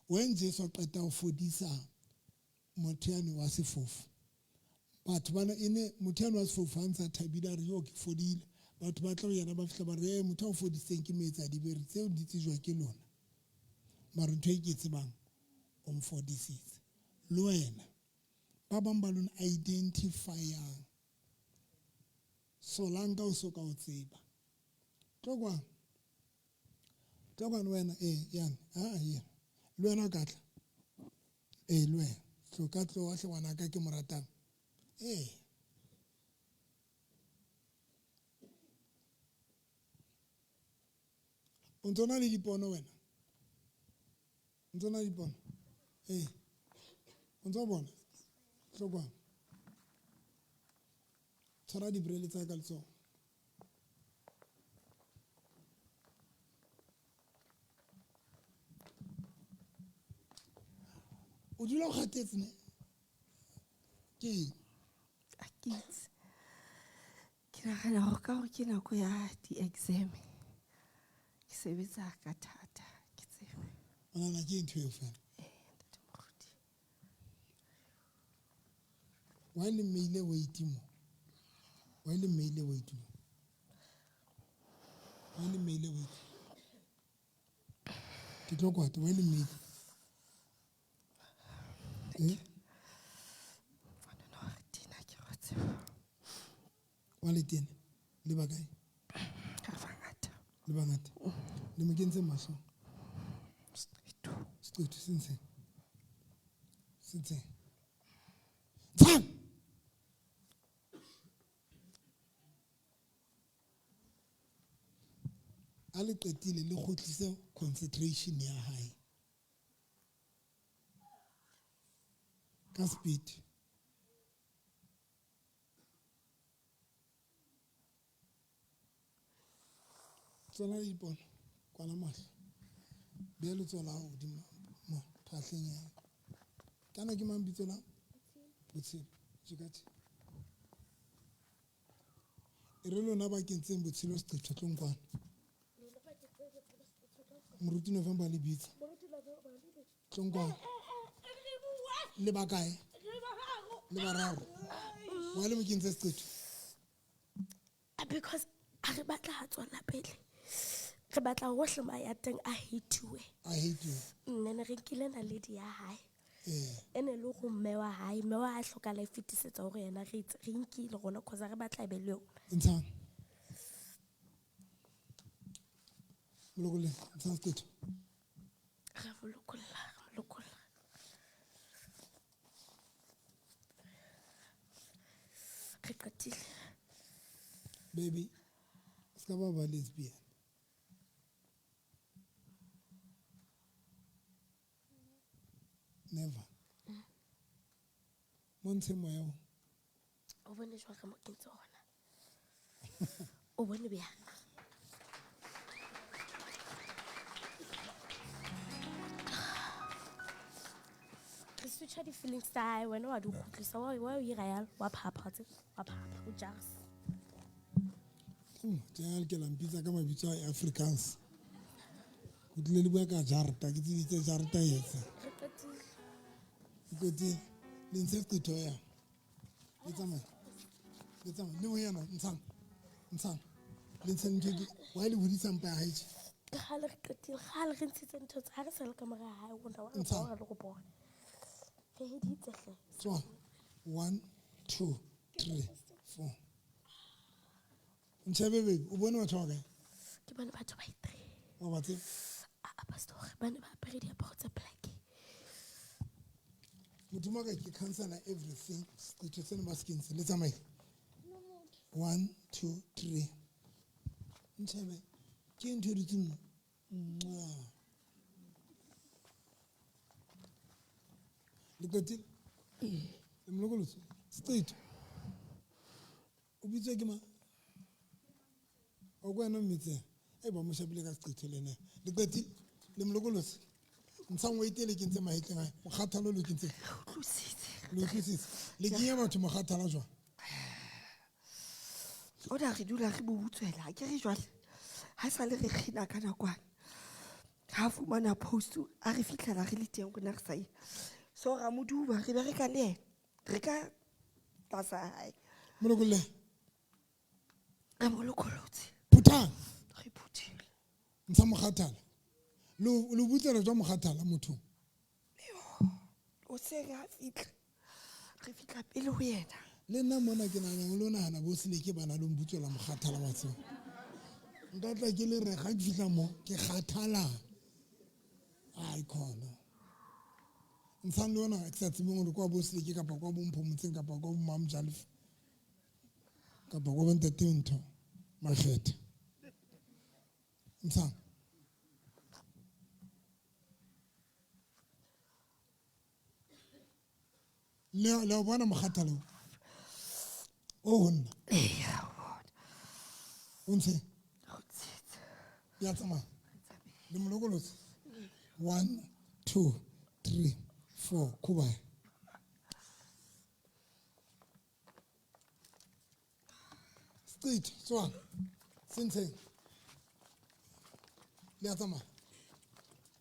When Jesu a qeta ho fodisa motho yane wa sefofu. Batho bana e ne motho yane wa sefofu ha ntse a thabile a re yo ke fodile. Batho ba tla ho yena ba fihla ba re motho a o fodisitseng ke moetsadibe re tseo di tsejwa ke lona. Mara ntho e ke e tsebang o mfodisitse. Le wena ba bang ba lona identifyang solanka o so ka o tseba. Tlo kwano. Tlo kwano wena yane. Ah yena. Le wena o ka tla. Le wena. Tlo ka tlo wa hle ngwanaka ke mo ratang. O ntso na le dipono wena? O ntso na le dipono? O ntso bona? Tlo kwano. Tshwara dibrele tsa ka letsoho. O dula o kgathetse ne? Ke eng? A ke itse. Ke nagana gore ka gore ke nako ya di-exam. Ke sebetsa ka thata, ke tsebe. O nahana ke ntho eo fela? Ntate Moruti. Why le mmeile weight mo? Why le mmeile weight mo? Why le mmeile weight? Ke tlo kwata, why le mmeile? I don't know, tena ke go tseba. Wa le tena? Le ba kae? Re bangata. Le bangata? Le mo kentse mahlo? Seqetho. Seqetho, se ntsheng. Se ntsheng. Tshang! A le qetile le kgutlise concentration ya hae. Ka speed. Tsona le dipono, kwala mahlo. Beha letsoho la hao hodimo mo phahleng ya hae. Kana ke mang bitso la? Botshelo. Tjeka tje. E re lona ba kentseng Botshelo seqetho tlong kwano. Moruti November le bitsa. Tlong kwano. Le ba kae? Le bararo. Wa le mo kentse seqetho? Because a re batla ha tswela pele. Re batla hohle mo a ya teng a hate-uwe. A hate-uwe. Nne ne re nkile naledi ya hae. E ne le go mme wa hae, mme wa hae hlokahala e fetisetsa hore yena re itse, re nkile rona cause ha re batla e be le yona. Ntshang. Molokolle, ntshang seqetho. Re mo lokolla, re mo lokolla. Re qetile. Baby, ska ba ba lesbian. Never. Montshe moya o. O bone jwang re mo kentse hona? O bone bjang? Re switcha di-feelings tsa hae, wena wa di kgutlisa, wa o ira yalo, wa phapha, wa tseba, wa phapha, o jars. Tjena ke la mpitsa ka mabitso a Afrikaans. Ho tlile le bua ka jarta, ke tsebitse jarta e etsa. Re qetile. Re qetile. Le ntshe qetho ya. Le tsamaye. Le tsamaye. Le wena, ntshang. Ntshang. Le ntshe ntho ke, wa le hodisa mpa ya hae tje? Kgale re qetile, kgale re ntshitse ntho tsa, ha re sa le ka mora hae, rona wa re Ntshang. bora le go bora. Re heditse hle. Tswa. 1, 2, 3, 4. Ntshebe baby, o bone batho ba kae? Ke bone batho ba 3. Wa ba tseba? A pastor, ba ne ba apere diaparo tsa black. Modimo wa ka ke cancela everything. Seqetho sena ba se kentse, le tsamaye. 1, 2, 3. Ntshebe, ke ntho e dutseng mo. Mwah. Le qetile? Le molokolotse? Seqetho. O bitswa ke mang? O kwa wena mmitseng? Ei, ba mo shapile ka seqetho le ena. Le qetile? Le molokolotse? Ntshang weight e le kentse mahetleng a hae. Mokgathala o le kentse. Re utlwisitse. Le utlwisitse. Le kenya batho mokgathala jwang? Ona re dula re mo butswela ha ke re jwale ha sale re kgina ka nakwana ha fumana post a re fihlela re le teng rona re sa ye so ra mo duba re bereka le yena re ka tlasa hae. Molokolle. Re mo lokolotse. Phuthang. Re phuthile. Ntsha mokgathala. Lo butswela jwa mokgathala motho. O se re a fitlha. Re fitlha pele ho yena. Le nna mona ke nahana o lo nahana bo seleke bana lo mbutswela mokgathala wa tseo. Nka tla ke le re ga ke fihla mo ke kgathala. Ai khona. Ntshang le yona ke sa tsebeng hore kwa bo seleke kapa kwa bo Mpho motseng kapa kwa bo Mamjalefa kapa kwa bo ntate ntho Makgetha. Ntshang. Le o bona mokgathala o ho nna. Ee, o bona. O ntse? Ya tsamaya. Le mo lokolotse. 1 2 3 4 khuba. Street tswa. Sentse. Le a tsamaya.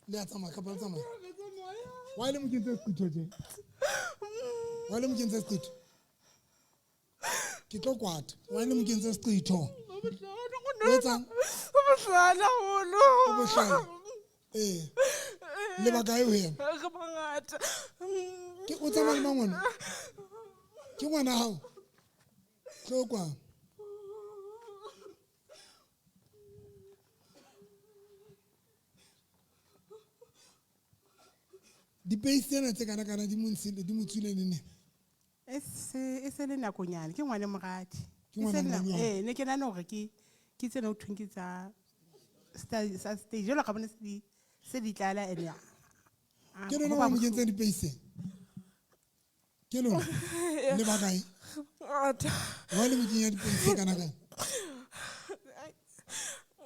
Le a tsamaya kapa le tsamaya. Why le mo kentse seqitho tje? Why le mo kentse seqitho? Ke tlo kwata. Why le mo kentse seqitho? O etsang? O bohlale haholo. O bohlale. Ee. Le bakae ho yena? Re bangata. Ke o tsamaya le mang ngwana? Ke ngwana hao? Tlo kwa. Dipeisi tsena tse kana kana di mo ntshile, di mo tswile le neng? E se le nakonyana, ke ngwane moradi. Ke ngwana E se le moradi wa hao? Ee, ne ke nahana hore ke tsena ho thweng ke tsa sa stage. Jwalo ka bone se di tlala ene, Ke lona ho ba ba mo bohloko. kentseng dipeisi? Ke lona? Le ba kae? Ngata. Wa le mo kenya dipeisi tse kana kana?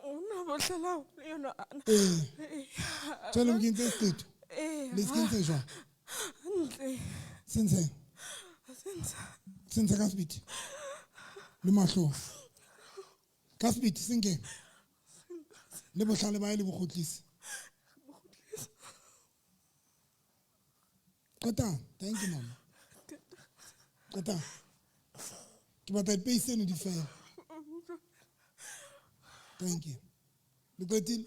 O na bohlale haholo enwa. Ee. Ee. Jwale mo kentse seqetho? Ee. Le se kentse jwang? Hantle. Sentseng? Sentseng. Sentseng ka sebete? Le mahlong? Ka sebete, senkeng? Le bohlale ba hae le bokgotlisi? Qetang. Thank you, mama. Qetang. Ke batla dipeisi tseno di fele. Thank you. Le qetile?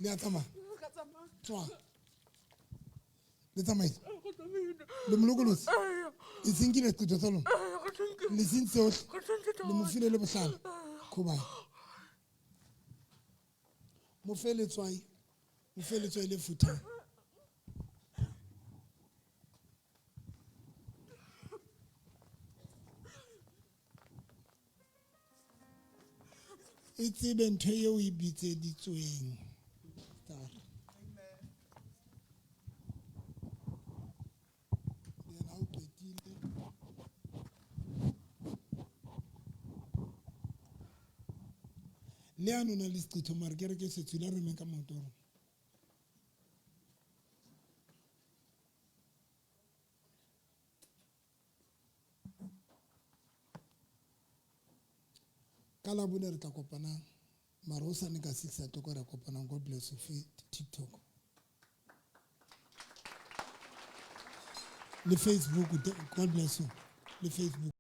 Le a tsamaya? Tswa. Le tsamaile? Le mo lokolotse? E senkile seqetho sa lona? Le sentse hohle? Le mo file le bohlale? Khoba. Mo fe letswai. Mo fe letswai le futhang. E tsebe ntho eo e bitseditsweng. Then ha o qetile. Le ano na le seqetho mare ke re ke se tswile, a re emeng ka maoto a rona. Ka Labone re tla kopanang, mara hosane ka 6 o'clock re kopanang. God bless you. TikTok le Facebook, God bless you. Le Facebook.